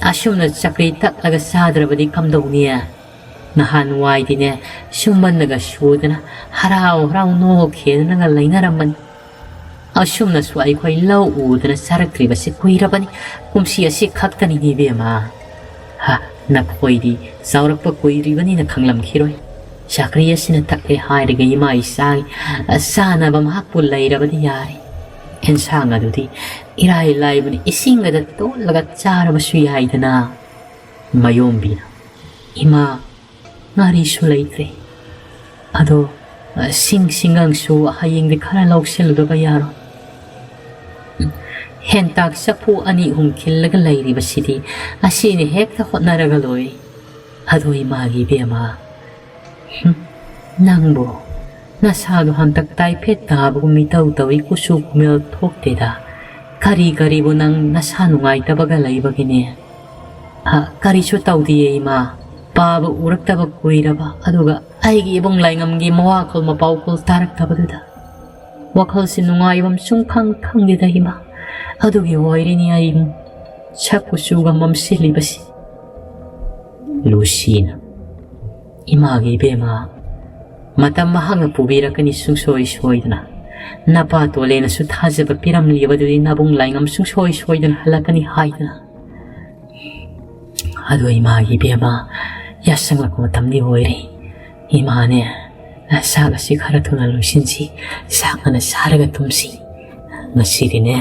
ꯑꯁꯨꯝꯅ ꯆꯥꯀ꯭ꯔꯤ ꯇꯛꯂꯒ ꯆꯥꯗ꯭ꯔꯕꯗꯤ ꯀꯝꯗꯧꯅꯤ? ꯅꯍꯥꯟꯋꯥꯏꯗꯤꯅꯦ, ꯁꯨꯝꯕꯟꯅꯒ ꯁꯨꯗꯅ ꯍꯔꯥꯎ ꯍꯔꯥꯎ ꯅꯣꯛꯈꯦꯗꯅꯒ ꯂꯩꯅꯔꯝꯕꯅꯤ꯫ ꯑꯁꯨꯝꯅꯁꯨ ꯑꯩꯈꯣꯏ ꯂꯧ ꯎꯗꯅ ꯆꯥꯔꯛꯇ꯭ꯔꯤꯕꯁꯤ ꯀꯨꯏꯔꯕꯅꯤ꯫ ꯀꯨꯝꯁꯤ ꯑꯁꯤ ꯈꯛꯇꯅꯤꯅꯦ ꯏꯕꯦꯝꯃ꯫ ꯍꯥ, ꯅꯈꯣꯏꯗꯤ ꯆꯥꯎꯔꯛꯄ ꯀꯨꯏꯗ꯭ꯔꯤꯕꯅꯤꯅ ꯈꯪꯂꯝꯈꯤꯔꯣꯏ꯫ ꯆꯥꯀ꯭ꯔꯤ ꯑꯁꯤꯅ ꯊꯛꯂꯦ ꯍꯥꯏꯔꯒ ꯏꯃꯥ ꯏꯆꯥꯒꯤ ꯆꯥꯅꯕ ꯃꯍꯥꯛꯄꯨ ꯂꯩꯔꯕꯗꯤ ꯌꯥꯔꯦ꯫ ꯑꯦꯟꯁꯥꯡ ꯑꯗꯨꯗꯤ ꯏꯔꯥꯏ ꯂꯥꯏꯕꯅꯤ, ꯏꯁꯤꯡ ꯑꯗ ꯇꯣꯠꯂꯒ ꯆꯥꯔꯕꯁꯨ ꯌꯥꯏꯗꯅ꯫ ꯃꯌꯣꯝꯕꯤꯅ, "ꯏꯃꯥ, ꯉꯥꯔꯤꯁꯨ ꯂꯩꯇ꯭ꯔꯦ꯫ ꯑꯗꯣ, ꯑ, ꯁꯤꯡ ꯁꯤꯡꯒꯪꯁꯨ ꯍꯌꯦꯡꯗꯤ ꯈꯔ ꯂꯧꯁꯤꯜꯂꯨꯗꯕ ꯌꯥꯔꯣꯏ꯫ ꯍꯦꯟꯇꯥꯛ ꯆꯐꯨ ꯑꯅꯤ ꯑꯍꯨꯝ ꯈꯤꯜꯂꯒ ꯂꯩꯔꯤꯕꯁꯤꯗꯤ ꯑꯁꯤꯅ ꯍꯦꯛꯇ ꯍꯣꯠꯅꯔꯒ ꯂꯣꯏꯔꯦ꯫ ꯑꯗꯣ ꯏꯃꯥꯒꯤ ꯏꯕꯦꯝꯃ, ꯍꯨꯝ, ꯅꯪꯕꯨ ꯅꯁꯥꯗꯣ ꯍꯟꯇꯛ ꯇꯥꯏꯐꯦꯠ ꯇꯥꯕꯒꯨꯝ ꯃꯤꯇꯧ ꯇꯧꯏ, ꯀꯨꯆꯨ ꯀꯨꯃꯦꯜ ꯊꯣꯛꯇꯦꯗ꯫ ꯀꯔꯤ ꯀꯔꯤꯕꯨ ꯅꯪ ꯅꯁꯥ ꯅꯨꯡꯉꯥꯏꯇꯕꯒ ꯂꯩꯕꯒꯤꯅꯦ?" "ꯑ, ꯀꯔꯤꯁꯨ ꯇꯧꯗꯤꯌꯦ ꯏꯃꯥ꯫ ꯄꯥꯕ ꯎꯔꯛꯇꯕ ꯀꯨꯏꯔꯕ, ꯑꯗꯨꯒ ꯑꯩꯒꯤ ꯏꯕꯨꯡ ꯂꯥꯏꯉꯝꯒꯤ ꯃꯋꯥꯈꯣꯜ ꯃꯄꯥꯎꯈꯣꯜ ꯇꯥꯔꯛꯇꯕꯗꯨꯗ ꯋꯥꯈꯜꯁꯤ ꯅꯨꯡꯉꯥꯏꯕꯝ ꯁꯨꯡꯈꯪ ꯈꯪꯗꯦꯗ ꯏꯃꯥ꯫ ꯑꯗꯨꯒꯤ ꯑꯣꯏꯔꯤꯅꯤ ꯑꯩ ꯁꯛ ꯀꯨꯆꯨꯒ ꯃꯝꯁꯤꯜꯂꯤꯕꯁꯤ꯫" ꯂꯨꯁꯤꯅ, "ꯏꯃꯥꯒꯤ ꯏꯕꯦꯝꯃ, ꯃꯇꯝ ꯃꯍꯥꯛꯅ ꯄꯨꯕꯤꯔꯛꯀꯅꯤ ꯁꯨꯡꯁꯣꯏ ꯁꯣꯏꯗꯅ꯫ ꯅꯄꯥ ꯇꯣꯂꯦꯅꯁꯨ ꯊꯥꯖꯕ ꯄꯤꯔꯝꯂꯤꯕꯗꯨꯗꯤ ꯅꯕꯨꯡ ꯂꯥꯏꯉꯝ ꯁꯨꯡꯁꯣꯏ ꯁꯣꯏꯗꯅ ꯍꯜꯂꯛꯀꯅꯤ ꯍꯥꯏꯗꯅ꯫ ꯑꯗꯣ ꯏꯃꯥꯒꯤ ꯏꯕꯦꯝꯃ, ꯌꯥꯁꯪꯂꯛꯄ ꯃꯇꯝꯗꯤ ꯑꯣꯏꯔꯦ꯫ ꯏꯃꯥꯅꯦ, ꯆꯥꯛ ꯑꯁꯤ ꯈꯔ ꯊꯨꯅ ꯂꯣꯏꯁꯤꯟꯁꯤ, ꯆꯥꯛ ꯉꯟꯅ ꯆꯥꯔꯒ ꯇꯨꯝꯁꯤ꯫ ꯉꯁꯤꯗꯤꯅꯦ,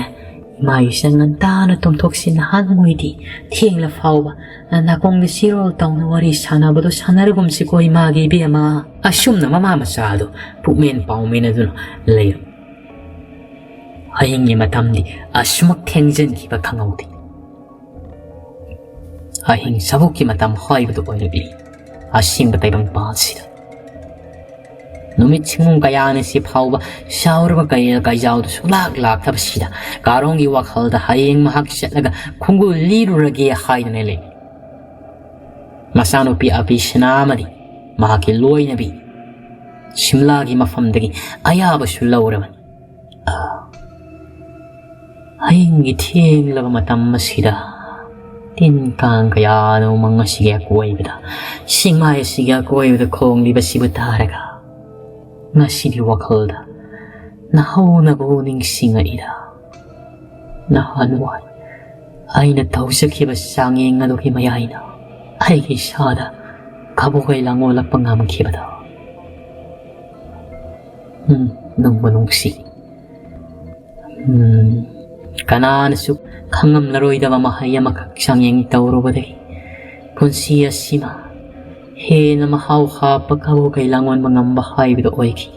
ꯏꯃꯥꯒꯤ ꯆꯪ ꯉꯟꯇꯥꯅ ꯇꯨꯝꯊꯣꯛꯁꯤ, ꯅꯍꯥꯟ ꯃꯣꯏꯗꯤ ꯊꯦꯡꯂ ꯐꯥꯎꯕ ꯅꯥꯀꯣꯡꯗ ꯆꯤꯔꯣꯜ ꯇꯧꯅ ꯋꯥꯔꯤ ꯁꯥꯟꯅꯕꯗꯣ ꯁꯥꯟꯅꯔꯒꯨꯝꯁꯤꯀꯣ ꯏꯃꯥꯒꯤ ꯏꯕꯦꯝꯃ꯫" ꯑꯁꯨꯝꯅ ꯃꯃꯥ ꯃꯆꯥ ꯑꯗꯨ ꯄꯨꯛꯃꯦꯟ ꯄꯥꯎꯃꯦꯟ ꯑꯗꯨꯅ ꯂꯩꯔꯝ꯫ ꯑꯍꯤꯡꯒꯤ ꯃꯇꯝꯗꯤ ꯑꯁꯨꯃꯛ ꯊꯦꯡꯖꯤꯟꯈꯤꯕ ꯈꯪꯍꯧꯗꯦ꯫ ꯑꯍꯤꯡ ꯆꯕꯣꯛꯀꯤ ꯃꯇꯝ ꯍꯥꯏꯕꯗꯨ ꯑꯣꯏꯔꯛꯂꯤ꯫ ꯑꯁꯦꯡꯕ ꯇꯥꯏꯕꯪꯄꯥꯟꯁꯤꯗ ꯅꯨꯃꯤꯠ ꯁꯤꯡꯃꯨꯡ ꯀꯌꯥꯅꯤ ꯁꯤ ꯐꯥꯎꯕ ꯁꯥꯎꯔꯕ ꯀꯩꯔꯦꯜ ꯀꯩꯖꯥꯎꯗꯨ ꯁꯨꯡꯂꯥꯛ ꯂꯥꯛꯇꯕꯁꯤꯗ ꯀꯥꯔꯣꯡꯒꯤ ꯋꯥꯈꯜꯗ ꯍꯌꯦꯡ ꯃꯍꯥꯛ ꯆꯠꯂꯒ ꯈꯣꯡꯒꯨꯜ ꯂꯤꯔꯨꯔꯒꯦ ꯍꯥꯏꯗꯨꯅ ꯂꯩ꯫ ꯃꯆꯥꯅꯨꯄꯤ ꯑꯕꯤꯁꯅꯥ ꯑꯃꯗꯤ ꯃꯍꯥꯛꯀꯤ ꯂꯣꯏꯅꯕꯤ ꯁꯤꯝꯂꯥꯒꯤ ꯃꯐꯝꯗꯒꯤ ꯑꯌꯥꯕꯁꯨ ꯂꯧꯔꯕꯅꯤ꯫ ꯍꯌꯦꯡꯒꯤ ꯊꯦꯡꯂꯕ ꯃꯇꯝ ꯑꯁꯤꯗ ꯇꯤꯟ ꯀꯥꯡ ꯀꯌꯥꯅ ꯎꯃꯪ ꯑꯁꯤꯒꯤ ꯑꯀꯣꯏꯕꯗ, ꯁꯤꯡꯃꯥꯏ ꯑꯁꯤꯒꯤ ꯑꯀꯣꯏꯕꯗ ꯈꯣꯡꯂꯤꯕꯁꯤꯕꯨ ꯇꯥꯔꯒ ꯉꯁꯤꯗꯤ ꯋꯥꯈꯜꯗ ꯅꯍꯧꯅꯕꯨ ꯅꯤꯡꯁꯤꯡꯉꯛꯏꯗ꯫ ꯅꯍꯥꯟꯋꯥꯏ ꯑꯩꯅ ꯇꯧꯖꯈꯤꯕ ꯆꯥꯡꯌꯦꯡ ꯑꯗꯨꯒꯤ ꯃꯌꯥꯏꯅ ꯑꯩꯒꯤ ꯏꯁꯥꯗ ꯀꯕꯣꯛ ꯀꯩ ꯂꯥꯡꯑꯣꯜꯂꯛꯄ ꯉꯝꯈꯤꯕꯗꯣ꯫ ꯎꯝ, ꯅꯨꯡꯕꯨ ꯅꯨꯡꯁꯤ꯫ ꯎꯝ, ꯀꯅꯥꯅꯁꯨ ꯈꯪꯉꯝꯂꯔꯣꯏꯗꯕ ꯃꯍꯩ ꯑꯃꯈꯛ ꯆꯥꯡꯌꯦꯡ ꯇꯧꯔꯨꯕꯗꯒꯤ ꯄꯨꯟꯁꯤ ꯑꯁꯤꯃ ꯍꯦꯟꯅ ꯃꯍꯥꯎ ꯍꯥꯞꯄ ꯀꯕꯣꯀꯩ ꯂꯥꯡꯑꯣꯟꯕ ꯉꯝꯕ ꯍꯥꯏꯕꯗꯨ ꯑꯣꯏꯈꯤ꯫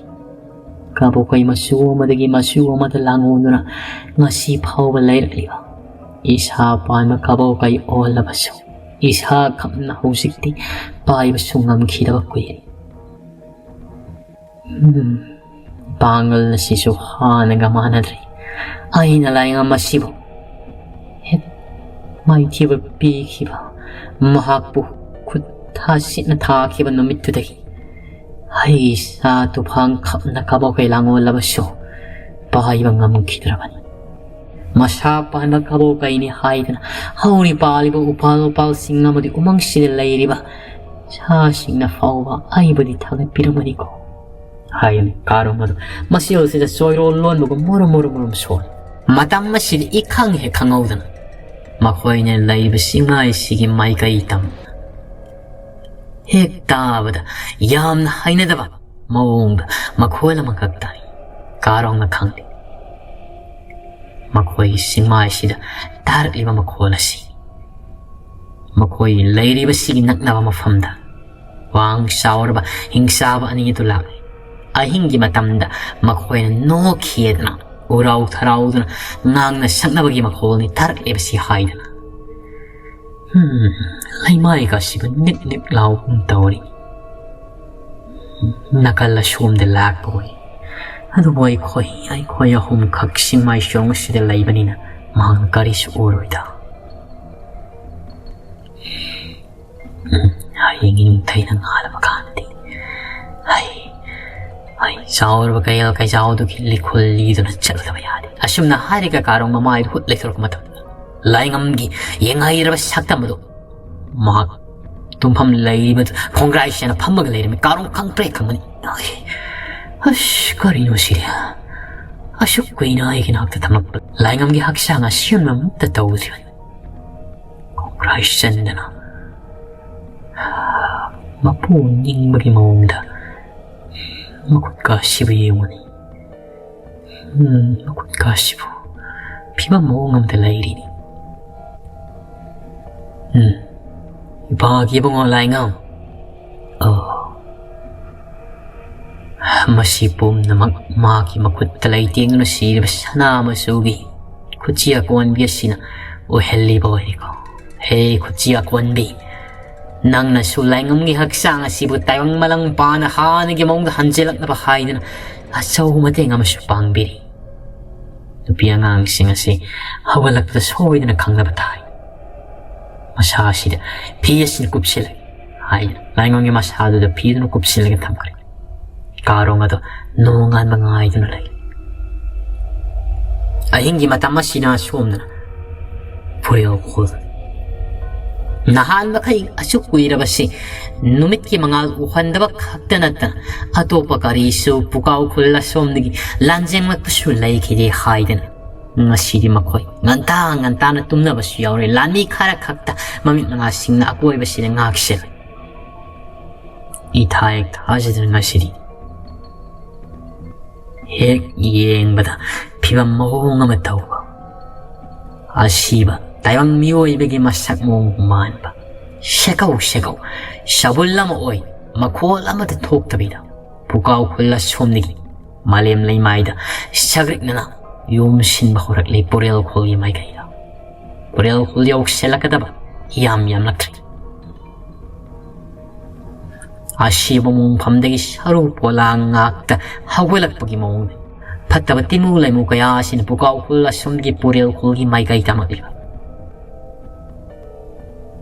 ꯀꯕꯣꯀꯩ ꯃꯆꯨ ꯑꯃꯗꯒꯤ ꯃꯆꯨ ꯑꯃꯗ ꯂꯥꯡꯑꯣꯟꯗꯨꯅ ꯉꯁꯤ ꯐꯥꯎꯕ ꯂꯩꯔꯛꯂꯤꯕ ꯏꯁꯥ ꯄꯥꯟꯕ ꯀꯕꯣꯀꯩ ꯑꯣꯜꯂꯕꯁꯨ, ꯏꯁꯥ ꯈꯛꯅ ꯍꯧꯖꯤꯛꯇꯤ ꯄꯥꯏꯕꯁꯨ ꯉꯝꯈꯤꯗꯕ ꯀꯨꯏꯔꯦ꯫ ꯎꯝ, ꯄꯥꯡꯒꯜ ꯑꯁꯤꯁꯨ ꯍꯥꯟꯅꯒ ꯃꯥꯟꯅꯗ꯭ꯔꯦ꯫ ꯑꯩꯅ ꯂꯥꯏꯉꯝ ꯑꯁꯤꯕꯨ ꯍꯦꯛ ꯃꯥꯏꯊꯤꯕ ꯄꯤꯈꯤꯕ, ꯃꯍꯥꯛꯄꯨ ꯈꯨꯠ ꯊꯥꯁꯤꯠꯅ ꯊꯥꯈꯤꯕ ꯅꯨꯃꯤꯠꯇꯨꯗꯒꯤ ꯑꯩ ꯏꯁꯥ ꯇꯨꯐꯥꯡ ꯈꯞꯅ ꯀꯕꯣꯀꯩ ꯂꯥꯡꯑꯣꯜꯂꯕꯁꯨ ꯄꯥꯏꯕ ꯉꯝꯈꯤꯗ꯭ꯔꯕꯅꯤ꯫ ꯃꯁꯥ ꯄꯥꯟꯕ ꯀꯕꯣꯀꯩꯅꯤ ꯍꯥꯏꯗꯅ ꯍꯧꯔꯤ ꯄꯥꯜꯂꯤꯕ ꯎꯄꯥꯜ ꯋꯥꯄꯥꯜꯁꯤꯡ ꯑꯃꯗꯤ ꯎꯃꯪꯁꯤꯗ ꯂꯩꯔꯤꯕ ꯁꯥꯁꯤꯡꯅ ꯐꯥꯎꯕ ꯑꯩꯕꯨꯗꯤ ꯊꯥꯒꯠꯄꯤꯔꯝꯒꯅꯤꯀꯣ ꯍꯥꯏꯅ ꯀꯥꯔꯣꯡ ꯑꯗꯨ ꯃꯁꯤꯜꯁꯤꯗ ꯆꯣꯏꯔꯣꯜ ꯂꯣꯟꯕꯒꯨꯝ ꯃꯨꯔꯨꯝ ꯃꯨꯔꯨꯝ ꯃꯨꯔꯨꯝ ꯁꯣꯜꯂꯤ꯫ ꯃꯇꯝ ꯑꯁꯤꯗ ꯏꯈꯪ ꯍꯦꯛ ꯈꯪꯍꯧꯗꯅ ꯃꯈꯣꯏꯅ ꯂꯩꯕ ꯆꯤꯡꯃꯥꯏꯁꯤꯒꯤ ꯃꯥꯏꯀꯩ ꯇꯝ ꯍꯦꯛ ꯇꯥꯕꯗ ꯌꯥꯝꯅ ꯍꯩꯅꯗꯕ ꯃꯑꯣꯡꯗ ꯃꯈꯣꯜ ꯑꯃꯈꯛ ꯇꯥꯏ꯫ ꯀꯥꯔꯣꯡꯅ ꯈꯪꯂꯤ, ꯃꯈꯣꯏꯒꯤ ꯆꯤꯡꯃꯥꯏꯁꯤꯗ ꯇꯥꯔꯛꯂꯤꯕ ꯃꯈꯣꯜ ꯑꯁꯤ ꯃꯈꯣꯏ ꯂꯩꯔꯤꯕꯁꯤꯒꯤ ꯅꯛꯅꯕ ꯃꯐꯝꯗ ꯋꯥꯡ ꯆꯥꯎꯔꯕ ꯍꯤꯡꯆꯥꯕ ꯑꯅꯤ ꯑꯗꯨ ꯂꯥꯛꯂꯤ꯫ ꯑꯍꯤꯡꯒꯤ ꯃꯇꯝꯗ ꯃꯈꯣꯏꯅ ꯅꯣꯛꯈꯤꯗꯅ ꯎꯔꯥꯎ ꯊꯔꯥꯎꯗꯨꯅ ꯉꯥꯡꯅ ꯁꯛꯅꯕꯒꯤ ꯃꯈꯣꯜꯅꯤ ꯇꯥꯔꯛꯂꯤꯕꯁꯤ ꯍꯥꯏꯗꯅ꯫ ꯍꯝ, ꯂꯩꯃꯥꯏꯒ ꯑꯁꯤꯕꯨ ꯅꯤꯛ ꯅꯤꯛ ꯂꯥꯎꯒꯨꯝ ꯇꯧꯔꯤ꯫ ꯅꯥꯀꯜ ꯑꯁꯣꯝꯗ ꯂꯥꯛꯄ ꯎꯏ꯫ ꯑꯗꯨꯕꯨ ꯑꯩꯈꯣꯏ, ꯑꯩꯈꯣꯏ ꯑꯍꯨꯝꯈꯛ ꯆꯤꯡꯃꯥꯏ ꯆꯣꯡ ꯑꯁꯤꯗ ꯂꯩꯕꯅꯤꯅ ꯃꯍꯥꯛꯅ ꯀꯔꯤꯁꯨ ꯎꯔꯣꯏꯗ꯫ ꯎꯝ, ꯍꯌꯦꯡ ꯅꯤꯡꯊꯩꯅ ꯉꯥꯜꯂꯕ ꯀꯥꯟꯗꯗꯤ ꯑꯩ, ꯑꯩ ꯆꯥꯎꯔꯕ ꯀꯩꯔꯦꯜ ꯀꯩꯖꯥꯎꯗꯨꯒꯤ ꯂꯤꯈꯨꯜ ꯂꯤꯗꯨꯅ ꯆꯠꯂꯨꯗꯕ ꯌꯥꯗꯦ꯫ ꯑꯁꯨꯝꯅ ꯍꯥꯏꯔꯒ ꯀꯥꯔꯣꯡ ꯃꯃꯥꯏꯗ ꯍꯨꯠ ꯂꯩꯊꯣꯔꯛꯄ ꯃꯇꯝꯗ ꯂꯥꯏꯉꯝꯒꯤ ꯌꯦꯡꯍꯩꯔꯕ ꯁꯛꯇꯝ ꯑꯗꯨ ꯃꯍꯥꯛ ꯇꯨꯝꯐꯝ ꯂꯩꯔꯤꯕ ꯈꯣꯡꯒ꯭ꯔꯥꯏ ꯁꯦꯅ ꯐꯝꯃꯒ ꯂꯩꯔꯝꯃꯤ꯫ ꯀꯥꯔꯣꯡ ꯈꯪꯄ꯭ꯔꯦꯛ ꯈꯪꯕꯅꯤ꯫ ꯑꯁ, ꯀꯔꯤꯅꯣ ꯁꯤꯗꯤ? ꯑꯁꯨꯛ ꯀꯨꯏꯅ ꯑꯩꯒꯤ ꯅꯥꯛꯇ ꯊꯝꯂꯛꯄ ꯂꯥꯏꯉꯝꯒꯤ ꯍꯛꯆꯥꯡ ꯑꯁꯤ ꯑꯃꯠꯇ ꯇꯧꯗ꯭ꯔꯤꯕꯅꯤ꯫ ꯈꯣꯡꯒ꯭ꯔꯥꯏ ꯆꯟꯗꯅ ꯃꯄꯨ ꯅꯤꯡꯕꯒꯤ ꯃꯑꯣꯡꯗ ꯃꯈꯨꯠꯀ ꯑꯁꯤꯕꯨ ꯌꯦꯡꯕꯅꯤ꯫ ꯎꯝ, ꯃꯈꯨꯠ ꯀꯥꯁꯤꯕꯨ ꯐꯤꯕꯝ ꯃꯑꯣꯡ ꯑꯃꯗ ꯂꯩꯔꯤꯅꯤ꯫ ꯎꯝ, ꯏꯄꯥꯒꯤ ꯏꯕꯨꯡꯉꯣ ꯂꯥꯏꯉꯝ꯫ ꯑꯣ꯫ ꯃꯁꯤ ꯄꯨꯝꯅꯃꯛ ꯃꯥꯒꯤ ꯃꯈꯨꯠꯇ ꯂꯩꯇꯦꯡꯗꯨꯅ ꯁꯤꯔꯤꯕ ꯁꯅꯥ ꯃꯆꯨꯒꯤ ꯈꯨꯠꯆꯤ ꯑꯀꯣꯟꯕꯤ ꯑꯁꯤꯅ ꯑꯣꯏꯍꯜꯂꯤꯕ ꯑꯣꯏꯔꯦꯀꯣ꯫ ꯍꯦ ꯈꯨꯠꯆꯤ ꯑꯀꯣꯟꯕꯤ, ꯅꯪꯅꯁꯨ ꯂꯥꯏꯉꯝꯒꯤ ꯍꯛꯆꯥꯡ ꯑꯁꯤꯕꯨ ꯇꯥꯏꯕꯪ ꯃꯂꯪ ꯄꯥꯅ ꯍꯥꯟꯅꯒꯤ ꯃꯑꯣꯡꯗ ꯍꯟꯖꯤꯜꯂꯛꯅꯕ ꯍꯥꯏꯗꯨꯅ ꯑꯆꯧꯕ ꯃꯇꯦꯡ ꯑꯃꯁꯨ ꯄꯥꯡꯕꯤꯔꯤ꯫ ꯅꯨꯄꯤ ꯑꯉꯥꯡꯁꯤꯡ ꯑꯁꯤ ꯍꯧꯒꯠꯂꯛꯄꯗ ꯁꯣꯏꯗꯅ ꯈꯪꯅꯕ ꯇꯥꯏ꯫ ꯃꯁꯥ ꯑꯁꯤꯗ ꯐꯤ ꯑꯁꯤꯅ ꯀꯨꯞꯁꯤꯜꯂꯦ ꯍꯥꯏꯗꯨꯅ ꯂꯥꯏꯉꯝꯒꯤ ꯃꯁꯥꯗꯨꯗ ꯐꯤꯗꯨꯅ ꯀꯨꯞꯁꯤꯜꯂꯒ ꯊꯝꯈ꯭ꯔꯦ꯫ ꯀꯥꯔꯣꯡ ꯑꯗꯨ ꯅꯣꯡꯉꯥꯟꯕ ꯉꯥꯏꯗꯨꯅ ꯂꯩ꯫ ꯑꯍꯤꯡꯒꯤ ꯃꯇꯝ ꯑꯁꯤꯅ ꯁꯣꯝꯗꯅ ꯐꯨꯔꯦꯜ ꯈꯨꯜ꯫ ꯅꯍꯥꯟ ꯃꯈꯩ ꯑꯁꯨꯛ ꯀꯨꯏꯔꯕꯁꯤ ꯅꯨꯃꯤꯠꯀꯤ ꯃꯉꯥꯜ ꯎꯍꯟꯗꯕ ꯈꯛꯇ ꯅꯠꯇꯅ ꯑꯇꯣꯞꯄ ꯀꯔꯤꯁꯨ ꯄꯨꯀꯥꯎ ꯈꯨꯜ ꯑꯁꯣꯝꯗꯒꯤ ꯂꯥꯟꯖꯦꯡꯂꯛꯄꯁꯨ ꯂꯩꯈꯤꯗꯦ ꯍꯥꯏꯗꯅ ꯉꯁꯤꯗꯤ ꯃꯈꯣꯏ ꯉꯟꯇꯥ ꯉꯟꯇꯥꯅ ꯇꯨꯝꯅꯕꯁꯨ ꯌꯥꯎꯔꯦ꯫ ꯂꯥꯟꯃꯤ ꯈꯔ ꯈꯛꯇ ꯃꯃꯤꯠ ꯃꯉꯥꯁꯤꯡꯅ ꯑꯀꯣꯏꯕꯁꯤꯗ ꯉꯥꯛꯁꯤꯜꯂꯦ꯫ ꯏꯊꯥ ꯍꯦꯛ ꯊꯥꯖꯗꯅ ꯉꯁꯤꯗꯤ ꯍꯦꯛ ꯌꯦꯡꯕꯗ ꯐꯤꯕꯝ ꯃꯑꯣꯡ ꯑꯃ ꯇꯧꯕ, ꯑꯁꯤꯕ ꯇꯥꯏꯕꯪ ꯃꯤꯑꯣꯏꯕꯒꯤ ꯃꯁꯛ ꯃꯑꯣꯡ ꯃꯥꯟꯕ, ꯁꯦꯀꯧ ꯁꯦꯀꯧ, ꯁꯕꯨꯜ ꯑꯃ ꯑꯣꯏ, ꯃꯈꯣꯜ ꯑꯃꯠꯇ ꯊꯣꯛꯇꯕꯤꯗ ꯄꯨꯀꯥꯎ ꯈꯨꯜ ꯑꯁꯣꯝꯗꯒꯤ ꯃꯥꯂꯦꯝ ꯂꯩꯃꯥꯏꯗ ꯁꯛꯔꯤꯛꯅꯅ ꯌꯣꯝꯁꯤꯟꯕ ꯍꯧꯔꯛꯂꯤ ꯄꯨꯔꯦꯜ ꯈꯨꯜꯒꯤ ꯃꯥꯏꯀꯩꯗ꯫ ꯄꯨꯔꯦꯜ ꯈꯨꯜ ꯌꯧꯁꯤꯜꯂꯛꯀꯗꯕ ꯌꯥꯝ ꯌꯥꯝꯂꯛꯇ꯭ꯔꯦ꯫ ꯑꯁꯤꯕ ꯃꯣꯡꯐꯝꯗꯒꯤ ꯁꯔꯨ ꯄꯣꯂꯥꯡ ꯉꯥꯛꯇ ꯍꯧꯒꯠꯂꯛꯄꯒꯤ ꯃꯑꯣꯡꯅꯤ꯫ ꯐꯠꯇꯕ ꯇꯤꯃꯨ ꯂꯩꯃꯨ ꯀꯌꯥ ꯑꯁꯤꯅ ꯄꯨꯀꯥꯎ ꯈꯨꯜ ꯑꯁꯣꯝꯒꯤ ꯄꯨꯔꯦꯜ ꯈꯨꯜꯒꯤ ꯃꯥꯏꯀꯩ ꯇꯥꯃꯛꯂꯤꯕ꯫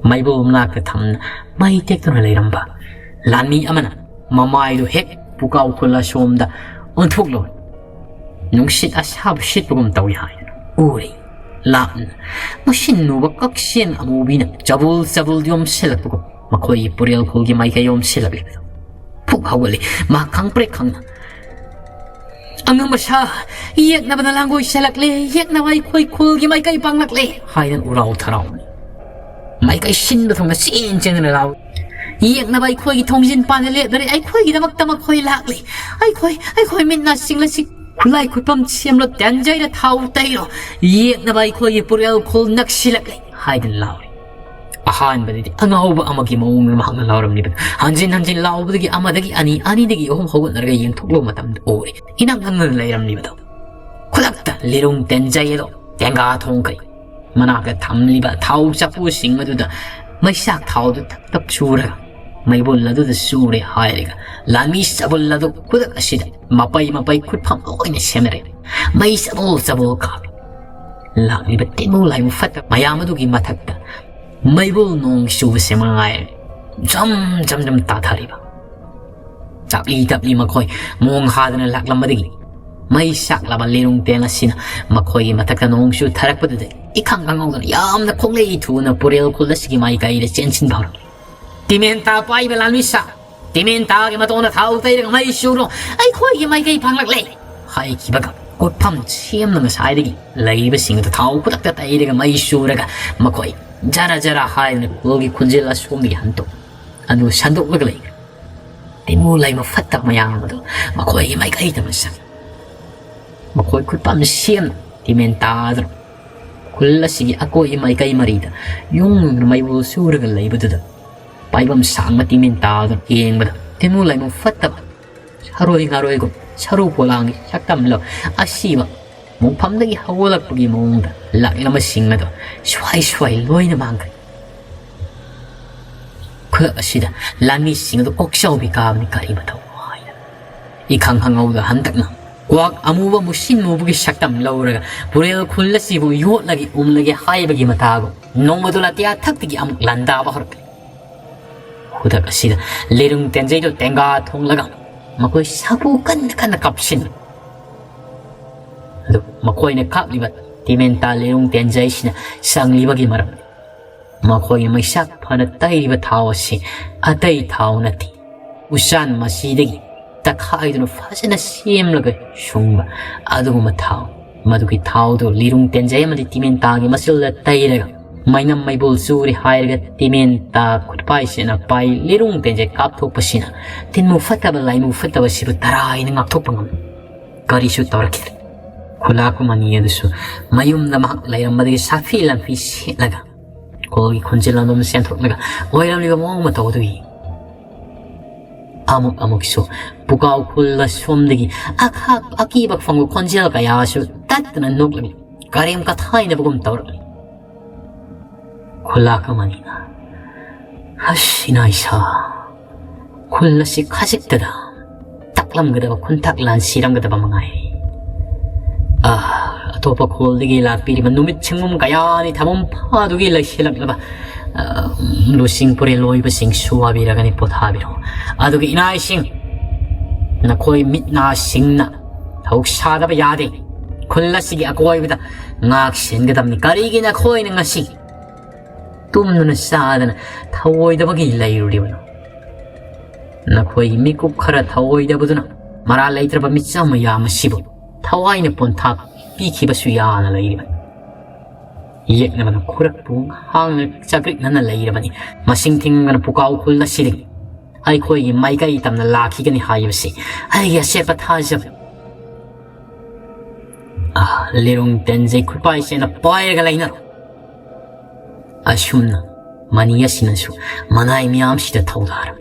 ꯃꯩꯕꯣꯜ ꯃꯅꯥꯛꯇ ꯊꯝꯅ ꯃꯩ ꯇꯦꯛꯇꯨꯅ ꯂꯩꯔꯝꯕ ꯂꯥꯟꯃꯤ ꯑꯃꯅ ꯃꯃꯥꯏꯗꯨ ꯍꯦꯛ ꯄꯨꯀꯥꯎ ꯈꯨꯜ ꯑꯁꯣꯝꯗ ꯑꯣꯟꯊꯣꯛꯂꯨ꯫ ꯅꯨꯡꯁꯤꯠ ꯑꯁꯥꯕ ꯁꯤꯠꯄꯒꯨꯝ ꯇꯧꯏ ꯍꯥꯏꯅ ꯎꯔꯤ꯫ ꯂꯥꯞꯅ ꯃꯨꯁꯤꯟ ꯃꯨꯕ ꯀꯛꯆꯦꯡ ꯑꯃꯨꯕꯤꯅ ꯆꯕꯨꯜ ꯆꯕꯨꯜ ꯌꯣꯝꯁꯤꯜꯂꯛꯄꯒꯨꯝ ꯃꯈꯣꯏꯒꯤ ꯄꯨꯔꯦꯜ ꯈꯨꯜꯒꯤ ꯃꯥꯏꯀꯩ ꯌꯣꯝꯁꯤꯜꯂꯛꯂꯤꯕꯗꯨ ꯐꯨꯛ ꯍꯧꯒꯠꯂꯤ꯫ ꯃꯍꯥꯛ ꯈꯪꯄ꯭ꯔꯦꯛ ꯈꯪꯅ, "ꯑꯉꯝꯕ ꯁꯥ, ꯌꯦꯛꯅꯕꯅ ꯂꯥꯡꯒꯣꯏ ꯁꯦꯜꯂꯛꯂꯦ, ꯌꯦꯛꯅꯕ ꯑꯩꯈꯣꯏ ꯈꯨꯜꯒꯤ ꯃꯥꯏꯀꯩ ꯄꯥꯡꯂꯛꯂꯦ" ꯍꯥꯏꯗꯅ ꯎꯔꯥꯎ ꯊꯔꯥꯎ ꯃꯥꯏꯀꯩ ꯁꯤꯟꯕ ꯊꯨꯡꯅ ꯆꯦꯟ ꯆꯦꯟꯗꯨꯅ ꯂꯥꯎꯏ꯫ "ꯌꯦꯛꯅꯕ ꯑꯩꯈꯣꯏꯒꯤ ꯊꯣꯡꯖꯤꯟ ꯄꯥꯟꯗ ꯂꯦꯞꯂꯔꯦ, ꯑꯩꯈꯣꯏꯒꯤꯗꯃꯛꯇ ꯃꯈꯣꯏ ꯂꯥꯛꯂꯤ꯫ ꯑꯩꯈꯣꯏ, ꯑꯩꯈꯣꯏ ꯃꯤꯠ ꯅꯥ ꯁꯤꯡꯂꯁꯤ "ꯈꯨꯠꯂꯥꯏ ꯈꯨꯠꯐꯝ ꯁꯦꯝꯂꯣ, ꯇꯦꯟꯖꯩꯗ ꯊꯥꯎ ꯇꯩꯔꯣ, ꯌꯦꯛꯅꯕ ꯑꯩꯈꯣꯏꯒꯤ ꯄꯨꯔꯦꯜ ꯈꯨꯜ ꯅꯛꯁꯤꯜꯂꯛꯂꯦ" ꯍꯥꯏꯗꯅ ꯂꯥꯎꯔꯤ꯫ ꯑꯍꯥꯟꯕꯗꯗꯤ ꯑꯉꯥꯎꯕ ꯑꯃꯒꯤ ꯃꯑꯣꯡꯗ ꯃꯍꯥꯛꯅ ꯂꯥꯎꯔꯝꯂꯤꯕꯗꯨ ꯍꯟꯖꯤꯟ ꯍꯟꯖꯤꯟ ꯂꯥꯎꯕꯗꯒꯤ ꯑꯃꯗꯒꯤ ꯑꯅꯤ, ꯑꯅꯤꯗꯒꯤ ꯑꯍꯨꯝ ꯍꯧꯒꯠꯅꯔꯒ ꯌꯦꯡꯊꯣꯛꯂꯨꯕ ꯃꯇꯝꯗ ꯎꯔꯦ, ꯏꯅꯪ ꯅꯪꯗꯅ ꯂꯩꯔꯝꯂꯤꯕꯗꯨ꯫ ꯈꯨꯗꯛꯇ ꯂꯤꯔꯨꯡ ꯇꯦꯟꯖꯩ ꯑꯗꯣ ꯇꯦꯡꯒꯥ ꯊꯣꯡꯈ꯭ꯔꯦ꯫ ꯃꯅꯥꯛꯇ ꯊꯝꯂꯤꯕ ꯊꯥꯎ ꯆꯐꯨꯁꯤꯡ ꯑꯗꯨꯗ ꯃꯩꯁꯥꯛ ꯊꯥꯎꯗꯨ ꯇꯞ ꯇꯞ ꯆꯨꯔꯒ ꯃꯩꯕꯨꯜ ꯑꯗꯨꯗ ꯆꯨꯔꯦ ꯍꯥꯏꯔꯒ ꯂꯥꯟꯃꯤ ꯆꯕꯨꯜ ꯑꯗꯨ ꯈꯨꯗꯛ ꯑꯁꯤꯗ ꯃꯄꯩ ꯃꯄꯩ ꯈꯨꯠꯐꯝ ꯂꯣꯏꯅ ꯁꯦꯝꯅꯔꯦ꯫ ꯃꯩ ꯆꯕꯨꯜ ꯆꯕꯨꯜ ꯀꯥꯞꯄꯤ꯫ ꯂꯥꯛꯂꯤꯕ ꯇꯤꯟꯃꯨ ꯂꯥꯏꯃꯨ ꯐꯠꯇ ꯃꯌꯥꯝ ꯑꯗꯨꯒꯤ ꯃꯊꯛꯇ ꯃꯩꯕꯨꯜ ꯅꯣꯡ ꯆꯨꯕꯁꯦ ꯃꯉꯥꯏꯔꯦ꯫ ꯖꯝ ꯖꯝ ꯖꯝ ꯇꯥꯊꯔꯤꯕ꯫ ꯇꯞꯂꯤ ꯇꯞꯂꯤ ꯃꯈꯣꯏ ꯃꯣꯡ ꯍꯥꯗꯅ ꯂꯥꯛꯂꯝꯕꯗꯒꯤ ꯃꯩ ꯁꯥꯛꯂꯕ ꯂꯤꯔꯨꯡ ꯇꯦꯟ ꯑꯁꯤꯅ ꯃꯈꯣꯏꯒꯤ ꯃꯊꯛꯇ ꯅꯣꯡ ꯆꯨꯊꯔꯛꯄꯗꯨꯗ ꯏꯈꯪ ꯈꯪꯍꯧꯗꯅ ꯌꯥꯝꯅ ꯈꯣꯡꯂꯩ ꯊꯨꯅ ꯄꯨꯔꯦꯜ ꯈꯨꯜ ꯑꯁꯤꯒꯤ ꯃꯥꯏꯀꯩꯗ ꯆꯦꯟꯁꯤꯟꯕ ꯍꯧꯔꯛꯂꯤ꯫ "ꯇꯤꯃꯦꯟꯇꯥ ꯄꯥꯏꯕ ꯂꯥꯟꯃꯤꯁꯥ, ꯇꯤꯃꯦꯟꯇꯥꯒꯤ ꯃꯇꯣꯟꯗ ꯊꯥꯎ ꯇꯩꯔꯒ ꯃꯩ ꯆꯨꯔꯣ, ꯑꯩꯈꯣꯏꯒꯤ ꯃꯥꯏꯀꯩ ꯐꯪꯂꯛꯂꯦ" ꯍꯥꯏꯈꯤꯕꯒ ꯈꯨꯠꯐꯝ ꯁꯦꯝꯅ ꯉꯁꯥꯏꯗꯒꯤ ꯂꯩꯔꯤꯕꯁꯤꯡ ꯑꯗꯨ ꯊꯥꯎ ꯈꯨꯗꯛꯇ ꯇꯩꯔꯒ ꯃꯩ ꯆꯨꯔꯒ ꯃꯈꯣꯏ ꯖꯔ ꯖꯔ ꯍꯥꯏꯗꯅ ꯈꯨꯜꯒꯤ ꯈꯨꯟꯖꯦꯜ ꯑꯁꯣꯝꯗꯒꯤ ꯍꯟꯗꯣꯛ ꯑꯗꯨ ꯁꯟꯗꯣꯛꯂꯒ ꯂꯩꯈ꯭ꯔꯦ꯫ ꯇꯤꯃꯨ ꯂꯩꯃ ꯐꯠꯇꯕ ꯃꯌꯥꯝ ꯑꯗꯨ ꯃꯈꯣꯏꯒꯤ ꯃꯥꯏꯀꯩꯗ ꯃꯁꯛ ꯃꯈꯣꯏ ꯈꯨꯠꯄꯥꯝꯅ ꯁꯦꯝꯅ ꯇꯤꯃꯦꯟ ꯇꯥꯗꯨꯅ ꯈꯨꯜ ꯑꯁꯤꯒꯤ ꯑꯀꯣꯏ ꯃꯥꯏꯀꯩ ꯃꯔꯤꯗ ꯌꯨꯡꯗꯨꯅ ꯃꯩꯕꯨꯜ ꯆꯨꯔꯒ ꯂꯩꯕꯗꯨꯗ ꯄꯥꯏꯕꯝ ꯁꯥꯡꯕ ꯇꯤꯃꯦꯟ ꯇꯥꯗꯨꯅ ꯌꯦꯡꯕꯗ ꯇꯤꯃꯨ ꯂꯩꯃ ꯐꯠꯇꯕ ꯁꯥꯔꯣꯏ ꯉꯥꯔꯣꯏꯒꯨꯝ ꯁꯔꯨ ꯄꯣꯂꯥꯡꯒꯤ ꯁꯛꯇꯝ ꯂꯧ ꯑꯁꯤꯕ ꯃꯣꯡꯐꯝꯗꯒꯤ ꯍꯧꯒꯠꯂꯛꯄꯒꯤ ꯃꯑꯣꯡꯗ ꯂꯥꯛꯂꯝꯕꯁꯤꯡ ꯑꯗꯨ ꯁ꯭ꯋꯥꯏ ꯁ꯭ꯋꯥꯏ ꯂꯣꯏꯅ ꯃꯥꯡꯈ꯭ꯔꯦ꯫ ꯈꯨꯗꯛ ꯑꯁꯤꯗ ꯂꯥꯟꯃꯤꯁꯤꯡ ꯑꯗꯨ ꯀꯣꯛꯆꯥꯎꯕꯤ ꯀꯥꯕꯅꯤ ꯀꯔꯤ ꯃꯊꯧ ꯍꯥꯏꯅ꯫ ꯏꯈꯪ ꯈꯪꯍꯧꯗ ꯍꯟꯗꯛꯅ ꯀ꯭ꯋꯥꯛ ꯑꯃꯨꯕ ꯃꯨꯁꯤꯟ ꯃꯨꯕꯒꯤ ꯁꯛꯇꯝ ꯂꯧꯔꯒ ꯄꯨꯔꯦꯜ ꯈꯨꯜ ꯑꯁꯤꯕꯨ ꯌꯣꯠꯂꯒꯦ ꯎꯝꯂꯒꯦ ꯍꯥꯏꯕꯒꯤ ꯃꯇꯥꯒꯨꯝ ꯅꯣꯡꯃꯗꯣ ꯂꯥꯇꯤꯌꯥ ꯊꯛꯇꯒꯤ ꯑꯃꯨꯛ ꯂꯥꯟꯗꯥꯕ ꯍꯧꯔꯛꯂꯦ꯫ ꯈꯨꯗꯛ ꯑꯁꯤꯗ ꯂꯤꯔꯨꯡ ꯇꯦꯟꯖꯩꯗꯣ ꯇꯦꯡꯒꯥ ꯊꯣꯡꯂꯒ ꯃꯈꯣꯏ ꯁꯥꯐꯨ ꯀꯟꯅ ꯀꯟꯅ ꯀꯥꯞꯁꯤꯟ ꯑꯗꯨ ꯃꯈꯣꯏꯅ ꯀꯥꯞꯂꯤꯕ ꯇꯤꯃꯦꯟꯇꯥ ꯂꯤꯔꯨꯡ ꯇꯦꯟꯖꯩꯁꯤꯅ ꯆꯪꯂꯤꯕꯒꯤ ꯃꯔꯝ ꯃꯈꯣꯏꯒꯤ ꯃꯩꯁꯥꯛ ꯐꯅ ꯇꯩꯔꯤꯕ ꯊꯥꯎ ꯑꯁꯤ ꯑꯇꯩ ꯊꯥꯎ ꯅꯠꯇꯦ꯫ ꯎꯆꯥꯟ ꯃꯁꯤꯗꯒꯤ ꯇꯛꯈꯥꯏꯗꯨꯅ ꯐꯖꯅ ꯁꯦꯝꯂꯒ ꯁꯨꯡꯕ ꯑꯗꯨꯒꯨꯝꯕ ꯊꯥꯎ꯫ ꯃꯗꯨꯒꯤ ꯊꯥꯎꯗꯨ ꯂꯤꯔꯨꯡ ꯇꯦꯟꯖꯩ ꯑꯃꯗꯤ ꯇꯤꯃꯦꯟꯇꯥꯒꯤ ꯃꯆꯜꯗ ꯇꯩꯔꯒ ꯃꯩꯅꯝ ꯃꯩꯕꯨꯜ ꯆꯨꯔꯦ ꯍꯥꯏꯔꯒ ꯇꯤꯃꯦꯟꯇꯥ ꯈꯨꯠꯄꯥꯏꯁꯤꯅ ꯄꯥꯏ ꯂꯤꯔꯨꯡ ꯇꯦꯟꯖꯩ ꯀꯥꯞꯊꯣꯛꯄꯁꯤꯅ ꯇꯤꯟꯃꯨ ꯐꯠꯇꯕ ꯂꯥꯏꯃꯨ ꯐꯠꯇꯕꯁꯤꯕꯨ ꯇꯔꯥꯏꯅ ꯉꯥꯛꯊꯣꯛꯄ ꯉꯝꯃꯤ꯫ ꯀꯔꯤꯁꯨ ꯇꯧꯔꯛꯈꯤꯗ꯭ꯔꯦ꯫ ꯈꯨꯂꯥꯛꯄ ꯃꯅꯤ ꯑꯗꯨꯁꯨ ꯃꯌꯨꯝꯗ ꯃꯍꯥꯛ ꯂꯩꯔꯝꯕꯗꯒꯤ ꯁꯥꯐꯤ ꯂꯝꯐꯤ ꯁꯦꯠꯂꯒ ꯈꯨꯜꯒꯤ ꯈꯣꯟꯖꯦꯜ ꯑꯗꯨꯝ ꯆꯦꯟꯊꯣꯛꯂꯒ ꯑꯣꯏꯔꯝꯂꯤꯕ ꯃꯑꯣꯡ ꯃꯇꯧ ꯑꯗꯨ ꯌꯦꯡꯏ꯫ ꯑꯃꯨꯛ ꯑꯃꯨꯛꯁꯨ ꯄꯨꯀꯥꯎ ꯈꯨꯜꯗ ꯁꯣꯝꯗꯒꯤ ꯑꯈꯥꯛ ꯑꯀꯤꯕ ꯐꯪꯕ ꯈꯣꯟꯖꯦꯜ ꯀꯌꯥꯁꯨ ꯇꯠꯇꯅ ꯅꯣꯛꯂꯛꯂꯤ꯫ ꯀꯔꯦꯝ ꯀꯊꯥꯏꯅꯕꯒꯨꯝ ꯇꯧꯔꯛꯂꯤ꯫ ꯈꯨꯂꯥꯛꯄ ꯃꯅꯤꯅ, "ꯍꯁ, ꯏꯅꯥ ꯏꯁꯥ, ꯈꯨꯜ ꯑꯁꯤ ꯈꯖꯤꯛꯇꯗ ꯇꯥꯛꯂꯝꯒꯗꯕ ꯈꯨꯟꯇꯥꯛ ꯂꯥꯟ ꯁꯤꯔꯝꯒꯗꯕ ꯃꯉꯥꯏꯔꯦ꯫ ꯑꯥ, ꯑꯇꯣꯞꯄ ꯈꯨꯜꯗꯒꯤ ꯂꯥꯛꯄꯤꯔꯤꯕ ꯅꯨꯃꯤꯠ ꯁꯤꯡꯒꯨꯝ ꯀꯌꯥꯅꯤ ꯊꯝꯐꯝ ꯐꯥꯗꯨꯒꯤ ꯂꯩꯁꯤꯜꯂꯛꯂꯕ, ꯑꯥ, ꯂꯨꯆꯤꯡ ꯄꯨꯔꯦꯜ ꯑꯣꯏꯕꯁꯤꯡꯁꯨ ꯋꯥꯕꯤꯔꯒꯅꯤ, ꯄꯣꯊꯥꯕꯤꯔꯣ꯫ ꯑꯗꯨꯒ ꯏꯅꯥꯏꯁꯤꯡ, ꯅꯈꯣꯏ ꯃꯤꯠ ꯅꯥ ꯁꯤꯡꯅ ꯊꯧꯁꯥꯗꯕ ꯌꯥꯗꯦ꯫ ꯈꯨꯜ ꯑꯁꯤꯒꯤ ꯑꯀꯣꯏꯕꯗ ꯉꯥꯛ ꯁꯦꯟꯒꯗꯕꯅꯤ꯫ ꯀꯔꯤꯒꯤ ꯅꯈꯣꯏꯅ ꯉꯁꯤ ꯇꯨꯝꯗꯨꯅ ꯆꯥꯗꯅ ꯊꯧꯑꯣꯏꯗꯕꯒꯤ ꯂꯩꯔꯨꯔꯤꯕꯅꯣ? ꯅꯈꯣꯏꯒꯤ ꯃꯤꯀꯨꯞ ꯈꯔ ꯊꯧꯑꯣꯏꯗꯕꯗꯨꯅ ꯃꯔꯥꯜ ꯂꯩꯇ꯭ꯔꯕ ꯃꯤꯆꯝ ꯃꯌꯥꯝ ꯑꯁꯤꯕꯨ ꯊꯋꯥꯏꯅ ꯄꯣꯟꯊꯥ ꯄꯤꯈꯤꯕꯁꯨ ꯌꯥꯅ ꯂꯩꯔꯤꯕꯅꯤ꯫ ꯌꯦꯛꯅꯕꯅ ꯈꯨꯔꯛꯄꯨ ꯍꯥꯡꯅ ꯆꯥꯀ꯭ꯔꯤꯛꯅꯅ ꯂꯩꯔꯕꯅꯤ꯫ ꯃꯁꯤꯡ ꯊꯤꯡꯗꯅ ꯄꯨꯀꯥꯎ ꯈꯨꯜ ꯑꯁꯤꯗꯒꯤ ꯑꯩꯈꯣꯏꯒꯤ ꯃꯥꯏꯀꯩ ꯇꯝꯅ ꯂꯥꯛꯈꯤꯒꯅꯤ ꯍꯥꯏꯕꯁꯤ ꯑꯩꯒꯤ ꯑꯆꯦꯠꯄ ꯊꯥꯖꯕꯅꯤ꯫ ꯑꯥ, ꯂꯤꯔꯨꯡ ꯇꯦꯟꯖꯩ ꯈꯨꯠꯄꯥꯏꯁꯦꯅ ꯄꯥꯏꯔꯒ ꯂꯩꯅꯔꯣ꯫ ꯑꯁꯨꯝꯅ ꯃꯅꯤ ꯑꯁꯤꯅꯁꯨ ꯃꯅꯥꯏ ꯃꯤꯌꯥꯝꯁꯤꯗ ꯊꯧꯗꯥꯔꯝꯃꯤ꯫